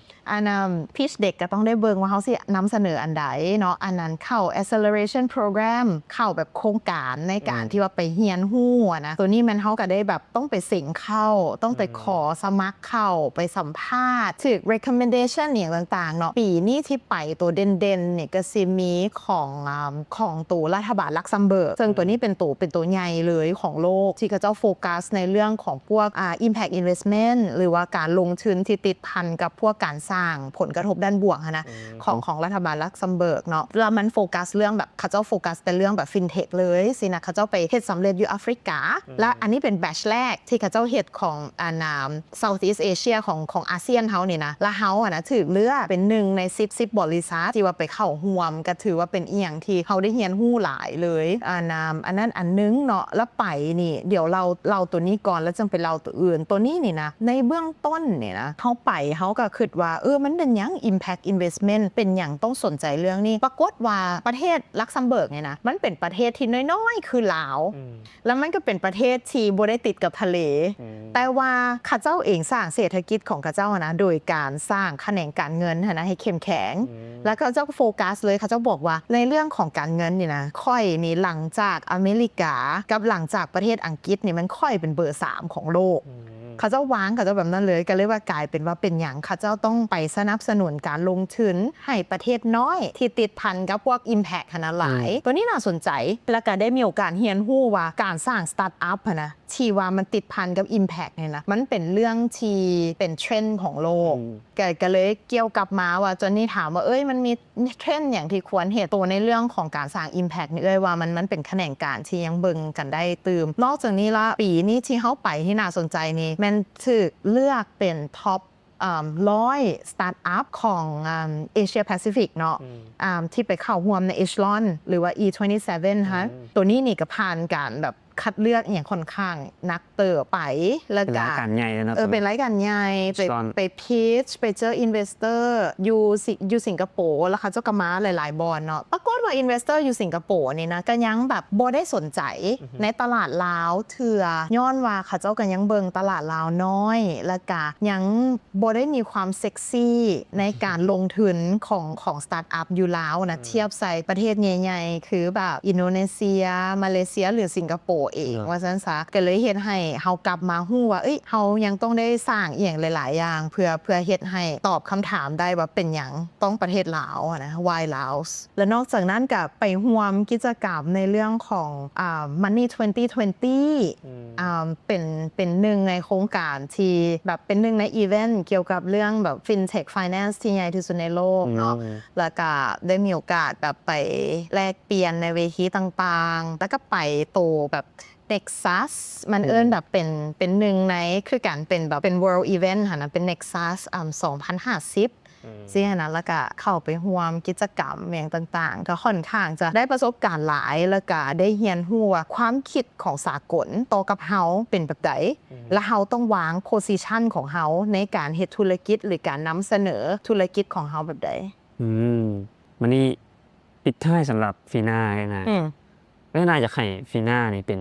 ອັນນັ້ນ pitch deck ກະຕ້ອງໄດ້ເບິ່ງວ່າເຮົາຊິນຳສະເໜີອັນໃດເນາະ. ອັນນັ້ນເຂົ້າ acceleration program ເຂົ້າແບບໂຄງການໃນການ ອືມ ທີ່ວ່າໄປຮຽນຮູ້ຫັ້ນນະ. ໂຕນີ້ແມ່ນເຮົາກະໄດ້ແບບຕ້ອງໄປເສັງເຂົ້າ ຕ້ອງໄປ ອືມ ຂໍສະໝັກເຂົ້າ ໄປສຳພາດ ຖືກ recommendation ອີ່ຫຍັງຕ່າງໆເນາະ. ປີນີ້ທີ່ໄປໂຕເດັ່ນໆນີ້ກະຊິມີຂອງ ອາ ຂອງໂຕລັດຖະບານລັກເຊັມເບີກ ເຊິ່ງ ອືມ ໂຕນີ້ເປັນໂຕ ເປັນໂຕໃຫຍ່ເລີຍຂອງໂລກ ທີ່ເຂົາເຈົ້າໂຟກັສໃນເລື່ອງຂອງພວກ ອາ impact investment ຫຼືວ່າການລົງທຶນທີ່ຕິດພັນກັບພວກການສ້າງຜົນກະທົບດ້ານບວກຫັ້ນນະ ອືມ ຂອງ ຂອງລັດຖະບານລັກເຊັມເບີກເນາະ. ແລ້ວມັນໂຟກັສເລື່ອງແບບ ເຂົາເຈົ້າໂຟກັສແຕ່ເລື່ອງແບບ fintech ເລີຍຊີ້ນະ. ເຂົາເຈົ້າໄປເຮັດສຳເລັດຢູ່ອາຟຣິກາ ອືມ ແລະ ອັນນີ້ເປັນ batch ແລກທີ່ເຂົາເຈົ້າເຮັດຂອງ ອັນ ອາ Southeast Asia ຂອງ ຂອງອາຊຽນເຮົານີ້ນະ. ແລ້ວເຮົາຫັ້ນນະຖືກເລືອກເປັນໜຶ່ງໃນສິບ ສິບບໍລິສັດທີ່ວ່າໄປເຂົ້າຮ່ວມ ກະຖືວ່າເປັນອີ່ຫຍັງທີ່ເຮົາໄດ້ຮຽນຮູ້ຫຼາຍເລີຍ. ອັນ ອາ ອັນນັ້ນອັນໜຶ່ງເນາະ. ແລ້ວໄປນີ້ ດຽວເລົ່າ ເລົ່າໂຕນີ້ກ່ອນ ແລ້ວຈຶ່ງໄປເລົ່າໂຕອື່ນ. ໂຕນີ້ນີ້ນະ ໃນເບື້ອງຕົ້ນນີ້ນະ ເຮົາໄປ ເຮົາກະຄິດວ່າ ເອີ ມັນເປັນຫຍັງ impact investment ເປັນຫຍັງຕ້ອງສົນໃຈເລື່ອງນີ້? ປາກົດວ່າປະເທດລັກເຊັມເບີກນີ້ນະ ມັນເປັນປະເທດທີ່ນ້ອຍໆຄືລາວ ອືມ ແລ້ວມັນກະເປັນປະເທດທີ່ບໍ່ໄດ້ຕິດກັບທະເລ ອືມ ແຕ່ວ່າເຂົາເຈົ້າເອງສ້າງເສດຖະກິດຂອງເຂົາເຈົ້າຫັ້ນນະ ໂດຍການສ້າງຂະແໜງການເງິນຫັ້ນນະໃຫ້ເຂັ້ມແຂງ ອືມ ແລ້ວເຂົາເຈົ້າກະໂຟກັສເລີຍ ເຂົາເຈົ້າບອກວ່າໃນເລື່ອງຂອງການເງິນນີ້ນະ ຂ້ອຍນີ້ຫຼັງຈາກອາເມລິກາກັບຫຼັງຈາກປະເທດອັງກິດນີ້ ແມ່ນຂ້ອຍເປັນເບີສາມຂອງໂລກ ອືມ ເຂົາເຈົ້າວາງ ເຂົາເຈົ້າແບບນັ້ນເລີຍ ກະເລີຍວ່າກາຍເປັນວ່າເປັນຫຍັງເຂົາເຈົ້າຕ້ອງໄປສະໜັບສະໜູນການລົງທຶນໃຫ້ປະເທດນ້ອຍທີ່ຕິດພັນກັບພວກ impact ຫັ້ນນະຫຼາຍ ອືມ ໂຕນີ້ໜ້າສົນໃຈ. ແລ້ວກະໄດ້ມີໂອກາດຮຽນຮູ້ວ່າການສ້າງ startup ຫັ້ນນະ ທີ່ວ່າມັນຕິດພັນກັບ impact ນີ້ນະ ມັນເປັນເລື່ອງທີ່ເປັນເທຣນຂອງໂລກ ອືມ ກະ ກະເລີຍກ່ຽວກັບມາວ່າ Johnny ຖາມວ່າ ເອີຍ ມັນມີເທຣນຫຍັງທີ່ຄວນເຮັດ? ໂຕໃນເລື່ອງຂອງການສ້າງ impact ນີ້ ເອື້ອຍວ່າມັນ ມັນເປັນຂະແໜງການທີ່ຍັງເບິ່ງກັນໄດ້ຕື່ມ. ນອກຈາກນີ້ລະ ປີນີ້ທີ່ເຮົາໄປທີ່ໜ້າສົນໃຈນີ້ ແມ່ນຖືກເລືອກເປັນ top ອາ ຮ້ອຍ startup ຂອງ ອາ Asia Pacific ເນາະ ອືມ ອາ ທີ່ໄປເຂົ້າຮ່ວມໃນ Echelon ຫຼືວ່າ E twenty-seven ຫັ້ນ ອືມ ໂຕນີ້ນີ້ກະຜ່ານການແບບ ຄັດເລືອກອີ່ຫຍັງຂ້ອນຂ້າງໜັກເຕີບໄປ ແລ້ວກະ ເປັນລາຍການໃຫຍ່ເນາະ ເອີ ເປັນລາຍການໃຫຍ່ ໄປ Echelon ໄປ pitch ໄປເຈີ investor ຢູ່ ຊິ ຢູ່ສິງກະໂປ ແລ້ວເຂົາເຈົ້າກະມາຫຼາຍໆບ່ອນເນາະ. ປາກົດວ່າ investor ຢູ່ສິງກະໂປນີ້ນະ ກະຍັງແບບບໍ່ໄດ້ສົນໃຈ ອືຮຶ ໃນຕະຫຼາດລາວເທື່ອ ຍ້ອນວ່າເຂົາເຈົ້າກະຍັງເບິ່ງຕະຫຼາດລາວນ້ອຍ ແລ້ວກະຍັງ ບໍ່ໄດ້ມີຄວາມເຊັກຊີໃນການລົງທຶນຂອງ ຂອງ startup ຢູ່ລາວນະ ອືມ ທຽບໃສ່ປະເທດໃຫຍ່ໆ ຄືແບບອິນໂດເນເຊຍ ມາເລເຊຍ ຫຼື ສິງກະໂປເອງ ເນາະ ວ່າຊັ້ນຊະ ກະເລີຍເຮັດໃຫ້ເຮົາກັບມາຮູ້ວ່າ ເອີຍ ເຮົາຍັງຕ້ອງໄດ້ສ້າງອີ່ຫຍັງຫຼາຍໆຢ່າງ ເພື່ອ ເພື່ອເຮັດໃຫ້ຕອບຄຳຖາມໄດ້ວ່າເປັນຫຍັງຕ້ອງປະເທດລາວຫັ້ນນະ Why Laos. ແລະ ນອກຈາກນັ້ນກະໄປຮ່ວມກິດຈະກຳໃນເລື່ອງຂອງ ອາ Money twenty twenty ອືມ ອາ ເປັນ ເປັນໜຶ່ງໃນໂຄງການທີ່ແບບເປັນໜຶ່ງໃນ event ກ່ຽວກັບເລື່ອງແບບ fintech finance ທີ່ໃຫຍ່ທີ່ສຸດໃນໂລກເນາະ ອືມ ແລ້ວກະໄດ້ມີໂອກາດແບບໄປແລກປ່ຽນໃນເວທີຕ່າງໆ ແລ້ວກະໄປໂຕແບບ Nexus ມັນ ອືມ ເອີ້ນແບບເປັນ ເປັນໜຶ່ງໃນ ຄືກັນເປັນແບບເປັນ world event ຫັ້ນນະ ເປັນ Nexus ອາ ສອງພັນຫ້າສິບ ອືມ ຊີ້ຫັ້ນນະ ແລ້ວກະເຂົ້າໄປຮ່ວມກິດຈະກຳຫຍັງຕ່າງໆ ກະຂ້ອນຂ້າງຈະໄດ້ປະສົບການຫຼາຍ ແລ້ວກະໄດ້ຮຽນຮູ້ວ່າຄວາມຄິດຂອງສາກົນຕໍ່ກັບເຮົາເປັນແບບໃດ ອືມ ແລະ ເຮົາຕ້ອງວາງ position ຂອງເຮົາໃນການເຮັດທຸລະກິດ ຫຼື ການນຳສະເໜີທຸລະກິດຂອງເຮົາແບບໃດ. ອືມ ບາດນີ້ປິດທ້າຍສຳລັບ Fina ເອື້ອຍນາ ອືມ ເອື້ອຍນາຢາກໃຫ້ Fina ນີ້ເປັນ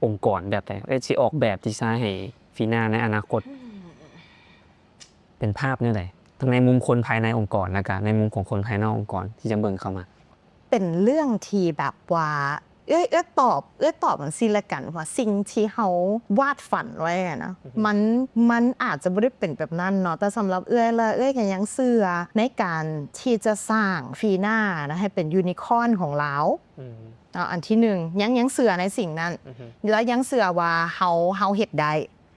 ອົງກອນແບບໃດ? ເອື້ອຍຊິອອກແບບດີໄຊນ໌ໃຫ້ Fina ໃນອະນາຄົດ ເປັນພາບແນວໃດ ທັງໃນມຸມຄົນພາຍໃນອົງກອນ ແລ້ວກະໃນມຸມຂອງຄົນພາຍນອກອົງກອນທີ່ຈະເບິ່ງເຂົ້າມາ? ເປັນເລື່ອງທີ່ແບບວ່າ ເອື້ອຍ ເອື້ອຍຕອບ ເອື້ອຍຕອບຈັ່ງຊີ້ລະກັນ ວ່າສິ່ງທີ່ເຮົາວາດຝັນໄວ້ຫັ້ນນະ ອືຮຶ ມັນ ມັນອາດຈະບໍ່ໄດ້ເປັນແບບນັ້ນເນາະ ແຕ່ສຳລັບເອື້ອຍລະ ເອື້ອຍກະຍັງເຊື່ອໃນການທີ່ຈະສ້າງ Fina ນະ ໃຫ້ເປັນ unicorn ຂອງລາວ ອືມ ເນາະ ອັນທີໜຶ່ງ ຍັງ ຍັງເຊື່ອໃນສິ່ງນັ້ນ ອືຮຶ ແລະ ຍັງເຊື່ອວ່າເຮົາ ເຮົາເຮັດໄດ້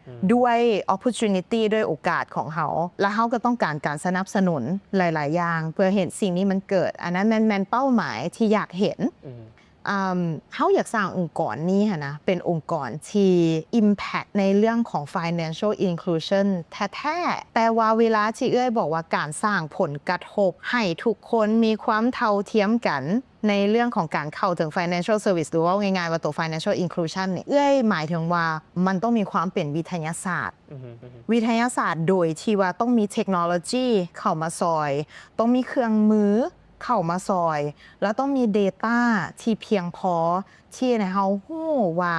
ອືມ ດ້ວຍ opportunity ດ້ວຍໂອກາດຂອງເຮົາ ແລະ ເຮົາກະຕ້ອງການການສະໜັບສະໜູນຫຼາຍໆຢ່າງ ເພື່ອເຮັດສິ່ງນີ້ມັນເກີດ ອັນນັ້ນແມ່ນ ແມ່ນເປົ້າໝາຍທີ່ຢາກເຫັນ ອືມ ອາ ເຮົາຢາກສ້າງອົງກອນນີ້ຫັ້ນນະ ເປັນອົງກອນທີ່ impact ໃນເລື່ອງຂອງ financial inclusion ແທ້ໆ ແຕ່ວ່າເວລາທີ່ເອື້ອຍບອກວ່າການສ້າງຜົນກະທົບໃຫ້ທຸກຄົນມີຄວາມເທົ່າທຽມກັນ ໃນເລື່ອງຂອງການເຂົ້າເຖິງ financial service ຫຼື ເວົ້າງ່າຍໆວ່າໂຕ financial inclusion ນີ້ ເອື້ອຍໝາຍເຖິງວ່າມັນຕ້ອງມີຄວາມເປັນວິທະຍາສາດ ອືຮຶ ອືຮຶ ວິທະຍາສາດໂດຍທີ່ວ່າຕ້ອງມີເທັກໂນໂລຈີເຂົ້າມາຊ່ອຍ ຕ້ອງມີເຄື່ອງມື ເຂົ້າມາຊ່ອຍ ແລ້ວຕ້ອງມີ data ທີ່ພຽງພໍ ທີ່ໃຫ້ເຮົາຮູ້ວ່າ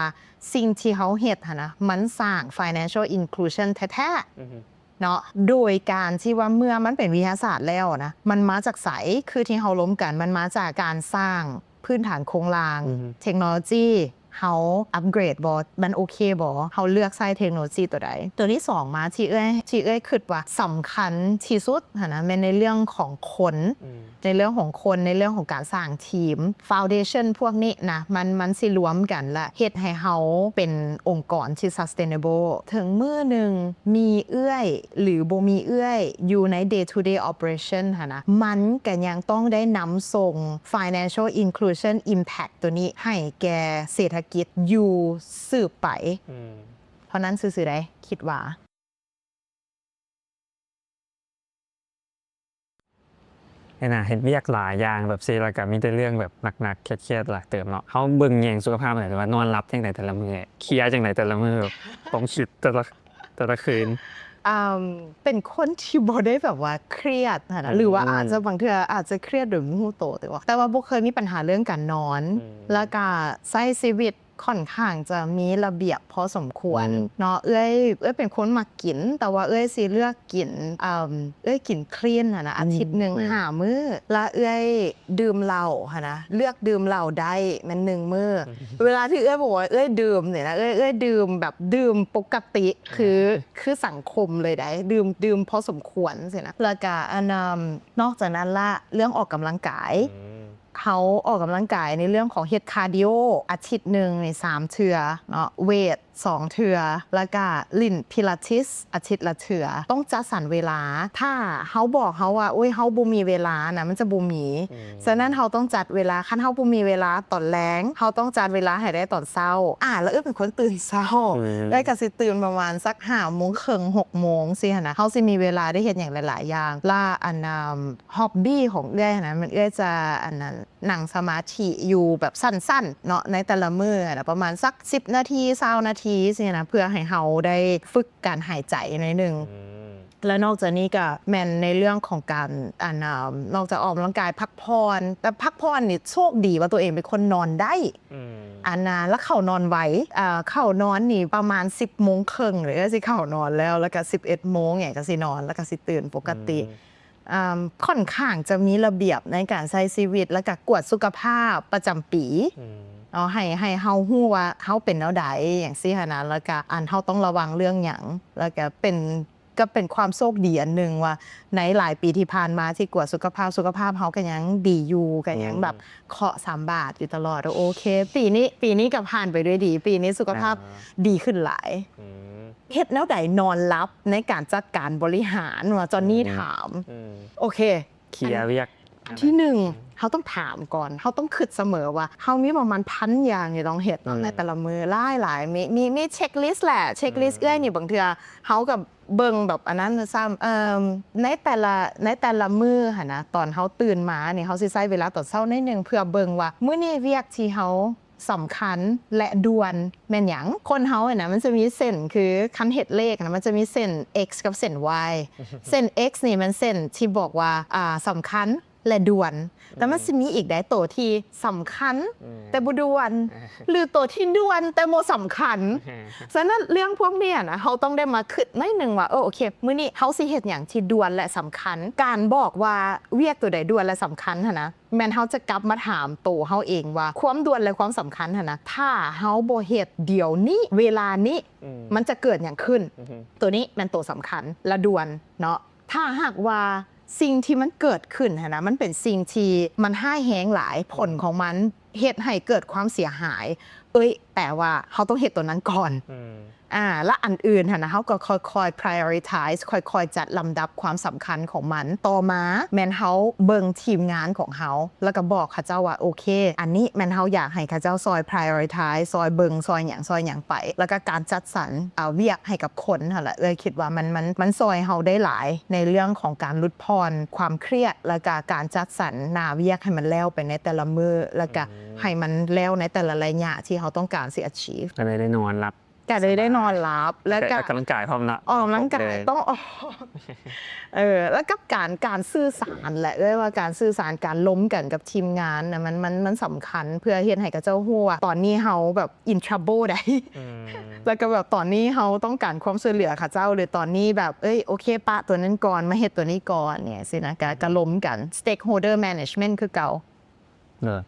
ສິ່ງທີ່ເຮົາເຮັດຫັ້ນນະ ມັນສ້າງ financial inclusion ແທ້ໆ ເນາະ ໂດຍການທີ່ວ່າເມື່ອມັນເປັນວິທະຍາສາດແລ້ວນະ ມັນມາຈາກໃສ? ຄືທີ່ເຮົາລົມກັນ ມັນມາຈາກການສ້າງພື້ນຖານໂຄງລ່າງ ເທັກໂນໂລຊີ ເຮົາອັບເກຣດບໍ່? ມັນໂອເຄບໍ່? ເຮົາເລືອກໃຊ້ເທັກໂນໂລຊີຕົວໃດ? ຕົວທີສອງມາທີ່ເອື້ອຍ ທີ່ເອື້ອຍຄິດວ່າສຳຄັນທີ່ສຸດຫັ້ນນະ ແມ່ນໃນເລື່ອງຂອງຄົນ ໃນເລື່ອງຂອງຄົນ ໃນເລື່ອງຂອງການສ້າງທີມ foundation ພວກນີ້ນະ ມັນ ມັນຊິລວມກັນ ແລະ ເຮັດໃຫ້ເຮົາເປັນອົງກອນທີ່ sustainable ເຖິງມື້ໜຶ່ງມີເອື້ອຍ ຫຼື ບໍ່ມີເອື້ອຍຢູ່ໃນ day to day operation ຫັ້ນນະ ມັນກໍຍັງຕ້ອງໄດ້ນຳສົ່ງ financial inclusion impact ຕົວນີ້ໃຫ້ແກ່ເສດຖະກິດຢູ່ສືບໄປ. ເທົ່ານັ້ນຊື່ໆ ໃດ ຄິດວ່າ. ເຫັນນະ ເຮັດວຽກຫຼາຍຢ່າງແບບຊີ້ ແລ້ວກໍມີແຕ່ເລື່ອງແບບໜັກໆ ຄຽດໆ ຫຼາຍເຕີບເນາະ. ເຮົາເບິ່ງແຍງສຸຂະພາບແບບວ່ານອນຫຼັບຈັ່ງໃດແຕ່ລະມື້ ເຄຍຈັ່ງໃດແຕ່ລະມື້ ແບບຄວາມຄິດແຕ່ລະ ແຕ່ລະຄືນ. ເປັນຄົນທີ່ບໍ່ໄດ້ແບບວ່າຄຽດຫັ້ນນະ ຫຼືວ່າອາດຈະ ບາງເທື່ອອາດຈະຄຽດໂດຍບໍ່ຮູ້ໂຕ ແຕ່ວ່າ ແຕ່ວ່າບໍ່ເຄີຍມີບັນຫາເລື່ອງການນອນ ແລ້ວກໍໃຊ້ຊີວິດ ຂ້ອນຂ້າງຈະມີລະບຽບພໍສົມຄວນເນາະ. ເອື້ອຍ ເອື້ອຍເປັນຄົນມັກກິນ ແຕ່ວ່າເອື້ອຍຊິເລືອກກິນ ເອີ່ມ ເອື້ອຍກິນ clean ຫັ້ນນະ ອາທິດໜຶ່ງຫ້າມື້ ແລະ ເອື້ອຍດື່ມເຫຼົ້າຫັ້ນນະ ເລືອກດື່ມເຫຼົ້າໄດ້ແມ່ນໜຶ່ງມື້. ເວລາທີ່ເອື້ອຍບອກວ່າເອື້ອຍດື່ມນີ້ນະ ເອື້ອຍ ເອື້ອຍດື່ມແບບດື່ມປົກກະຕິ ຄື ຄືສັງຄົມເລີຍໃດ໋ ດື່ມ ດື່ມພໍສົມຄວນຊີ້ນະ. ແລ້ວກະ ອັນ ນອກຈາກນັ້ນລະ ເລື່ອງອອກກຳລັງກາຍ ເຮົາອອກກຳລັງກາຍໃນເລື່ອງຂອງເຮັດຄາດີໂອ ອາທິດໜຶ່ງນີ້ສາມເທື່ອເນາະ ເວດສອງເທື່ອ ແລ້ວກະຫຼິ້ນພິລາທິສອາທິດລະເທື່ອ. ຕ້ອງຈັດສັນເວລາ ຖ້າເຮົາບອກເຮົາວ່າ ໂອ້ຍ ເຮົາບໍ່ມີເວລານະ ມັນຈະບໍ່ມີ. ສະນັ້ນເຮົາຕ້ອງຈັດເວລາ ຄັນເຮົາບໍ່ມີເວລາຕອນແລງ ເຮົາຕ້ອງຈັດເວລາໃຫ້ໄດ້ຕອນເຊົ້າ. ອາ ແລ້ວເອື້ອຍເປັນຄົນຕື່ນເຊົ້າ ເອື້ອຍກໍຊິຕື່ນປະມານສັກຫ້າໂມງເຄິ່ງ ຫົກໂມງຊີ້ຫັ້ນນະ ເຮົາຊິມີເວລາໄດ້ເຮັດຫຍັງຫຼາຍໆຢ່າງ. ລະ ອັນ ຮັອບບີ້ຂອງເອື້ອຍຫັ້ນນະ ມັນ ເອື້ອຍຈະ ອັນນັ້ນ ນັ່ງສະມາທິຢູ່ແບບສັ້ນໆເນາະ ໃນແຕ່ລະມື້ຫັ້ນນະ ປະມານສັກສິບນາທີ ຊາວນາທີຊີ້ນະ ເພື່ອໃຫ້ເຮົາໄດ້ຝຶກການຫາຍໃຈໜ້ອຍໜຶ່ງ. ແລະ ນອກຈາກນີ້ກໍແມ່ນໃນເລື່ອງຂອງການ ອັນ ນອກຈາກອອກກຳລັງກາຍ ພັກຜ່ອນ ແຕ່ພັກຜ່ອນນີ້ໂຊກດີວ່າຕົວເອງເປັນຄົນນອນໄດ້ ອັນນະ ແລ້ວເຂົ້ານອນໄວ ເຂົ້ານອນນີ້ປະມານສິບໂມງເຄິ່ງເລີຍ ຊິເຂົ້ານອນແລ້ວ ແລ້ວກໍສິບເອັດໂມງຫຍັງກໍຊິນອນ ແລ້ວກໍຊິຕື່ນປົກກະຕິ. ອ່າ ຂ້ອນຂ້າງຈະມີລະບຽບໃນການໃຊ້ຊີວິດ ແລ້ວກະກວດສຸຂະພາບປະຈຳປີເນາະ ໃຫ້ ໃຫ້ເຮົາຮູ້ວ່າເຮົາເປັນແນວໃດ ຫຍັງຊີ້ຫັ້ນນະ ແລ້ວກະ ອັນ ເຮົາຕ້ອງລະວັງເລື່ອງຫຍັງ ແລ້ວກະເປັນ ກໍເປັນຄວາມໂຊກດີອັນໜຶ່ງວ່າ ໃນຫຼາຍປີທີ່ຜ່ານມາທີ່ກວດສຸຂະພາບ ສຸຂະພາບເຮົາກໍຍັງດີຢູ່ ກໍຍັງແບບເຄາະສາມບາດຢູ່ຕະຫຼອດ. ໂອເຄ ປີນີ້ ປີນີ້ກໍຜ່ານໄປດ້ວຍດີ ປີນີ້ສຸຂະພາບດີຂຶ້ນຫຼາຍ. ເຮັດແນວໃດນອນຫຼັບໃນການຈັດການບໍລິຫານ ວ່າຈອນນີ້ຖາມ. ໂອເຄ ເຄຍວຽກ ອັນທີໜຶ່ງ ເຮົາຕ້ອງຖາມກ່ອນ ເຮົາຕ້ອງຄິດສະເໝີວ່າ ເຮົາມີປະມານພັນຢ່າງທີ່ຕ້ອງເຮັດເນາະ ໃນແຕ່ລະມື້ ຫຼາຍໆ ມີ ມີ ມີເຊັກລິສແຫຼະ ເຊັກລິສເອື້ອຍນີ້ ບາງເທື່ອເຮົາກໍເບິ່ງແບບອັນນັ້ນຊ້ຳ ເອີ່ມ ໃນແຕ່ລະ ໃນແຕ່ລະມື້ຫັ້ນນະ ຕອນເຮົາຕື່ນມານີ້ ເຮົາຊິໃຊ້ເວລາຕອນເຊົ້າໜ້ອຍໜຶ່ງ ເພື່ອເບິ່ງວ່າມື້ນີ້ວຽກທີ່ເຮົາ ສຳຄັນ ແລະ ດ່ວນແມ່ນຫຍັງ? ຄົນເຮົາຫັ້ນນະ ມັນຈະມີເສັ້ນ ຄືຄັນເຮັດເລກນະ ມັນຈະມີເສັ້ນ X ກັບເສັ້ນ Y ເສັ້ນ X ນີ້ແມ່ນເສັ້ນທີ່ບອກວ່າ ອ່າ ສຳຄັນ ແລະ ດ່ວນ ແຕ່ມັນຊິມີອີກໃດ໋ ໂຕທີ່ສຳຄັນ ແຕ່ບໍ່ດ່ວນ ຫຼື ໂຕທີ່ດ່ວນແຕ່ບໍ່ສຳຄັນ. ສະນັ້ນເລື່ອງພວກນີ້ນະ ເຮົາຕ້ອງໄດ້ມາຄິດໜ້ອຍໜຶ່ງວ່າ ເອີ ໂອເຄ ມື້ນີ້ເຮົາຊິເຮັດຫຍັງທີ່ດ່ວນ ແລະ ສຳຄັນ. ການບອກວ່າວຽກໂຕໃດດ່ວນ ແລະ ສຳຄັນຫັ້ນນະ ແມ່ນເຮົາຈະກັບມາຖາມໂຕເຮົາເອງວ່າ ຄວາມດ່ວນ ແລະ ຄວາມສຳຄັນຫັ້ນນະ ຖ້າເຮົາບໍ່ເຮັດດຽວນີ້ ເວລານີ້ ມັນຈະເກີດຫຍັງຂຶ້ນ? ໂຕນີ້ແມ່ນໂຕສຳຄັນ ແລະ ດ່ວນເນາະ. ຖ້າຫາກວ່າສິ່ງທີ່ມັນເກີດຂຶ້ນຫັ້ນນະ ມັນເປັນສິ່ງທີ່ມັນຮ້າຍແຮງຫຼາຍ ຜົນຂອງມັນເຮັດໃຫ້ເກີດຄວາມເສຍຫາຍ ເອີຍ ແປວ່າເຮົາຕ້ອງເຮັດໂຕນັ້ນກ່ອນ. ອາ ລະອັນອື່ນຫັ້ນນະ ເຮົາກໍຄ່ອຍໆ prioritize ຄ່ອຍໆ ຈັດລຳດັບຄວາມສຳຄັນຂອງມັນ. ຕໍ່ມາແມ່ນເຮົາເບິ່ງທີມງານຂອງເຮົາ ແລ້ວກໍບອກເຂົາເຈົ້າວ່າ ໂອເຄ ອັນນີ້ແມ່ນເຮົາຢາກໃຫ້ເຂົາເຈົ້າຊ່ອຍ prioritize ຊ່ອຍເບິ່ງ ຊ່ອຍຫຍັງ ຊ່ອຍຫຍັງໄປ. ແລ້ວກໍການຈັດສັນ ອາ ວຽກໃຫ້ກັບຄົນຫັ້ນລະ ເອື້ອຍຄິດວ່າມັນ ມັນ ມັນຊ່ອຍເຮົາໄດ້ຫຼາຍ ໃນເລື່ອງຂອງການຫຼຸດຜ່ອນຄວາມຄຽດ ແລ້ວກໍການຈັດສັນໜ້າວຽກໃຫ້ມັນແລ້ວໄປໃນແຕ່ລະມື້ ແລ້ວກໍໃຫ້ມັນແລ້ວໃນແຕ່ລະໄລຍະທີ່ເຮົາຕ້ອງການຊິ achieve. ກໍໄດ້ ໄດ້ນອນຫຼັບ ກະເລີຍໄດ້ນອນຫຼັບ ແລ້ວກະ ອອກກຳລັງກາຍພ້ອມເນາະ ອອກກຳລັງກາຍ ຕ້ອງອອກ ເອີ ແລ້ວກັບການ ການສື່ສານແຫຼະ ເອີ້ຍວ່າການສື່ສານ ການລົມກັນກັບທີມງານນະ ມັນ ມັນ ມັນສຳຄັນ ເພື່ອເຮັດໃຫ້ເຂົາເຈົ້າຮູ້ວ່າຕອນນີ້ເຮົາແບບ in trouble ໃດ໋ ອືມ ແລ້ວກໍແບບຕອນນີ້ເຮົາຕ້ອງການຄວາມຊ່ວຍເຫຼືອເຂົາເຈົ້າ ຫຼືຕອນນີ້ແບບ ເອີຍ ໂອເຄ ປະຕົວນັ້ນກ່ອນ ມາເຮັດຕົວນີ້ກ່ອນ ນີ້ຊີ້ນະ ກະ ກະລົມກັນ stakeholder management ຄືເກົ່າ. ເອີ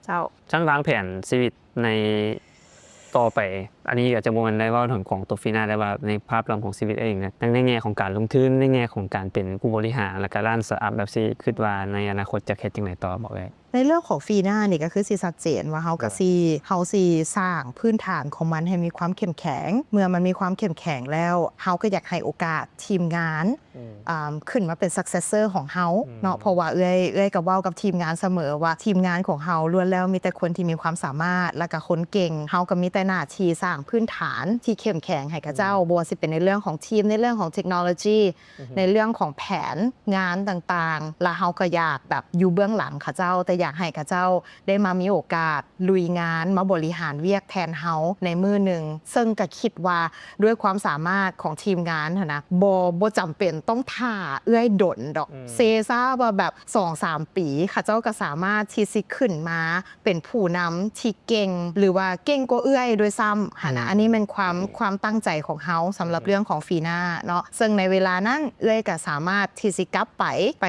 ເຈົ້າ ຊັ້ນວາງແຜນຊີວິດໃນຕໍ່ໄປ ອັນນີ້ອາດຈະບໍ່ແມ່ນໄດ້ເວົ້າເຖິງຂອງຕົວຟີນາ ແຕ່ວ່າໃນພາບລວມຂອງຊີວິດເອງນະ ທັງໃນແງ່ຂອງການລົງທຶນ ໃນແງ່ຂອງການເປັນຜູ້ບໍລິຫານ ແລ້ວກະຮ້ານສະຕາດອັບແບບຊີ້ ຄິດວ່າໃນອະນາຄົດຈະເຮັດຈັ່ງໃດຕໍ່ ບອກເອີຍ? ໃນເລື່ອງຂອງຟີນານີ້ກໍຄືຊິຊັດເຈນວ່າເຮົາກໍຊິ ເຮົາຊິສ້າງພື້ນຖານຂອງມັນໃຫ້ມີຄວາມເຂັ້ມແຂງ ເມື່ອມັນມີຄວາມເຂັ້ມແຂງແລ້ວ ເຮົາກໍຢາກໃຫ້ໂອກາດທີມງານ ອືມ ອ່າ ຂຶ້ນມາເປັນ successor ຂອງເຮົາເນາະ ອືມ ເພາະວ່າເອື້ອຍ ເອື້ອຍກໍເວົ້າກັບທີມງານສະເໝີວ່າ ທີມງານຂອງເຮົາລ້ວນແລ້ວມີແຕ່ຄົນທີ່ມີຄວາມສາມາດ ແລ້ວກໍຄົນເກັ່ງ ເຮົາກໍມີແຕ່ໜ້າທີ່ສ້າງພື້ນຖານທີ່ເຂັ້ມແຂງໃຫ້ເຂົາເຈົ້າ ອືມ ບໍ່ວ່າຊິເປັນໃນເລື່ອງຂອງທີມ ໃນເລື່ອງຂອງເທັກໂນໂລຢີ ອືຮຶ ໃນເລື່ອງຂອງແຜນງານຕ່າງໆ ແລ້ວເຮົາກໍຢາກແບບຢູ່ເບື້ອງຫຼັງເຂົາເຈົ້າ ແຕ່ຢາກໃຫ້ເຂົາເຈົ້າ ໄດ້ມາມີໂອກາດລຸຍງານ ມາບໍລິຫານວຽກແທນເຮົາໃນມື້ໜຶ່ງ ເຊິ່ງກະຄິດວ່າດ້ວຍຄວາມສາມາດຂອງທີມງານຫັ້ນນະ ບໍ່ ບໍ່ຈຳເປັນຕ້ອງຖ້າເອື້ອຍດົນດອກ ອືມ ເຊຊະວ່າແບບສອງສາມປີ ເຂົາເຈົ້າກະສາມາດທີ່ຊິຂຶ້ນມາເປັນຜູ້ນຳທີ່ເກັ່ງ ຫຼືວ່າເກັ່ງກວ່າເອື້ອຍດ້ວຍຊ້ຳຫັ້ນນະ ອືມ ອັນນີ້ແມ່ນຄວາມ ອືມ ຄວາມຕັ້ງໃຈຂອງເຮົາສຳລັບ ອືມ ເລື່ອງຂອງຟີນາເນາະ ເຊິ່ງໃນເວລານັ້ນເອື້ອຍກະສາມາດ ທີ່ຊິກັບໄປ ໄປ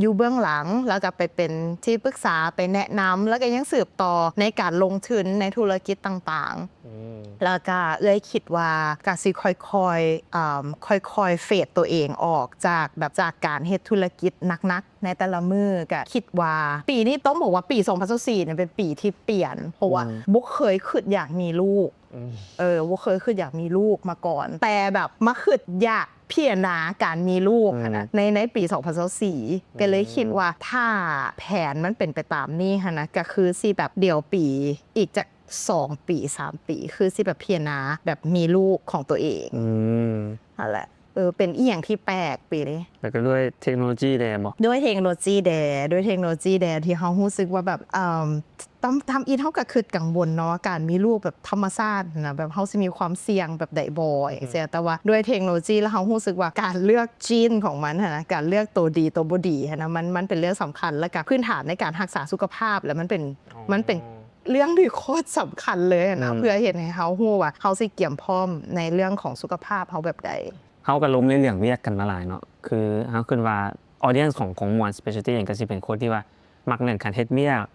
ຢູ່ເບື້ອງຫຼັງ ແລ້ວກໍໄປເປັນທີ່ປຶກສາ ໄປແນະນຳ ແລ້ວກໍຍັງສືບຕໍ່ໃນການລົງທຶນໃນທຸລະກິດຕ່າງໆ ອືມ ແລ້ວກໍເອື້ອຍຄິດວ່າກໍຊິຄ່ອຍໆ ເອີ່ມ ຄ່ອຍໆ ເຟດຕົວເອງອອກຈາກແບບ ຈາກການເຮັດທຸລະກິດໜັກໆ ໃນແຕ່ລະມື້ ກໍຄິດວ່າປີນີ້ຕ້ອງບອກວ່າປີສອງພັນຊາວສີ່ນີ້ເປັນປີທີ່ປ່ຽນ ເພາະວ່າ ອືມ ບໍ່ເຄີຍຄິດຢາກມີລູກ ອືມ ເອີ ບໍ່ເຄີຍຄິດຢາກມີລູກມາກ່ອນ ແຕ່ແບບມາຄິດຢາກ ພິຈາລະນາການມີລູກຫັ້ນນະ ອືມ ໃນ ໃນປີສອງພັນຊາວສີ່ ອືມ ກໍເລີຍຄິດວ່າຖ້າແຜນມັນເປັນໄປຕາມນີ້ຫັ້ນນະ ກໍຄືຊິແບບດຽວປີ ອີກຈັກສອງປີ ສາມປີ ຄືຊິແບບພິຈາລະນາແບບມີລູກຂອງຕົວເອງ ອືມ ຫັ້ນແຫຼະ ເອີ ເປັນອີ່ຫຍັງທີ່ແປກປີນີ້ ແລ້ວກໍດ້ວຍເທັກໂນໂລຢີແດ່ບໍ? ດ້ວຍເທັກໂນໂລຢີແດ່ ດ້ວຍເທັກໂນໂລຢີແດ່ ທີ່ເຮົາຮູ້ສຶກວ່າແບບ ເອີ່ມ ທຳ ທຳອິດເຮົາກໍຄິດກັງວົນເນາະ ການມີລູກແບບທຳມະຊາດຫັ້ນນະ ແບບເຮົາຊິມີຄວາມສ່ຽງແບບໃດບໍ່ ອືມ ຈັ່ງຊີ້ ແຕ່ວ່າດ້ວຍເທັກໂນໂລຢີ ແລ້ວເຮົາຮູ້ສຶກວ່າການເລືອກ gene ຂອງມັນຫັ້ນນະ ການເລືອກໂຕດີໂຕບໍ່ດີຫັ້ນນະ ມັນ ມັນເປັນເລື່ອງສຳຄັນ ແລ້ວກໍພື້ນຖານໃນການຮັກສາສຸຂະພາບ ແລ້ວມັນເປັນ ອໍ ມັນເປັນເລື່ອງທີ່ໂຄດສຳຄັນເລີຍຫັ້ນນະ ອືມ ເພື່ອເຮັດໃຫ້ເຮົາຮູ້ວ່າເຮົາຊິກຽມພ້ອມໃນເລື່ອງຂອງສຸຂະພາບເຮົາແບບໃດ. ເຮົາກໍລົມໃນເລື່ອງວຽກກັນມາຫຼາຍເນາະ ຄືເຮົາຄິດວ່າ audience ຂອງ ຂອງ Muan Specialty ເອງກໍຊິເປັນຄົນທີ່ວ່າມັກເລື່ອງການເຮັດວຽກ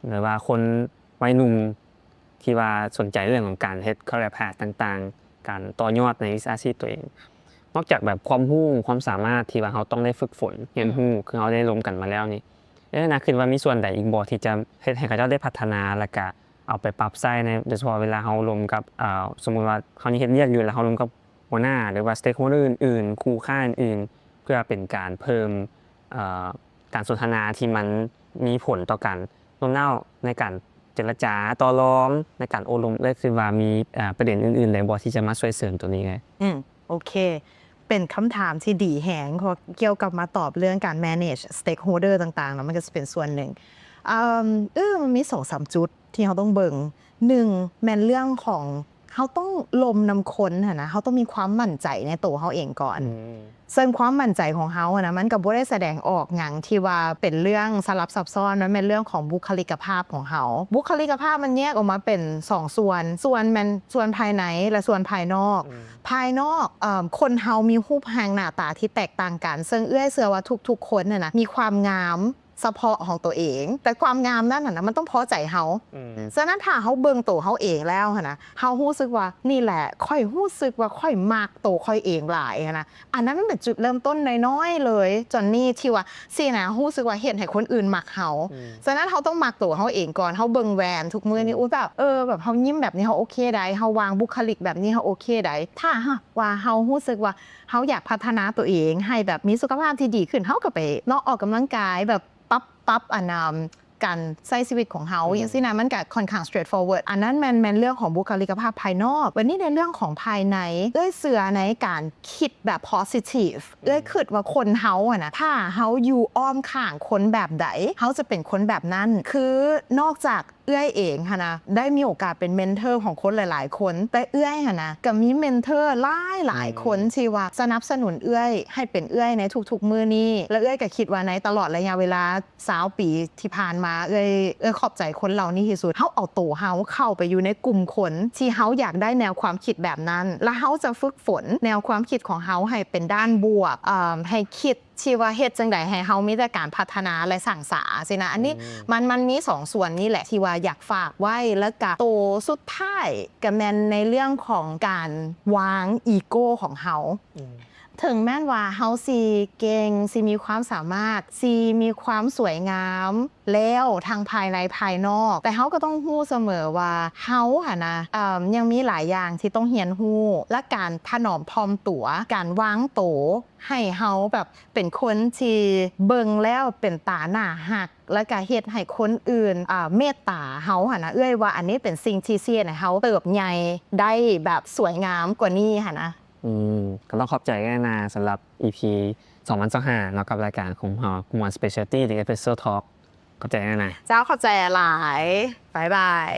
ຫຼືວ່າຄົນໄວໜຸ່ມທີ່ວ່າສົນໃຈເລື່ອງຂອງການເຮັດ career path ຕ່າງໆ ການຕໍ່ຍອດໃນວິຊາຊີບຕົວເອງ. ນອກຈາກແບບຄວາມຮູ້ຄວາມສາມາດທີ່ວ່າເຮົາຕ້ອງໄດ້ຝຶກຝົນຮຽນຮູ້ ອືມ ຄືເຮົາໄດ້ລົມກັນມາແລ້ວນີ້ ເອີ ນາຄິດວ່າມີສ່ວນໃດອີກບໍ່ທີ່ຈະເຮັດໃຫ້ເຂົາເຈົ້າໄດ້ພັດທະນາ ແລ້ວກະເອົາໄປປັບໃຊ້ໃນ ໂດຍສະເພາະເວລາເຮົາລົມກັບ ເອີ ສົມມຸດວ່າເຮົາຍັງເຮັດວຽກຢູ່ ແລ້ວເຮົາລົມກັບ ຫົວໜ້າ ຫຼືວ່າ stakeholder ອື່ນໆ ຄູ່ຄ້າອື່ນໆ ເພື່ອເປັນການເພີ່ມ ເອີ ການສົນທະນາທີ່ມັນມີຜົນຕໍ່ການໂນ້ມນ້າວໃນການເຈລະຈາຕໍ່ລອງ ໃນການໂອ້ລົມ ແລະ ຄືວ່າມີ ເອີ ປະເດັນອື່ນໆ ໃດບໍ່ທີ່ຈະມາຊ່ວຍເສີມຕົວນີ້ເອີຍ? ອືມ ໂອເຄ ເປັນຄຳຖາມທີ່ດີແຮງ ເພາະກ່ຽວກັບມາຕອບເລື່ອງການ manage stakeholder ຕ່າງໆ ເນາະ ມັນກໍຈະເປັນສ່ວນໜຶ່ງ ເອີ ເອີ ມັນມີສອງສາມຈຸດ ທີ່ເຮົາຕ້ອງເບິ່ງ ໜຶ່ງ ແມ່ນເລື່ອງຂອງ ເຮົາຕ້ອງລົມນຳຄົນຫັ້ນນະ ເຮົາຕ້ອງມີຄວາມໝັ້ນໃຈໃນໂຕເຮົາເອງກ່ອນ ອືມ ເຊິ່ງຄວາມໝັ້ນໃຈຂອງເຮົາຫັ້ນນະ ມັນກໍບໍ່ໄດ້ສະແດງອອກຫຍັງທີ່ວ່າເປັນເລື່ອງສະຫຼັບຊັບຊ້ອນ ມັນແມ່ນເລື່ອງຂອງບຸກຄະລິກະພາບຂອງເຮົາ ບຸກຄະລິກະພາບມັນແຍກອອກມາເປັນສອງສ່ວນ ສ່ວນແມ່ນສ່ວນພາຍໃນ ແລະ ສ່ວນພາຍນອກ ອືມ ພາຍນອກ ເອີ່ມ ຄົນເຮົາມີຮູບຮ່າງໜ້າຕາທີ່ແຕກຕ່າງກັນ ເຊິ່ງເອື້ອຍເຊື່ອວ່າທຸກໆຄົນຫັ້ນນະ ມີຄວາມງາມ ສະເພາະຂອງຕົວເອງ ແຕ່ຄວາມງາມນັ້ນນະ ມັນຕ້ອງພໍໃຈເຮົາ ອືມ ສະນັ້ນຖ້າເຮົາເບິ່ງໂຕເຮົາເອງແລ້ວຫັ້ນນະ ເຮົາຮູ້ສຶກວ່າ ນີ້ແຫຼະ ຂ້ອຍຮູ້ສຶກວ່າຂ້ອຍມັກໂຕຂ້ອຍເອງຫຼາຍຫັ້ນນະ ອັນນັ້ນມັນເປັນຈຸດເລີ່ມຕົ້ນນ້ອຍໆເລີຍ ຈອນນີ້ ທີ່ວ່າຊີ້ນະ ຮູ້ສຶກວ່າເຮັດໃຫ້ຄົນອື່ນມັກເຮົາ ອືມ ສະນັ້ນເຮົາຕ້ອງມັກໂຕເຮົາເອງກ່ອນ ເຮົາເບິ່ງແວ່ນທຸກມື້ນີ້ ອືມ ອຸ້ຍ ແບບ ເອີ ແບບເຮົາຍິ້ມແບບນີ້ເຮົາໂອເຄໃດ ເຮົາວາງບຸກຄະລິກແບບນີ້ເຮົາໂອເຄໃດ ຖ້າຫາກວ່າເຮົາຮູ້ສຶກວ່າ ເຮົາຢາກພັດທະນາຕົວເອງໃຫ້ແບບມີສຸຂະພາບທີ່ດີຂຶ້ນ ເຮົາກໍໄປເນາະ ອອກກຳລັງກາຍ ແບບປັບ ປັບອັນ ອາ ການໃຊ້ຊີວິດຂອງເຮົາ ອືມ ຈັ່ງຊີ້ນະ ມັນກະຄ່ອນຂ້າງ straightforward ອັນນັ້ນແມ່ນ ແມ່ນເລື່ອງຂອງບຸກຄະລິກະພາບພາຍນອກ. ບັດນີ້ໃນເລື່ອງຂອງພາຍໃນ ເອື້ອຍເຊື່ອໃນການຄິດແບບ positive ອືມ ເອື້ອຍຄິດວ່າຄົນເຮົາຫັ້ນນະ ຖ້າເຮົາຢູ່ອ້ອມຂ້າງຄົນແບບໃດ ເຮົາຈະເປັນຄົນແບບນັ້ນ. ຄືນອກຈາກ ເອື້ອຍເອງຫັ້ນນະ ໄດ້ມີໂອກາດເປັນເມັນເທີຂອງຄົນຫຼາຍໆຄົນ, ແຕ່ເອື້ອຍຫັ້ນນະ ກໍມີເມັນເທີຫຼາຍໆຄົນ ອືມ ທີ່ວ່າສະໜັບສະໜູນເອື້ອຍໃຫ້ເປັນເອື້ອຍໃນທຸກໆມື້ນີ້ ແລະ ເອື້ອຍກໍຄິດວ່າໃນຕະຫຼອດໄລຍະເວລາຊາວປີທີ່ຜ່ານມາ ເອື້ອຍ ເອື້ອຍຂອບໃຈຄົນເຫຼົ່ານີ້ທີ່ສຸດ. ເຮົາເອົາໂຕເຮົາເຂົ້າໄປຢູ່ໃນກຸ່ມຄົນທີ່ເຮົາຢາກໄດ້ແນວຄວາມຄິດແບບນັ້ນ ແລະ ເຮົາຈະຝຶກຝົນແນວຄວາມຄິດຂອງເຮົາໃຫ້ເປັນດ້ານບວກ ເອີ່ມ ໃຫ້ຄິດ ທີ່ວ່າເຮັດຈັ່ງໃດໃຫ້ເຮົາມີແຕ່ການພັດທະນາ ແລະ ສ້າງສາຊີ້ນະ. ອັນນີ້ ອືມ ມັນ ມັນມີສອງສ່ວນນີ້ແຫຼະທີ່ວ່າຢາກຝາກໄວ້ ແລ້ວກະໂຕສຸດທ້າຍກະແມ່ນໃນເລື່ອງຂອງການວາງອີໂກຂອງເຮົາ. ອືມ ເຖິງແມ່ນວ່າເຮົາຊິເກັ່ງ ຊິມີຄວາມສາມາດ ຊິມີຄວາມສວຍງາມແລ້ວທັງພາຍໃນພາຍນອກ, ແຕ່ເຮົາກໍຕ້ອງຮູ້ສະເໝີວ່າເຮົາຫັ້ນນະ ເອີ່ມ ຍັງມີຫຼາຍຢ່າງທີ່ຕ້ອງຮຽນຮູ້ ແລະ ການຖະໜອມຖ່ອມຕົວ ການວາງໂຕ ໃຫ້ເຮົາແບບເປັນຄົນທີ່ເບິ່ງແລ້ວເປັນຕາໜ້າຮັກ ແລ້ວກະເຮັດໃຫ້ຄົນອື່ນ ເອີ່ ເມດຕາເຮົາຫັ້ນນະ. ເອື້ອຍວ່າອັນນີ້ເປັນສິ່ງທີ່ຊິເຮັດໃຫ້ເຮົາເຕີບໃຫຍ່ໄດ້ແບບສວຍງາມກວ່ານີ້ຫັ້ນນະ. ອືມ ກໍຕ້ອງຂອບໃຈເອື້ອຍນາສຳລັບ ອີພີ ສອງພັນຊາວຫ້າເນາະ ກັບລາຍການຂອງເຮົາ Kumon Specialty ຫຼື Espresso Talk. ຂອບໃຈເອື້ອຍນາ. ເຈົ້າ ຂອບໃຈຫຼາຍ. ບາຍບາຍ.